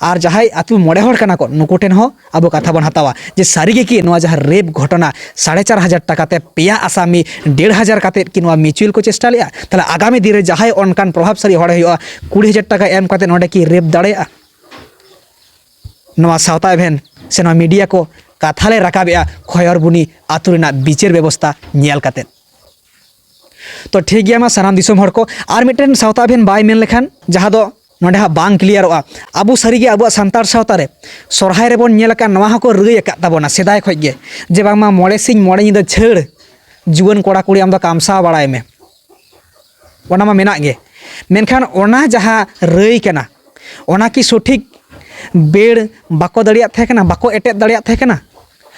ᱟᱨ ᱡᱟᱦᱟᱸᱭ ᱟᱹᱛᱩ ᱢᱚᱬᱮ ᱦᱚᱲ ᱠᱟᱱᱟ ᱠᱚ, ᱱᱩᱠᱩ ᱴᱷᱮᱱ ᱦᱚᱸ ᱟᱵᱚ ᱠᱟᱛᱷᱟ ᱵᱚᱱ ᱦᱟᱛᱟᱣᱟ ᱡᱮ ᱥᱟᱹᱨᱤ ᱜᱮ ᱠᱤ ᱱᱚᱣᱟ ᱡᱟᱦᱟᱸ ᱨᱮᱯ ᱜᱷᱚᱴᱚᱱᱟ, ᱥᱟᱲᱮ ᱪᱟᱨ ᱦᱟᱡᱟᱨ ᱴᱟᱠᱟ ᱛᱮ ᱯᱮᱭᱟ ᱟᱥᱟᱢᱤ ᱰᱮᱲ ᱦᱟᱡᱟᱨ ᱠᱟᱛᱮᱫ ᱠᱤ ᱱᱚᱣᱟ ᱢᱤᱪᱩᱭᱮᱞ ᱠᱚ ᱪᱮᱥᱴᱟ ᱞᱮᱜᱼᱟ? ᱛᱟᱦᱚᱞᱮ ᱟᱜᱟᱢᱤ ᱫᱤᱱ ᱨᱮ ᱡᱟᱦᱟᱸᱭ ᱚᱱᱠᱟᱱ ᱯᱨᱚᱵᱷᱟᱵᱽᱥᱟᱞᱤ ᱦᱚᱲᱮ ᱦᱩᱭᱩᱜᱼᱟ, ᱠᱩᱲᱤ ᱦᱟᱡᱟᱨ ᱴᱟᱠᱟ ᱮᱢ ᱠᱟᱛᱮᱫ ᱱᱚᱰᱮ ᱠᱤ ᱨᱮᱯ ᱫᱟᱲᱮᱭᱟᱜᱼᱟ? ᱱᱚᱣᱟ ᱥᱟᱶᱛᱟ ᱮᱵᱷᱮᱱ ᱥᱮ ᱱᱚᱣᱟ ᱢᱤᱰᱤᱭᱟ ᱠᱚ ᱠᱟᱛᱷᱟ ᱞᱮ ᱨᱟᱠᱟᱵᱮᱜᱼᱟ ᱠᱷᱚᱭᱚᱨᱵᱩᱱᱤ ᱟᱹᱛᱩ ᱨᱮᱱᱟᱜ ᱵᱤᱪᱟᱹᱨ ᱵᱮᱵᱚᱥᱛᱟ ᱧᱮᱞ ᱠᱟᱛᱮᱫ᱾ ᱛᱚ ᱴᱷᱤᱠ ᱜᱮᱭᱟ, ᱢᱟ ᱥᱟᱱᱟᱢ ᱫᱤᱥᱚᱢ ᱦᱚᱲ ᱠᱚ, ᱟᱨ ᱢᱤᱫᱴᱮᱱ ᱥᱟᱶᱛᱟ ᱮᱵᱷᱮᱱ ᱵᱟᱭ ᱢᱮᱱ ᱞᱮᱠᱷᱟᱱ, ᱡᱟᱦᱟᱸ ᱫᱚ ᱱᱚᱰᱮ ᱦᱟᱸᱜ ᱵᱟᱝ ᱠᱞᱤᱭᱟᱨᱚᱜᱼᱟ, ᱟᱵᱚ ᱥᱟᱹᱨᱤᱜᱮ ᱟᱵᱚᱣᱟᱜ ᱥᱟᱱᱛᱟᱲ ᱥᱟᱶᱛᱟ ᱨᱮ ᱥᱚᱨᱦᱟᱭ ᱨᱮᱵᱚᱱ ᱧᱮᱞ ᱟᱠᱟᱫ, ᱱᱚᱣᱟ ᱦᱚᱸᱠᱚ ᱨᱟᱹᱭ ᱟᱠᱟᱫ ᱛᱟᱵᱚᱱᱟ ᱥᱮᱫᱟᱭ ᱠᱷᱚᱱ ᱜᱮ, ᱡᱮ ᱵᱟᱝᱢᱟ ᱢᱚᱬᱮ ᱥᱤᱧ ᱢᱚᱬᱮ ᱧᱤᱫᱟᱹ ᱪᱷᱟᱹᱲ ᱡᱩᱣᱟᱹᱱ ᱠᱚᱲᱟ ᱠᱩᱲᱤ ᱟᱢ ᱫᱚ ᱠᱟᱢᱥᱟᱣ ᱵᱟᱲᱟᱭ ᱢᱮ, ᱚᱱᱟ ᱢᱟ ᱢᱮᱱᱟᱜ ᱜᱮ᱾ ᱢᱮᱱᱠᱷᱟᱱ ᱚᱱᱟ ᱡᱟᱦᱟᱸ ᱨᱟᱹᱭ ᱠᱟᱱᱟ, ᱚᱱᱟ ᱠᱤ ᱥᱚᱴᱷᱤᱠ ᱵᱮᱲ ᱵᱟᱠᱚ ᱫᱟᱲᱮᱭᱟᱜ ᱛᱟᱦᱮᱸ ᱠᱟᱱᱟ, ᱵᱟᱠᱚ ᱮᱴᱮᱫ ᱫᱟᱲᱮᱭᱟᱜ ᱛᱟᱦᱮᱸ ᱠᱟᱱᱟ?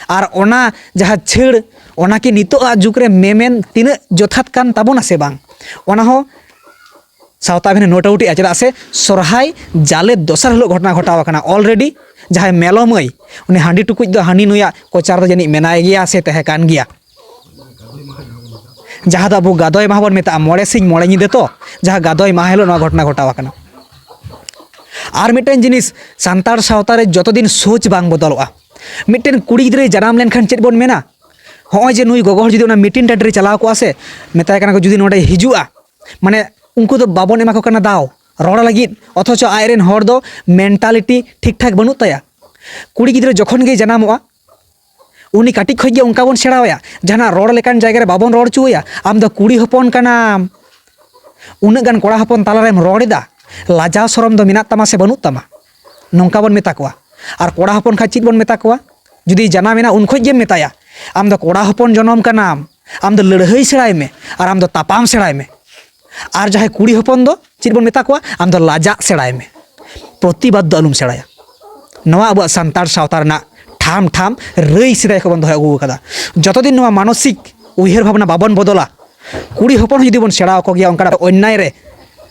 ᱟᱨ ᱚᱱᱟ ᱡᱟᱦᱟᱸ ᱪᱷᱟᱹᱲ, ᱚᱱᱟ ᱠᱤ ᱱᱤᱛᱚᱜ ᱟᱜ ᱡᱩᱜᱽ ᱨᱮ ᱢᱮᱢᱮᱱ ᱛᱤᱱᱟᱹᱜ ᱡᱚᱛᱷᱟᱛ ᱠᱟᱱ ᱛᱟᱵᱚᱱᱟ ᱥᱮ ᱵᱟᱝ, ᱚᱱᱟ ᱦᱚᱸ ᱥᱟᱶᱛᱟ ᱟᱵᱷᱤᱱᱮ ᱱᱳᱴ ᱟᱣᱩᱴ ᱮᱜᱼᱟ᱾ ᱪᱮᱫᱟᱜ ᱥᱮ ᱥᱚᱨᱦᱟᱭ ᱡᱟᱞᱮ ᱫᱚᱥᱟᱨ ᱦᱤᱞᱳᱜ ᱜᱷᱚᱴᱚᱱᱟ ᱜᱷᱚᱴᱟᱣ ᱟᱠᱟᱱᱟ᱾ ᱚᱞᱨᱮᱰᱤ ᱡᱟᱦᱟᱸᱭ ᱢᱮᱞᱚ ᱢᱟᱹᱭ, ᱩᱱᱤ ᱦᱟᱺᱰᱤ ᱴᱩᱠᱩᱡ ᱫᱚ ᱦᱟᱹᱱᱤ ᱱᱩᱭᱟᱜ ᱠᱚᱪᱟᱨ ᱫᱚ ᱡᱟᱹᱱᱤᱡ ᱢᱮᱱᱟᱭ ᱜᱮᱭᱟ ᱥᱮ ᱛᱟᱦᱮᱸ ᱠᱟᱱ ᱜᱮᱭᱟ, ᱡᱟᱦᱟᱸ ᱫᱚ ᱟᱵᱚ ᱜᱟᱫᱚᱭ ᱢᱟᱦᱟ ᱵᱚᱱ ᱢᱮᱛᱟᱜᱼᱟ᱾ ᱢᱚᱬᱮ ᱥᱤᱧ ᱢᱚᱬᱮ ᱧᱤᱫᱟᱹ ᱛᱚ, ᱡᱟᱦᱟᱸ ᱜᱟᱫᱚᱭ ᱢᱟᱦᱟ ᱦᱤᱞᱳᱜ ᱱᱚᱣᱟ ᱜᱷᱚᱴᱚᱱᱟ ᱜᱷᱚᱴᱟᱣ ᱟᱠᱟᱱᱟ᱾ ᱟᱨ ᱢᱤᱫᱴᱮᱱ ᱡᱤᱱᱤᱥ, ᱥᱟᱱᱛᱟᱲ ᱥᱟᱶᱛᱟ ᱨᱮ ᱡᱚᱛᱚ ᱫᱤᱱ ᱥᱳᱪ ᱵᱟᱝ ᱵᱚᱫᱚᱞᱚᱜᱼᱟ᱾ ᱢᱤᱫᱴᱮᱱ ᱠᱩᱲᱤ ᱜᱤᱫᱽᱨᱟᱹᱭ ᱡᱟᱱᱟᱢ ᱞᱮᱱᱠᱷᱟᱱ ᱪᱮᱫ ᱵᱚᱱ ᱢᱮᱱᱟ? ᱦᱚᱸᱜᱼᱚᱭ ᱡᱮ ᱱᱩᱭ ᱜᱚᱜᱚ ᱦᱚᱲ ᱡᱩᱫᱤ ᱚᱱᱟ ᱢᱤᱴᱤᱝ ᱴᱟᱺᱰᱤ ᱨᱮ ᱪᱟᱞᱟᱣ ᱠᱚᱜᱼᱟ ᱥᱮ, ᱢᱮᱛᱟᱭ ᱠᱟᱱᱟ ᱠᱚ ᱡᱩᱫᱤ ᱱᱚᱰᱮ ᱦᱤᱡᱩᱜᱼᱟ, ᱢᱟᱱᱮ ᱩᱱᱠᱩ ᱫᱚ ᱵᱟᱵᱚᱱ ᱮᱢᱟ ᱠᱚ ᱠᱟᱱᱟ ᱫᱟᱣ ᱨᱚᱲ ᱞᱟᱹᱜᱤᱫ, ᱚᱛᱷᱚᱪᱚ ᱟᱡᱨᱮᱱ ᱦᱚᱲ ᱫᱚ ᱢᱮᱱᱴᱟᱞᱤᱴᱤ ᱴᱷᱤᱠ ᱴᱷᱟᱠ ᱵᱟᱹᱱᱩᱜ ᱛᱟᱭᱟ᱾ ᱠᱩᱲᱤ ᱜᱤᱫᱽᱨᱟᱹ ᱡᱚᱠᱷᱚᱱ ᱜᱮᱭ ᱡᱟᱱᱟᱢᱚᱜᱼᱟ, ᱩᱱᱤ ᱠᱟᱹᱴᱤᱡ ᱠᱷᱚᱱ ᱜᱮ ᱚᱱᱠᱟ ᱵᱚᱱ ᱥᱮᱬᱟᱣᱟᱭᱟ, ᱡᱟᱦᱟᱱᱟᱜ ᱨᱚᱲ ᱞᱮᱠᱟᱱ ᱡᱟᱭᱜᱟ ᱨᱮ ᱵᱟᱵᱚᱱ ᱨᱚᱲ ᱦᱚᱪᱚᱣᱟᱭᱟ, "ᱟᱢ ᱫᱚ ᱠᱩᱲᱤ ᱦᱚᱯᱚᱱ ᱠᱟᱱᱟᱢ, ᱩᱱᱟᱹᱜ ᱜᱟᱱ ᱠᱚᱲᱟ ᱦᱚᱯᱚᱱ ᱛᱟᱞᱟᱨᱮᱢ ᱨᱚᱲ ᱮᱫᱟ, ᱞᱟᱡᱟᱣ ᱥᱚᱨᱚᱢ ᱫᱚ ᱢᱮᱱᱟᱜ ᱛᱟᱢᱟ ᱥᱮ ᱵᱟᱹᱱᱩᱜ ᱛᱟᱢᱟ?" ᱱᱚᱝᱠᱟ ᱵᱚᱱ ᱢᱮᱛᱟ ᱠᱚᱣᱟ᱾ ᱟᱨ ᱠᱚᱲᱟ ᱦᱚᱯᱚᱱ ᱠᱷᱟᱱ ᱪᱮᱫ ᱵᱚᱱ ᱢᱮᱛᱟ ᱠᱚᱣᱟ? ᱡᱩᱫᱤ ᱡᱟᱱᱟᱢ ᱮᱱᱟ, ᱩᱱ ᱠᱷᱚᱱ ᱜᱮᱢ ᱢᱮᱛᱟᱭᱟ, "ᱟᱢ ᱫᱚ ᱠᱚᱲᱟ ᱦᱚᱯᱚᱱ ᱡᱚᱱᱚᱢ ᱠᱟᱱᱟᱢ, ᱟᱢ ᱫᱚ ᱞᱟᱹᱲᱦᱟᱹᱭ ᱥᱮᱬᱟᱭ ᱢᱮ, ᱟᱨ ᱟᱢ ᱫᱚ ᱛᱟᱯᱟᱢ ᱥᱮᱬᱟᱭ ᱢᱮ᱾" ᱟᱨ ᱡᱟᱦᱟᱸᱭ ᱠᱩᱲᱤ ᱦᱚᱯᱚᱱ ᱫᱚ ᱪᱮᱫ ᱵᱚᱱ ᱢᱮᱛᱟ ᱠᱚᱣᱟ? "ᱟᱢ ᱫᱚ ᱞᱟᱡᱟᱜ ᱥᱮᱬᱟᱭ ᱢᱮ, ᱯᱨᱚᱛᱤᱵᱟᱫ ᱫᱚ ᱟᱞᱚᱢ ᱥᱮᱬᱟᱭᱟ᱾" ᱱᱚᱣᱟ ᱟᱵᱚᱣᱟᱜ ᱥᱟᱱᱛᱟᱲ ᱥᱟᱶᱛᱟ ᱨᱮᱱᱟᱜ ᱴᱷᱟᱢ ᱴᱷᱟᱢ ᱨᱟᱹᱭ ᱥᱮᱫᱟᱭ ᱠᱷᱚᱱ ᱵᱚᱱ ᱫᱚᱦᱚ ᱟᱹᱜᱩ ᱟᱠᱟᱫᱟ᱾ ᱡᱚᱛᱚ ᱫᱤᱱ ᱱᱚᱣᱟ ᱢᱟᱱᱚᱥᱤᱠ ᱩᱭᱦᱟᱹᱨ ᱵᱷᱟᱵᱽᱱᱟ ᱵᱟᱵᱚᱱ ᱵᱚᱫᱚᱞᱟ, ᱠᱩᱲᱤ ᱦᱚᱯᱚᱱ ᱦᱚᱸ ᱡᱩᱫᱤ ᱵᱚᱱ ᱥᱮᱬᱟ ᱟᱠᱚ ᱜᱮᱭᱟ ᱚᱱᱠᱟᱱᱟᱜ ᱚᱱᱭᱟᱭ ᱨᱮ,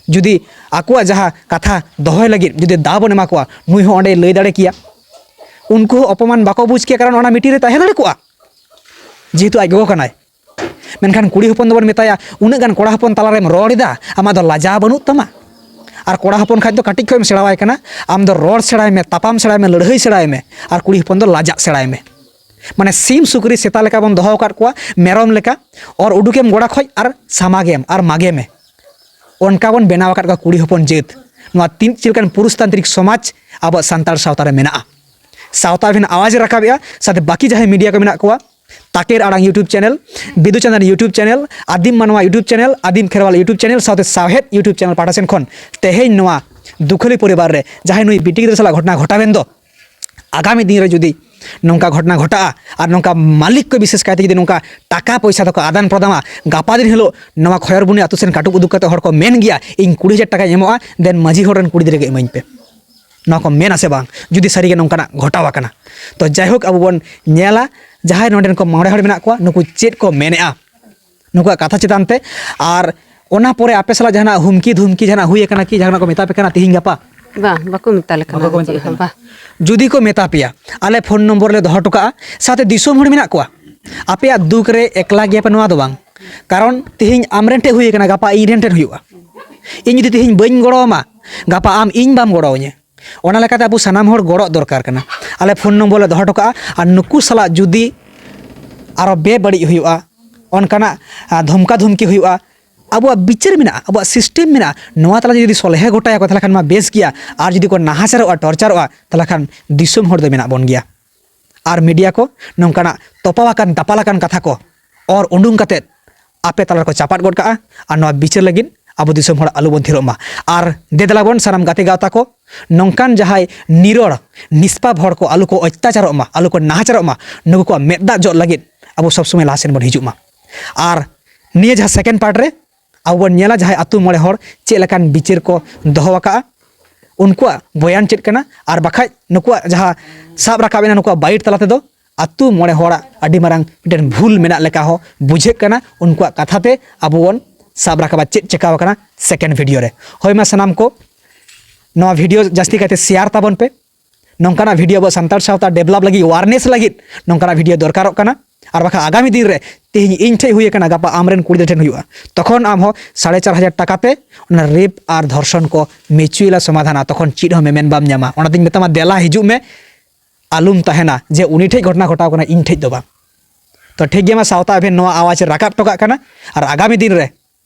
ᱡᱩᱫᱤ ᱟᱠᱚᱣᱟᱜ ᱡᱟᱦᱟᱸ ᱠᱟᱛᱷᱟ ᱫᱚᱦᱚᱭ ᱞᱟᱹᱜᱤᱫ ᱡᱩᱫᱤ ᱫᱟᱣ ᱵᱚᱱ ᱮᱢᱟ ᱠᱚᱣᱟ, ᱱᱩᱭ ᱦᱚᱸ ᱚᱸᱰᱮᱭ ᱞᱟᱹᱭ ᱫᱟᱲᱮ ᱠᱮᱭᱟ᱾ ᱩᱱᱠᱩ ᱦᱚᱸ ᱚᱯᱚᱢᱟᱱ ᱵᱟᱠᱚ ᱵᱩᱡᱽ ᱠᱮᱭᱟ, ᱠᱟᱨᱚᱱ ᱚᱱᱟ ᱢᱤᱴᱤᱝ ᱨᱮ ᱛᱟᱦᱮᱸ ᱫᱟᱲᱮ ᱠᱚᱜᱼᱟ, ᱡᱮᱦᱮᱛᱩ ᱟᱡ ᱜᱚᱜᱚ ᱠᱟᱱᱟᱭ᱾ ᱢᱮᱱᱠᱷᱟᱱ ᱠᱩᱲᱤ ᱦᱚᱯᱚᱱ ᱫᱚᱵᱚᱱ ᱢᱮᱛᱟᱭᱟ, "ᱩᱱᱟᱹᱜ ᱜᱟᱱ ᱠᱚᱲᱟ ᱦᱚᱯᱚᱱ ᱛᱟᱞᱟᱨᱮᱢ ᱨᱚᱲ ᱮᱫᱟ, ᱟᱢᱟᱜ ᱫᱚ ᱞᱟᱡᱟᱣ ᱵᱟᱹᱱᱩᱜ ᱛᱟᱢᱟ?" ᱟᱨ ᱠᱚᱲᱟ ᱦᱚᱯᱚᱱ ᱠᱷᱟᱡ ᱫᱚ ᱠᱟᱹᱴᱤᱡ ᱠᱷᱚᱡ ᱮᱢ ᱥᱮᱬᱟᱣᱟᱭ ᱠᱟᱱᱟ, "ᱟᱢ ᱫᱚ ᱨᱚᱲ ᱥᱮᱬᱟᱭ ᱢᱮ, ᱛᱟᱯᱟᱢ ᱥᱮᱬᱟᱭ ᱢᱮ, ᱞᱟᱹᱲᱦᱟᱹᱭ ᱥᱮᱬᱟᱭ ᱢᱮ", ᱟᱨ ᱠᱩᱲᱤ ᱦᱚᱯᱚᱱ ᱫᱚ ᱞᱟᱡᱟᱜ ᱥᱮᱬᱟᱭ ᱢᱮ᱾ ᱢᱟᱱᱮ ᱥᱤᱢ ᱥᱩᱠᱨᱤ ᱥᱮᱛᱟ ᱞᱮᱠᱟ ᱵᱚᱱ ᱫᱚᱦᱚ ᱟᱠᱟᱫ ᱠᱚᱣᱟ ᱢᱮᱨᱚᱢ ᱞᱮᱠᱟ, ᱚᱨ ᱩᱰᱩᱠᱮᱢ ᱜᱚᱲᱟ ᱠᱷᱚᱡ ᱟᱨ ᱥᱟᱢᱟᱜᱮᱢ ᱟᱨ ᱢᱟᱜᱮ ᱢᱮ᱾ ᱚᱱᱠᱟ ᱵᱚᱱ ᱵᱮᱱᱟᱣ ᱟᱠᱟᱫ ᱠᱚᱣᱟ ᱠᱩᱲᱤ ᱦᱚᱯᱚᱱ ᱡᱟᱹᱛ᱾ ᱱᱚᱣᱟ ᱛᱤᱱ ᱪᱮᱫ ᱞᱮᱠᱟᱱ ᱯᱩᱨᱩᱥᱛᱟᱱᱛᱨᱤᱠ ᱥᱚᱢᱟᱡᱽ ᱟᱵᱚᱣᱟᱜ ᱥᱟᱱᱛᱟᱲ ᱥᱟᱶᱛᱟ ᱨᱮ ᱢᱮᱱᱟᱜᱼᱟ᱾ ᱥᱟᱶᱛᱟ ᱟᱹᱵᱷᱮᱱ ᱟᱣᱟᱡᱽ ᱮ ᱨᱟᱠᱟᱵᱮᱜᱼᱟ, ᱥᱟᱶᱛᱮ ᱵᱟᱹᱠᱤ ᱡᱟᱦᱟᱸᱭ ᱢᱤᱰᱤᱭᱟ ᱠᱚ ᱢᱮᱱᱟᱜ ᱠᱚᱣᱟ, ᱛᱟᱠᱮᱨ ᱟᱲᱟᱝ YouTube channel, Bidu Chandan YouTube channel, ᱟᱹᱫᱤᱢ ᱢᱟᱱᱣᱟ YouTube ᱪᱮᱱᱮᱞ, ᱟᱹᱫᱤᱢ ᱠᱷᱮᱨᱣᱟᱞ YouTube ᱪᱮᱱᱮᱞ, ᱥᱟᱶᱛᱮ ᱥᱟᱶᱦᱮᱫ YouTube ᱪᱮᱱᱮᱞ ᱯᱟᱦᱴᱟ ᱥᱮᱱ ᱠᱷᱚᱱ ᱛᱮᱦᱮᱧ ᱱᱚᱣᱟ ᱫᱩᱠᱷᱟᱹᱞᱤ ᱯᱚᱨᱤᱵᱟᱨ ᱨᱮ ᱡᱟᱦᱟᱸᱭ ᱱᱩᱭ ᱵᱤᱴᱤ ᱜᱤᱫᱽᱨᱟᱹ ᱥᱟᱞᱟᱜ ᱜᱷᱚᱴᱚᱱᱟ ᱜᱷᱚᱴᱟᱣᱮᱱ ᱫᱚ, ᱟᱜᱟᱢᱤ ᱫᱤᱱ ᱨᱮ ᱡᱩᱫᱤ ᱱᱚᱝᱠᱟ ᱜᱷᱚᱴᱚᱱᱟ ᱜᱷᱚᱴᱟᱜᱼᱟ ᱟᱨ ᱱᱚᱝᱠᱟ ᱢᱟᱹᱞᱤᱠ ᱠᱚ ᱵᱤᱥᱮᱥ ᱠᱟᱭᱛᱮ ᱡᱩᱫᱤ ᱱᱚᱝᱠᱟ ᱴᱟᱠᱟ ᱯᱚᱭᱥᱟ ᱛᱮᱠᱚ ᱟᱫᱟᱱ ᱯᱨᱚᱫᱟᱱᱟ, ᱜᱟᱯᱟ ᱫᱤᱱ ᱦᱤᱞᱳᱜ ᱱᱚᱣᱟ ᱠᱷᱚᱭᱚᱨᱵᱚᱱᱤ ᱟᱹᱛᱩ ᱥᱮᱱ ᱠᱟᱹᱴᱩᱵ ᱩᱫᱩᱜ ᱠᱟᱛᱮ ᱦᱚᱲ ᱠᱚ ᱢᱮᱱ ᱜᱮᱭᱟ, "ᱤᱧ ᱠᱩᱲᱤ ᱦᱟᱡᱟᱨ ᱴᱟᱠᱟᱧ ᱮᱢᱚᱜᱼᱟ, ᱫᱮᱱ ᱢᱟᱹᱡᱷᱤ ᱦᱚᱲ ᱨᱮᱱ ᱠᱩᱲᱤ ᱜᱤᱫᱽᱨᱟᱹ ᱜᱮ ᱤᱢᱟᱹᱧ ᱯᱮ"᱾ ᱱᱚᱣᱟ ᱠᱚ ᱢᱮᱱᱟ ᱥᱮ ᱵᱟᱝ, ᱡᱩᱫᱤ ᱥᱟᱹᱨᱤᱜᱮ ᱱᱚᱝᱠᱟᱱᱟᱜ ᱜᱷᱚᱴᱟᱣ ᱟᱠᱟᱱᱟ? ᱛᱚ ᱡᱟᱭᱦᱳᱠ, ᱟᱵᱚ ᱵᱚᱱ ᱧᱮᱞᱟ ᱡᱟᱦᱟᱸᱭ ᱱᱚᱰᱮᱱ ᱠᱚ ᱢᱚᱬᱮ ᱦᱚᱲ ᱢᱮᱱᱟᱜ ᱠᱚᱣᱟ, ᱱᱩᱠᱩ ᱪᱮᱫ ᱠᱚ ᱢᱮᱱᱮᱜᱼᱟ ᱱᱩᱠᱩᱣᱟᱜ ᱠᱟᱛᱷᱟ ᱪᱮᱛᱟᱱ ᱛᱮ᱾ ᱟᱨ ᱚᱱᱟ ᱯᱚᱨᱮ ᱟᱯᱮ ᱥᱟᱞᱟᱜ ᱡᱟᱦᱟᱱᱟᱜ ᱦᱩᱢᱠᱤ ᱫᱷᱩᱢᱠᱤ ᱡᱟᱦᱟᱱᱟᱜ ᱦᱩᱭ ᱟᱠᱟᱱᱟ ᱠᱤ, ᱡᱟᱦᱟᱱᱟᱜ ᱠᱚ ᱢᱮᱛᱟ ᱯᱮ ᱠᱟᱱᱟ ᱛᱤᱦᱤᱧ ᱜᱟᱯᱟ? ᱵᱟᱝ, ᱵᱟᱠᱚ ᱢᱮᱛᱟ ᱞᱮ ᱠᱟᱱᱟ᱾ ᱵᱟᱠᱚ ᱢᱮᱛᱟ ᱪᱮᱫ ᱞᱮ ᱠᱟᱱᱟ᱾ ᱦᱚᱸ ᱵᱟᱝ᱾ ᱡᱩᱫᱤ ᱠᱚ ᱢᱮᱛᱟ ᱯᱮᱭᱟ, ᱟᱞᱮ ᱯᱷᱳᱱ ᱱᱚᱢᱵᱚᱨ ᱞᱮ ᱫᱚᱦᱚ ᱦᱚᱴᱚ ᱠᱟᱜᱼᱟ, ᱥᱟᱶᱛᱮ ᱫᱤᱥᱚᱢ ᱦᱚᱲ ᱢᱮᱱᱟᱜ ᱠᱚᱣᱟ, ᱟᱯᱮᱭᱟᱜ ᱫᱩᱠ ᱨᱮ ᱮᱠᱞᱟ ᱜᱮᱭᱟᱯᱮ ᱱᱚᱣᱟ ᱫᱚ ᱵᱟᱝ᱾ ᱠᱟᱨᱚᱱ ᱛᱤᱦᱤᱧ ᱟᱢᱨᱮᱱ ᱴᱷᱮᱱ ᱦᱩᱭ ᱟᱠᱟᱱᱟ, ᱜᱟᱯᱟ ᱤᱧ ᱨᱮᱱ ᱴᱷᱮᱱ ᱦᱩᱭᱩᱜᱼᱟ᱾ ᱤᱧ ᱡᱩᱫᱤ ᱛᱤᱦᱤᱧ ᱵᱟᱹᱧ ᱜᱚᱲᱚ ᱟᱢᱟ, ᱜᱟᱯᱟ ᱟᱢ ᱤᱧ ᱵᱟᱢ ᱜᱚᱲᱚ ᱟᱹᱧᱟ᱾ ᱚᱱᱟ ᱞᱮᱠᱟᱛᱮ ᱟᱵᱚ ᱥᱟᱱᱟᱢ ᱦᱚᱲ ᱜᱚᱲᱚ ᱫᱚᱨᱠᱟᱨ ᱠᱟᱱᱟ᱾ ᱟᱞᱮ ᱯᱷᱳᱱ ᱱᱚᱢᱵᱚᱨ ᱞᱮ ᱫᱚᱦᱚ ᱦᱚᱴᱚ ᱠᱟᱜᱼᱟ, ᱟᱨ ᱱᱩᱠᱩ ᱥᱟᱞᱟᱜ ᱡᱩᱫᱤ ᱟᱨᱚ ᱵᱮᱵᱟᱹᱲᱤᱡ ᱦᱩᱭᱩᱜᱼᱟ, ᱚᱱᱠᱟᱱᱟᱜ ᱟᱸ, ᱫᱷᱚᱢᱠᱟ ᱫᱷᱩᱢᱠᱤ ᱦᱩᱭᱩᱜᱼᱟ, ᱟᱵᱚᱣᱟᱜ ᱵᱤᱪᱟᱹᱨ ᱢᱮᱱᱟᱜᱼᱟ, ᱟᱵᱚᱣᱟᱜ ᱥᱤᱥᱴᱮᱢ ᱢᱮᱱᱟᱜᱼᱟ, ᱱᱚᱣᱟ ᱛᱟᱞᱟ ᱡᱩᱫᱤ ᱥᱚᱞᱦᱮ ᱜᱚᱴᱟᱭᱟᱠᱚ, ᱛᱟᱦᱚᱞᱮ ᱠᱷᱟᱱ ᱢᱟ ᱵᱮᱥ ᱜᱮᱭᱟ᱾ ᱟᱨ ᱡᱩᱫᱤ ᱠᱚ ᱱᱟᱦᱟᱪᱟᱨᱚᱜᱼᱟ, ᱴᱚᱨᱪᱟᱨᱚᱜᱼᱟ, ᱛᱟᱦᱚᱞᱮ ᱠᱷᱟᱱ ᱫᱤᱥᱚᱢ ᱦᱚᱲ ᱫᱚ ᱢᱮᱱᱟᱜ ᱵᱚᱱ ᱜᱮᱭᱟ᱾ ᱟᱨ ᱢᱤᱰᱤᱭᱟ ᱠᱚ ᱱᱚᱝᱠᱟᱱᱟᱜ ᱛᱚᱯᱟᱣ ᱟᱠᱟᱱ ᱫᱟᱯᱟᱞ ᱟᱠᱟᱱ ᱠᱟᱛᱷᱟ ᱠᱚ ᱚᱨ ᱩᱰᱩᱝ ᱠᱟᱛᱮᱫ ᱟᱯᱮ ᱛᱟᱞᱟ ᱨᱮᱠᱚ ᱪᱟᱯᱟᱫ ᱜᱚᱫ ᱠᱟᱜᱼᱟ᱾ ᱟᱨ ᱱᱚᱣᱟ ᱵᱤᱪᱟᱹᱨ ᱞᱟᱹᱜᱤᱫ ᱟᱵᱚ ᱫᱤᱥᱚᱢ ᱦᱚᱲ ᱟᱞᱚ ᱵᱚᱱ ᱛᱷᱤᱨᱚᱜ ᱢᱟ᱾ ᱟᱨ ᱫᱮ ᱫᱮᱞᱟ ᱵᱚᱱ ᱥᱟᱱᱟᱢ ᱜᱟᱛᱮ ᱜᱟᱶᱛᱟ ᱠᱚ, ᱱᱚᱝᱠᱟᱱ ᱡᱟᱦᱟᱸᱭ ᱱᱤᱨᱚᱲ ᱱᱤᱥᱯᱟᱯ ᱦᱚᱲ ᱠᱚ ᱟᱞᱚ ᱠᱚ ᱚᱛᱛᱟᱪᱟᱨᱚᱜ ᱢᱟ, ᱟᱞᱚ ᱠᱚ ᱱᱟᱦᱟᱪᱟᱨᱚᱜ ᱢᱟ, ᱱᱩᱠᱩ ᱠᱚᱣᱟᱜ ᱢᱮᱫ ᱫᱟᱜ ᱡᱚᱜ ᱞᱟᱹᱜᱤᱫ ᱟᱵᱚ ᱥᱚᱵ ᱥᱚᱢᱚᱭ ᱞᱟᱦᱟ ᱥᱮᱱ ᱵᱚᱱ ᱦᱤᱡᱩᱜ ᱢᱟ᱾ ᱟᱨ ᱱᱤᱭᱟᱹ ᱡᱟᱦᱟᱸ ᱥᱮᱠᱮᱱᱰ ᱯᱟᱨᱴ ᱨᱮ ᱟᱵᱚ ᱵᱚᱱ ᱧᱮᱞᱟ ᱡᱟᱦᱟᱸᱭ ᱟᱹᱛᱩ ᱢᱚᱬᱮ ᱦᱚᱲ ᱪᱮᱫ ᱞᱮᱠᱟᱱ ᱵᱤᱪᱟᱹᱨ ᱠᱚ ᱫᱚᱦᱚ ᱟᱠᱟᱫᱼᱟ, ᱩᱱᱠᱩᱣᱟᱜ ᱵᱚᱭᱟᱱ ᱪᱮᱫ ᱠᱟᱱᱟ, ᱟᱨ ᱵᱟᱠᱷᱟᱡ ᱱᱩᱠᱩᱣᱟᱜ ᱡᱟᱦᱟᱸ ᱥᱟᱵ ᱨᱟᱠᱟᱵ ᱮᱱᱟ ᱱᱩᱠᱩᱣᱟᱜ ᱵᱟᱭᱤᱴ ᱛᱟᱞᱟ ᱛᱮᱫᱚ ᱟᱹᱛᱩ ᱢᱚᱬᱮ ᱦᱚᱲᱟᱜ ᱟᱹᱰᱤ ᱢᱟᱨᱟᱝ ᱢᱤᱫᱴᱮᱱ ᱵᱷᱩᱞ ᱢᱮᱱᱟᱜ ᱞᱮᱠᱟ ᱦᱚᱸ ᱵᱩᱡᱷᱟᱹᱜ ᱠᱟᱱᱟ᱾ ᱩᱱᱠᱩᱣᱟᱜ ᱠᱟᱛᱷᱟ ᱛᱮ ᱟᱵᱚ ᱵᱚᱱ ᱥᱟᱵ ᱨᱟᱠᱟᱵᱟ ᱪᱮᱫ ᱪᱮᱠᱟᱣ ᱟᱠᱟᱱᱟ ᱥᱮᱠᱮᱱᱰ ᱵᱷᱤᱰᱤᱭᱳ ᱨᱮ᱾ ᱦᱳᱭ ᱢᱟ ᱥᱟᱱᱟᱢ ᱠᱚ ᱱᱚᱣᱟ ᱵᱷᱤᱰᱤᱭᱳ ᱡᱟᱹᱥᱛᱤ ᱠᱟᱭᱛᱮ ᱥᱮᱭᱟᱨ ᱛᱟᱵᱚᱱ ᱯᱮ᱾ ᱱᱚᱝᱠᱟᱱᱟᱜ ᱵᱷᱤᱰᱤᱭᱳ ᱟᱵᱚ ᱥᱟᱱᱛᱟᱲ ᱥᱟᱶᱛᱟ ᱰᱮᱵᱷᱞᱚᱯ ᱞᱟᱹᱜᱤᱫ, ᱟᱣᱟᱨᱱᱮᱥ ᱞᱟᱹᱜᱤᱫ ᱱᱚᱝᱠᱟᱱᱟᱜ ᱵᱷᱤᱰᱤᱭᱳ ᱫᱚᱨᱠᱟᱨᱚᱜ ᱠᱟᱱᱟ᱾ ᱟᱨ ᱵᱟᱠᱷᱟᱱ ᱟᱜᱟᱢᱤ ᱫᱤᱱ ᱨᱮ ᱛᱮᱦᱮᱧ ᱤᱧ ᱴᱷᱮᱡ ᱦᱩᱭ ᱟᱠᱟᱱᱟ, ᱜᱟᱯᱟ ᱟᱢᱨᱮᱱ ᱠᱩᱲᱤ ᱜᱤᱫᱽᱨᱟᱹ ᱴᱷᱮᱱ ᱦᱩᱭᱩᱜᱼᱟ, ᱛᱚᱠᱷᱚᱱ ᱟᱢ ᱦᱚᱸ ᱥᱟᱲᱮ ᱪᱟᱨ ᱦᱟᱡᱟᱨ ᱴᱟᱠᱟ ᱛᱮ ᱚᱱᱟ ᱨᱮᱯ ᱟᱨ ᱫᱷᱚᱨᱥᱚᱱ ᱠᱚ ᱢᱤᱪᱩᱭᱮᱞᱟ ᱥᱚᱢᱟᱫᱷᱟᱱᱟ, ᱛᱚᱠᱷᱚᱱ ᱪᱮᱫ ᱦᱚᱸ ᱢᱮᱢᱮᱱ ᱵᱟᱢ ᱧᱟᱢᱟ᱾ ᱚᱱᱟᱛᱤᱧ ᱢᱮᱛᱟᱢᱟ, ᱫᱮᱞᱟ ᱦᱤᱡᱩᱜ ᱢᱮ, ᱟᱞᱚᱢ ᱛᱟᱦᱮᱱᱟ ᱡᱮ ᱩᱱᱤ ᱴᱷᱮᱡ ᱜᱷᱚᱴᱚᱱᱟ ᱜᱷᱚᱴᱟᱣ ᱠᱟᱱᱟ, ᱤᱧ ᱴᱷᱮᱡ ᱫᱚ ᱵᱟᱝ᱾ ᱛᱚ ᱴᱷᱤᱠ ᱜᱮᱭᱟ, ᱢᱟ ᱥᱟᱶᱛᱟ ᱟᱵᱷᱮᱱ ᱱᱚᱣᱟ ᱟᱣᱟᱡᱽ ᱮ ᱨᱟᱠᱟᱵ ᱦᱚᱴᱚ ᱠᱟᱜ ᱠᱟᱱᱟ, ᱟᱨ ᱟᱜᱟᱢᱤ ᱫᱤᱱ ᱨᱮ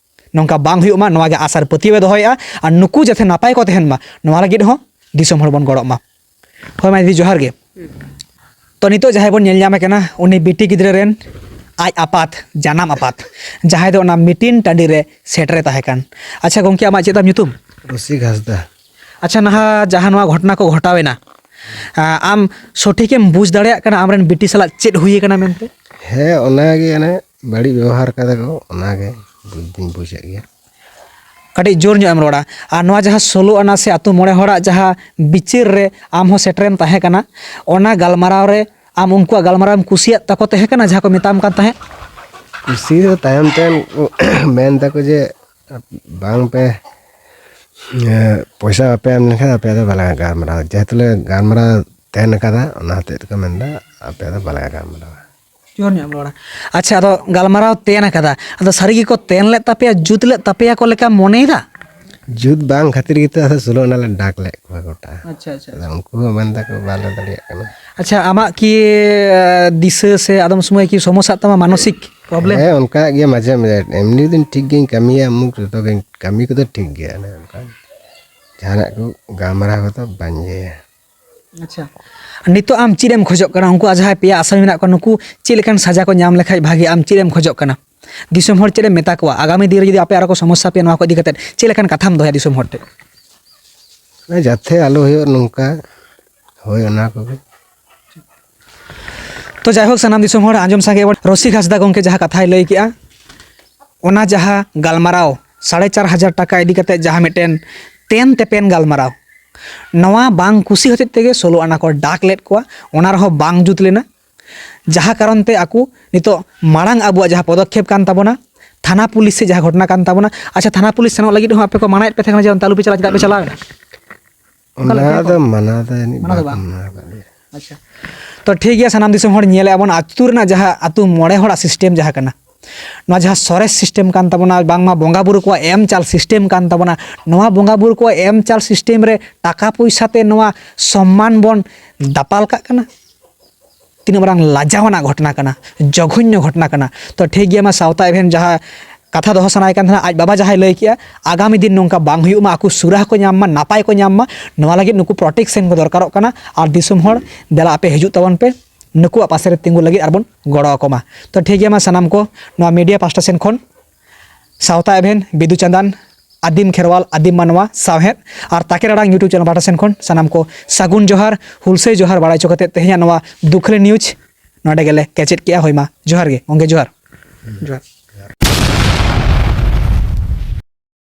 ᱱᱚᱝᱠᱟ ᱵᱟᱝ ᱦᱩᱭᱩᱜ ᱢᱟ, ᱱᱚᱣᱟ ᱜᱮ ᱟᱥᱟ ᱟᱨ ᱯᱟᱹᱛᱭᱟᱹᱣ ᱮ ᱫᱚᱦᱚᱭᱮᱫᱼᱟ᱾ ᱟᱨ ᱱᱩᱠᱩ ᱡᱟᱛᱮ ᱱᱟᱯᱟᱭ ᱠᱚ ᱛᱟᱦᱮᱱ ᱢᱟ, ᱱᱚᱣᱟ ᱞᱟᱹᱜᱤᱫ ᱦᱚᱸ ᱫᱤᱥᱚᱢ ᱦᱚᱲ ᱵᱚᱱ ᱜᱚᱲᱚᱜ ᱢᱟ᱾ ᱦᱳᱭ ᱢᱟ ᱫᱤᱫᱤ, ᱡᱚᱦᱟᱨ ᱜᱮ᱾ ᱛᱚ, ᱱᱤᱛᱚᱜ ᱡᱟᱦᱟᱸᱭ ᱵᱚᱱ ᱧᱮᱞ ᱧᱟᱢᱮ ᱠᱟᱱᱟ, ᱩᱱᱤ ᱵᱤᱴᱤ ᱜᱤᱫᱽᱨᱟᱹ ᱨᱮᱱ ᱟᱡ ᱟᱯᱟᱛ, ᱡᱟᱱᱟᱢ ᱟᱯᱟᱛ, ᱡᱟᱦᱟᱸᱭ ᱫᱚ ᱚᱱᱟ ᱢᱤᱴᱤᱝ ᱴᱟᱺᱰᱤ ᱨᱮ ᱥᱮᱴᱮᱨᱮ ᱛᱟᱦᱮᱸ ᱠᱟᱱ᱾ ᱟᱪᱪᱷᱟ ᱜᱚᱢᱠᱮ, ᱟᱢᱟᱜ ᱪᱮᱫ ᱛᱟᱢ ᱧᱩᱛᱩᱢ? ᱨᱚᱥᱤᱠ ᱦᱟᱸᱥᱫᱟ᱾ ᱟᱪᱪᱷᱟ, ᱱᱟᱦᱟᱜ ᱡᱟᱦᱟᱸ ᱱᱚᱣᱟ ᱜᱷᱚᱴᱚᱱᱟ ᱠᱚ ᱜᱷᱚᱴᱟᱣᱮᱱᱟ, ᱟ, ᱟᱢ ᱥᱚᱴᱷᱤᱠᱮᱢ ᱵᱩᱡᱽ ᱫᱟᱲᱮᱭᱟᱜ ᱠᱟᱱᱟ ᱟᱢᱨᱮᱱ ᱵᱤᱴᱤ ᱥᱟᱞᱟᱜ ᱪᱮᱫ ᱦᱩᱭ ᱟᱠᱟᱱᱟ ᱢᱮᱱᱛᱮ? ᱦᱮᱸ, ᱚᱱᱟᱜᱮ ᱚᱱᱮ ᱵᱟᱹᱲᱤᱡ ᱵᱮᱵᱚᱦᱟᱨ ᱠᱟᱫᱟ ᱠᱚ, ᱚᱱᱟᱜᱮ ᱵᱩᱡᱽ ᱫᱩᱧ ᱵᱩᱡᱮᱫ ᱜᱮᱭᱟ᱾ ᱠᱟᱹᱴᱤᱡ ᱡᱳᱨ ᱧᱚᱜ ᱮᱢ ᱨᱚᱲᱟ᱾ ᱟᱨ ᱱᱚᱣᱟ ᱡᱟᱦᱟᱸ ᱥᱳᱞᱳ ᱟᱱᱟ ᱥᱮ ᱟᱹᱛᱩ ᱢᱚᱬᱮ ᱦᱚᱲᱟᱜ ᱡᱟᱦᱟᱸ ᱵᱤᱪᱟᱹᱨ ᱨᱮ ᱟᱢ ᱦᱚᱸ ᱥᱮᱴᱮᱨᱮᱢ ᱛᱟᱦᱮᱸ ᱠᱟᱱᱟ, ᱚᱱᱟ ᱜᱟᱞᱢᱟᱨᱟᱣ ᱨᱮ ᱟᱢ ᱩᱱᱠᱩᱣᱟᱜ ᱜᱟᱞᱢᱟᱨᱟᱣ ᱮᱢ ᱠᱩᱥᱤᱭᱟᱜ ᱛᱟᱠᱚ ᱛᱟᱦᱮᱸ ᱠᱟᱱᱟ, ᱡᱟᱦᱟᱸ ᱠᱚ ᱢᱮᱛᱟᱢ ᱠᱟᱱ ᱛᱟᱦᱮᱸᱫ? ᱠᱩᱥᱤ ᱫᱚ ᱛᱟᱭᱚᱢ ᱛᱮ ᱢᱮᱱ ᱫᱟᱠᱚ ᱡᱮ, "ᱵᱟᱝ ᱯᱮ, ᱮ, ᱯᱚᱭᱥᱟ ᱵᱟᱯᱮ ᱮᱢ ᱞᱮᱠᱷᱟᱱ ᱟᱯᱮᱭᱟᱜ ᱫᱚ ᱵᱟᱞᱮ ᱜᱟᱞᱢᱟᱨᱟᱣᱟ, ᱡᱮᱦᱮᱛᱩ ᱞᱮ ᱜᱟᱞᱢᱟᱨᱟᱣ ᱛᱮᱱ ᱠᱟᱫᱟ, ᱚᱱᱟ ᱦᱚᱛᱮᱡ ᱛᱮᱠᱚ ᱢᱮᱱᱫᱟ ᱟᱯᱮᱭᱟᱜ ᱫᱚ ᱵᱟᱞᱮ ᱜᱟᱞᱢᱟᱨᱟᱣᱟ᱾" ᱡᱳᱨ ᱧᱚᱜ ᱮᱢ ᱨᱚᱲᱟ᱾ ᱟᱪᱪᱷᱟ, ᱟᱫᱚ ᱜᱟᱞᱢᱟᱨᱟᱣ ᱛᱮᱱ ᱟᱠᱟᱫᱟ, ᱟᱫᱚ ᱥᱟᱹᱨᱤ ᱜᱮᱠᱚ ᱛᱮᱱ ᱞᱮᱫ ᱛᱟᱯᱮᱭᱟ, ᱡᱩᱛ ᱞᱮᱫ ᱛᱟᱯᱮᱭᱟ ᱠᱚ ᱞᱮᱠᱟᱢ ᱢᱚᱱᱮᱭᱮᱫᱟ? ᱡᱩᱛ ᱵᱟᱝ ᱠᱷᱟᱹᱛᱤᱨ ᱜᱮᱛᱚ ᱟᱫᱚ ᱥᱳᱞᱳ ᱟᱱᱟ ᱞᱮ ᱰᱟᱠ ᱞᱮᱫ ᱠᱚᱣᱟ ᱜᱚᱴᱟ᱾ ᱟᱪᱪᱷᱟ, ᱟᱪᱪᱷᱟ, ᱟᱫᱚ ᱟᱪᱪᱷᱟ᱾ ᱩᱱᱠᱩ ᱦᱚᱸ ᱢᱮᱱ ᱫᱟᱠᱚ ᱵᱟᱞᱮ ᱫᱟᱲᱮᱭᱟᱜ ᱠᱟᱱᱟ᱾ ᱟᱪᱪᱷᱟ, ᱟᱢᱟᱜ ᱠᱤ, ᱮ, ᱫᱤᱥᱟᱹ ᱥᱮ ᱟᱫᱚᱢ ᱥᱚᱢᱚᱭ ᱠᱤ ᱥᱚᱢᱚᱥᱥᱟᱜ ᱛᱟᱢᱟ ᱢᱟᱱᱚᱥᱤᱠ problem? ᱦᱮᱸ, ᱚᱱᱠᱟ ᱜᱮ ᱢᱟᱡᱷᱮ ᱢᱟᱡᱷᱮ᱾ ᱮᱢᱱᱤ ᱫᱤᱱ ᱴᱷᱤᱠ ᱜᱤᱧ ᱠᱟᱹᱢᱤᱭᱟ, ᱩᱢᱩᱠ ᱡᱚᱛᱚ ᱜᱤᱧ ᱠᱟᱹᱢᱤ ᱠᱚᱫᱚ ᱴᱷᱤᱠ ᱜᱮᱭᱟ, ᱚᱱᱮ ᱚᱱᱠᱟ ᱡᱟᱦᱟᱱᱟᱜ ᱠᱚ ᱜᱟᱞᱢᱟᱨᱟᱣ ᱠᱚᱫᱚ ᱵᱟᱹᱧ ᱤᱭᱟᱹᱭᱟ᱾ ᱟᱪᱪᱷᱟ, ᱱᱤᱛᱚᱜ ᱟᱢ ᱪᱮᱫ ᱮᱢ ᱠᱷᱚᱡᱚᱜ ᱠᱟᱱᱟ? ᱩᱱᱠᱩ ᱡᱟᱦᱟᱸᱭ ᱯᱮᱭᱟ ᱟᱥᱟᱢᱤ ᱢᱮᱱᱟᱜ ᱠᱚᱣᱟ, ᱱᱩᱠᱩ ᱪᱮᱫ ᱞᱮᱠᱟᱱ ᱥᱟᱡᱟ ᱠᱚ ᱧᱟᱢ ᱞᱮᱠᱷᱟᱡ ᱵᱷᱟᱜᱤ? ᱟᱢ ᱪᱮᱫ ᱮᱢ ᱠᱷᱚᱡᱚᱜ ᱠᱟᱱᱟ? ᱫᱤᱥᱚᱢ ᱦᱚᱲ ᱪᱮᱫ ᱮᱢ ᱢᱮᱛᱟ ᱠᱚᱣᱟ? ᱟᱜᱟᱢᱤ ᱫᱤᱱ ᱨᱮ ᱡᱩᱫᱤ ᱟᱯᱮ ᱟᱨᱚ ᱠᱚ ᱥᱚᱢᱚᱥᱥᱟ ᱯᱮᱭᱟ, ᱱᱚᱣᱟ ᱠᱚ ᱤᱫᱤ ᱠᱟᱛᱮ ᱪᱮᱫ ᱞᱮᱠᱟᱱ ᱠᱟᱛᱷᱟᱢ ᱫᱚᱦᱚᱭᱟ ᱫᱤᱥᱚᱢ ᱦᱚᱲ ᱴᱷᱮᱱ? ᱡᱟᱛᱮ ᱟᱞᱚ ᱦᱩᱭᱩᱜ ᱱᱚᱝᱠᱟ, ᱦᱳᱭ, ᱚᱱᱟ ᱠᱚᱜᱮ᱾ ᱛᱚ ᱡᱟᱭᱦᱳᱠ, ᱥᱟᱱᱟᱢ ᱫᱤᱥᱚᱢ ᱦᱚᱲ ᱟᱸᱡᱚᱢ ᱥᱟᱸᱜᱮ ᱵᱚᱱ, ᱨᱚᱥᱤᱠ ᱦᱟᱸᱥᱫᱟ ᱜᱚᱢᱠᱮ ᱡᱟᱦᱟᱸ ᱠᱟᱛᱷᱟᱭ ᱞᱟᱹᱭ ᱠᱮᱜᱼᱟ, ᱚᱱᱟ ᱡᱟᱦᱟᱸ ᱜᱟᱞᱢᱟᱨᱟᱣ ᱥᱟᱲᱮ ᱪᱟᱨ ᱦᱟᱡᱟᱨ ᱴᱟᱠᱟ ᱤᱫᱤ ᱠᱟᱛᱮ ᱡᱟᱦᱟᱸ ᱢᱤᱫᱴᱮᱱ ᱛᱮᱱ ᱛᱮᱯᱮᱱ ᱜᱟᱞᱢᱟᱨᱟᱣ, ᱱᱚᱣᱟ ᱵᱟᱝ ᱠᱩᱥᱤ ᱦᱚᱛᱮᱡ ᱛᱮᱜᱮ ᱥᱳᱞᱳ ᱟᱱᱟ ᱠᱚ ᱰᱟᱠ ᱞᱮᱫ ᱠᱚᱣᱟ, ᱚᱱᱟ ᱨᱮᱦᱚᱸ ᱵᱟᱝ ᱡᱩᱛ ᱞᱮᱱᱟ᱾ ᱡᱟᱦᱟᱸ ᱠᱟᱨᱚᱱ ᱛᱮ ᱟᱠᱚ ᱱᱤᱛᱚᱜ ᱢᱟᱲᱟᱝ ᱟᱵᱚᱣᱟᱜ ᱡᱟᱦᱟᱸ ᱯᱚᱫᱚᱠᱷᱮᱯ ᱠᱟᱱ ᱛᱟᱵᱚᱱᱟ, ᱛᱷᱟᱱᱟ ᱯᱩᱞᱤᱥ ᱥᱮ ᱡᱟᱦᱟᱸ ᱜᱷᱚᱴᱚᱱᱟ ᱠᱟᱱ ᱛᱟᱵᱚᱱᱟ, ᱟᱪᱪᱷᱟ, ᱛᱷᱟᱱᱟ ᱯᱩᱞᱤᱥ ᱥᱮᱱᱚᱜ ᱞᱟᱹᱜᱤᱫ ᱦᱚᱸ ᱟᱯᱮ ᱠᱚ ᱢᱟᱱᱟᱭᱮᱫ ᱯᱮ ᱛᱟᱦᱮᱸ ᱠᱟᱱᱟ ᱡᱮ ᱚᱱᱛᱮ ᱟᱞᱚ ᱯᱮ ᱪᱟᱞᱟᱜᱼᱟ, ᱪᱮᱫᱟᱜ ᱯᱮ ᱪᱟᱞᱟᱣ ᱮᱱᱟ? ᱚᱱᱠᱟ ᱞᱮᱠᱟ ᱚᱱᱟ ᱠᱚ ᱫᱚ ᱢᱟᱱᱟ ᱫᱚ ᱡᱟᱹᱱᱤᱡ ᱢᱟᱱᱟ ᱫᱚ ᱵᱟᱠᱚ ᱵᱟᱝ᱾ ᱢᱟᱱᱟ ᱟᱠᱟᱫ ᱞᱮᱭᱟ᱾ ᱟᱪᱪᱷᱟ, ᱛᱚ ᱴᱷᱤᱠ ᱜᱮᱭᱟ, ᱥᱟᱱᱟᱢ ᱫᱤᱥᱚᱢ ᱦᱚᱲ ᱧᱮᱞᱮᱫᱼᱟ ᱵᱚᱱ, ᱟᱹᱛᱩ ᱨᱮᱱᱟᱜ ᱡᱟᱦᱟᱸ ᱟᱹᱛᱩ ᱢᱚᱬᱮ ᱦᱚᱲᱟᱜ system ᱡᱟᱦᱟᱸ ᱠᱟᱱᱟ, ᱱᱚᱣᱟ ᱡᱟᱦᱟᱸ ᱥᱚᱨᱮᱥ system ᱠᱟᱱ ᱛᱟᱵᱚᱱᱟ, ᱵᱟᱝᱢᱟ ᱵᱚᱸᱜᱟ ᱵᱩᱨᱩ ᱠᱚᱣᱟᱜ ᱮᱢ ᱪᱟᱞ system ᱠᱟᱱ ᱛᱟᱵᱚᱱᱟ, ᱱᱚᱣᱟ ᱵᱚᱸᱜᱟ ᱵᱩᱨᱩ ᱠᱚᱣᱟᱜ ᱮᱢ ᱪᱟᱞ system ᱨᱮ ᱴᱟᱠᱟ ᱯᱚᱭᱥᱟ ᱛᱮ ᱱᱚᱣᱟ ᱥᱚᱢᱢᱟᱱ ᱵᱚᱱ ᱫᱟᱯᱟᱞ ᱠᱟᱜ ᱠᱟᱱᱟ᱾ ᱛᱤᱱᱟᱹᱜ ᱢᱟᱨᱟᱝ ᱞᱟᱡᱟᱣ ᱟᱱᱟᱜ ᱜᱷᱚᱴᱚᱱᱟ ᱠᱟᱱᱟ, ᱡᱚᱜᱷᱚᱱᱭᱚ ᱜᱷᱚᱴᱚᱱᱟ ᱠᱟᱱᱟ᱾ ᱛᱚ ᱴᱷᱤᱠ ᱜᱮᱭᱟ, ᱢᱟ ᱥᱟᱶᱛᱟ ᱮᱵᱷᱮᱱ ᱡᱟᱦᱟᱸ ᱠᱟᱛᱷᱟ ᱫᱚᱦᱚ ᱥᱟᱱᱟᱭᱮ ᱠᱟᱱ ᱛᱟᱦᱮᱱᱟ, ᱟᱡ ᱵᱟᱵᱟ ᱡᱟᱦᱟᱸᱭ ᱞᱟᱹᱭ ᱠᱮᱜᱼᱟ, ᱟᱜᱟᱢᱤ ᱫᱤᱱ ᱱᱚᱝᱠᱟ ᱵᱟᱝ ᱦᱩᱭᱩᱜ ᱢᱟ, ᱟᱠᱚ ᱥᱩᱨᱟᱦᱟ ᱠᱚ ᱧᱟᱢ ᱢᱟ, ᱱᱟᱯᱟᱭ ᱠᱚ ᱧᱟᱢ ᱢᱟ, ᱱᱚᱣᱟ ᱞᱟᱹᱜᱤᱫ ᱱᱩᱠᱩ ᱯᱨᱚᱴᱮᱠᱥᱮᱱ ᱠᱚ ᱫᱚᱨᱠᱟᱨᱚᱜ ᱠᱟᱱᱟ᱾ ᱟᱨ ᱫᱤᱥᱚᱢ ᱦᱚᱲ, ᱫᱮᱞᱟ ᱟᱯᱮ ᱦᱤᱡᱩᱜ ᱛᱟᱵᱚᱱ ᱯᱮ, ᱱᱩᱠᱩᱣᱟᱜ ᱯᱟᱥᱮ ᱨᱮ ᱛᱤᱸᱜᱩ ᱞᱟᱹᱜᱤᱫ ᱟᱨᱵᱚᱱ ᱜᱚᱲᱚ ᱟᱠᱚ ᱢᱟ᱾ ᱛᱚ ᱴᱷᱤᱠ ᱜᱮᱭᱟ, ᱢᱟ ᱥᱟᱱᱟᱢ ᱠᱚ ᱱᱚᱣᱟ ᱢᱤᱰᱤᱭᱟ ᱯᱟᱥᱴᱟ ᱥᱮᱱ ᱠᱷᱚᱱ ᱥᱟᱶᱛᱟ ᱮᱵᱷᱮᱱ, ᱵᱤᱫᱩ ᱪᱟᱸᱫᱟᱱ, ᱟᱹᱫᱤᱢ ᱠᱷᱮᱨᱣᱟᱞ, ᱟᱹᱫᱤᱢ ᱢᱟᱱᱣᱟ ᱥᱟᱶᱦᱮᱫ ᱟᱨ ᱛᱟᱠᱮᱨ ᱟᱲᱟᱝ YouTube ᱪᱮᱱᱮᱞ ᱯᱟᱦᱴᱟ ᱥᱮᱱ ᱠᱷᱚᱱ ᱥᱟᱱᱟᱢ ᱠᱚ ᱥᱟᱹᱜᱩᱱ ᱡᱚᱦᱟᱨ, ᱦᱩᱞᱥᱟᱹᱭ ᱡᱚᱦᱟᱨ ᱵᱟᱲᱟᱭ ᱦᱚᱪᱚ ᱠᱟᱛᱮ ᱛᱮᱦᱮᱧᱟᱜ ᱱᱚᱣᱟ ᱫᱩᱠᱷᱟᱹᱞᱤ ᱱᱤᱭᱩᱡᱽ ᱱᱚᱰᱮ ᱜᱮᱞᱮ ᱠᱮᱪᱮᱫ ᱠᱮᱜᱼᱟ᱾ ᱦᱳᱭ ᱢᱟ, ᱡᱚᱦᱟᱨ ᱜᱮ ᱜᱚᱝᱠᱮ, ᱡᱚᱦᱟᱨ᱾ ᱡᱚᱦᱟᱨ᱾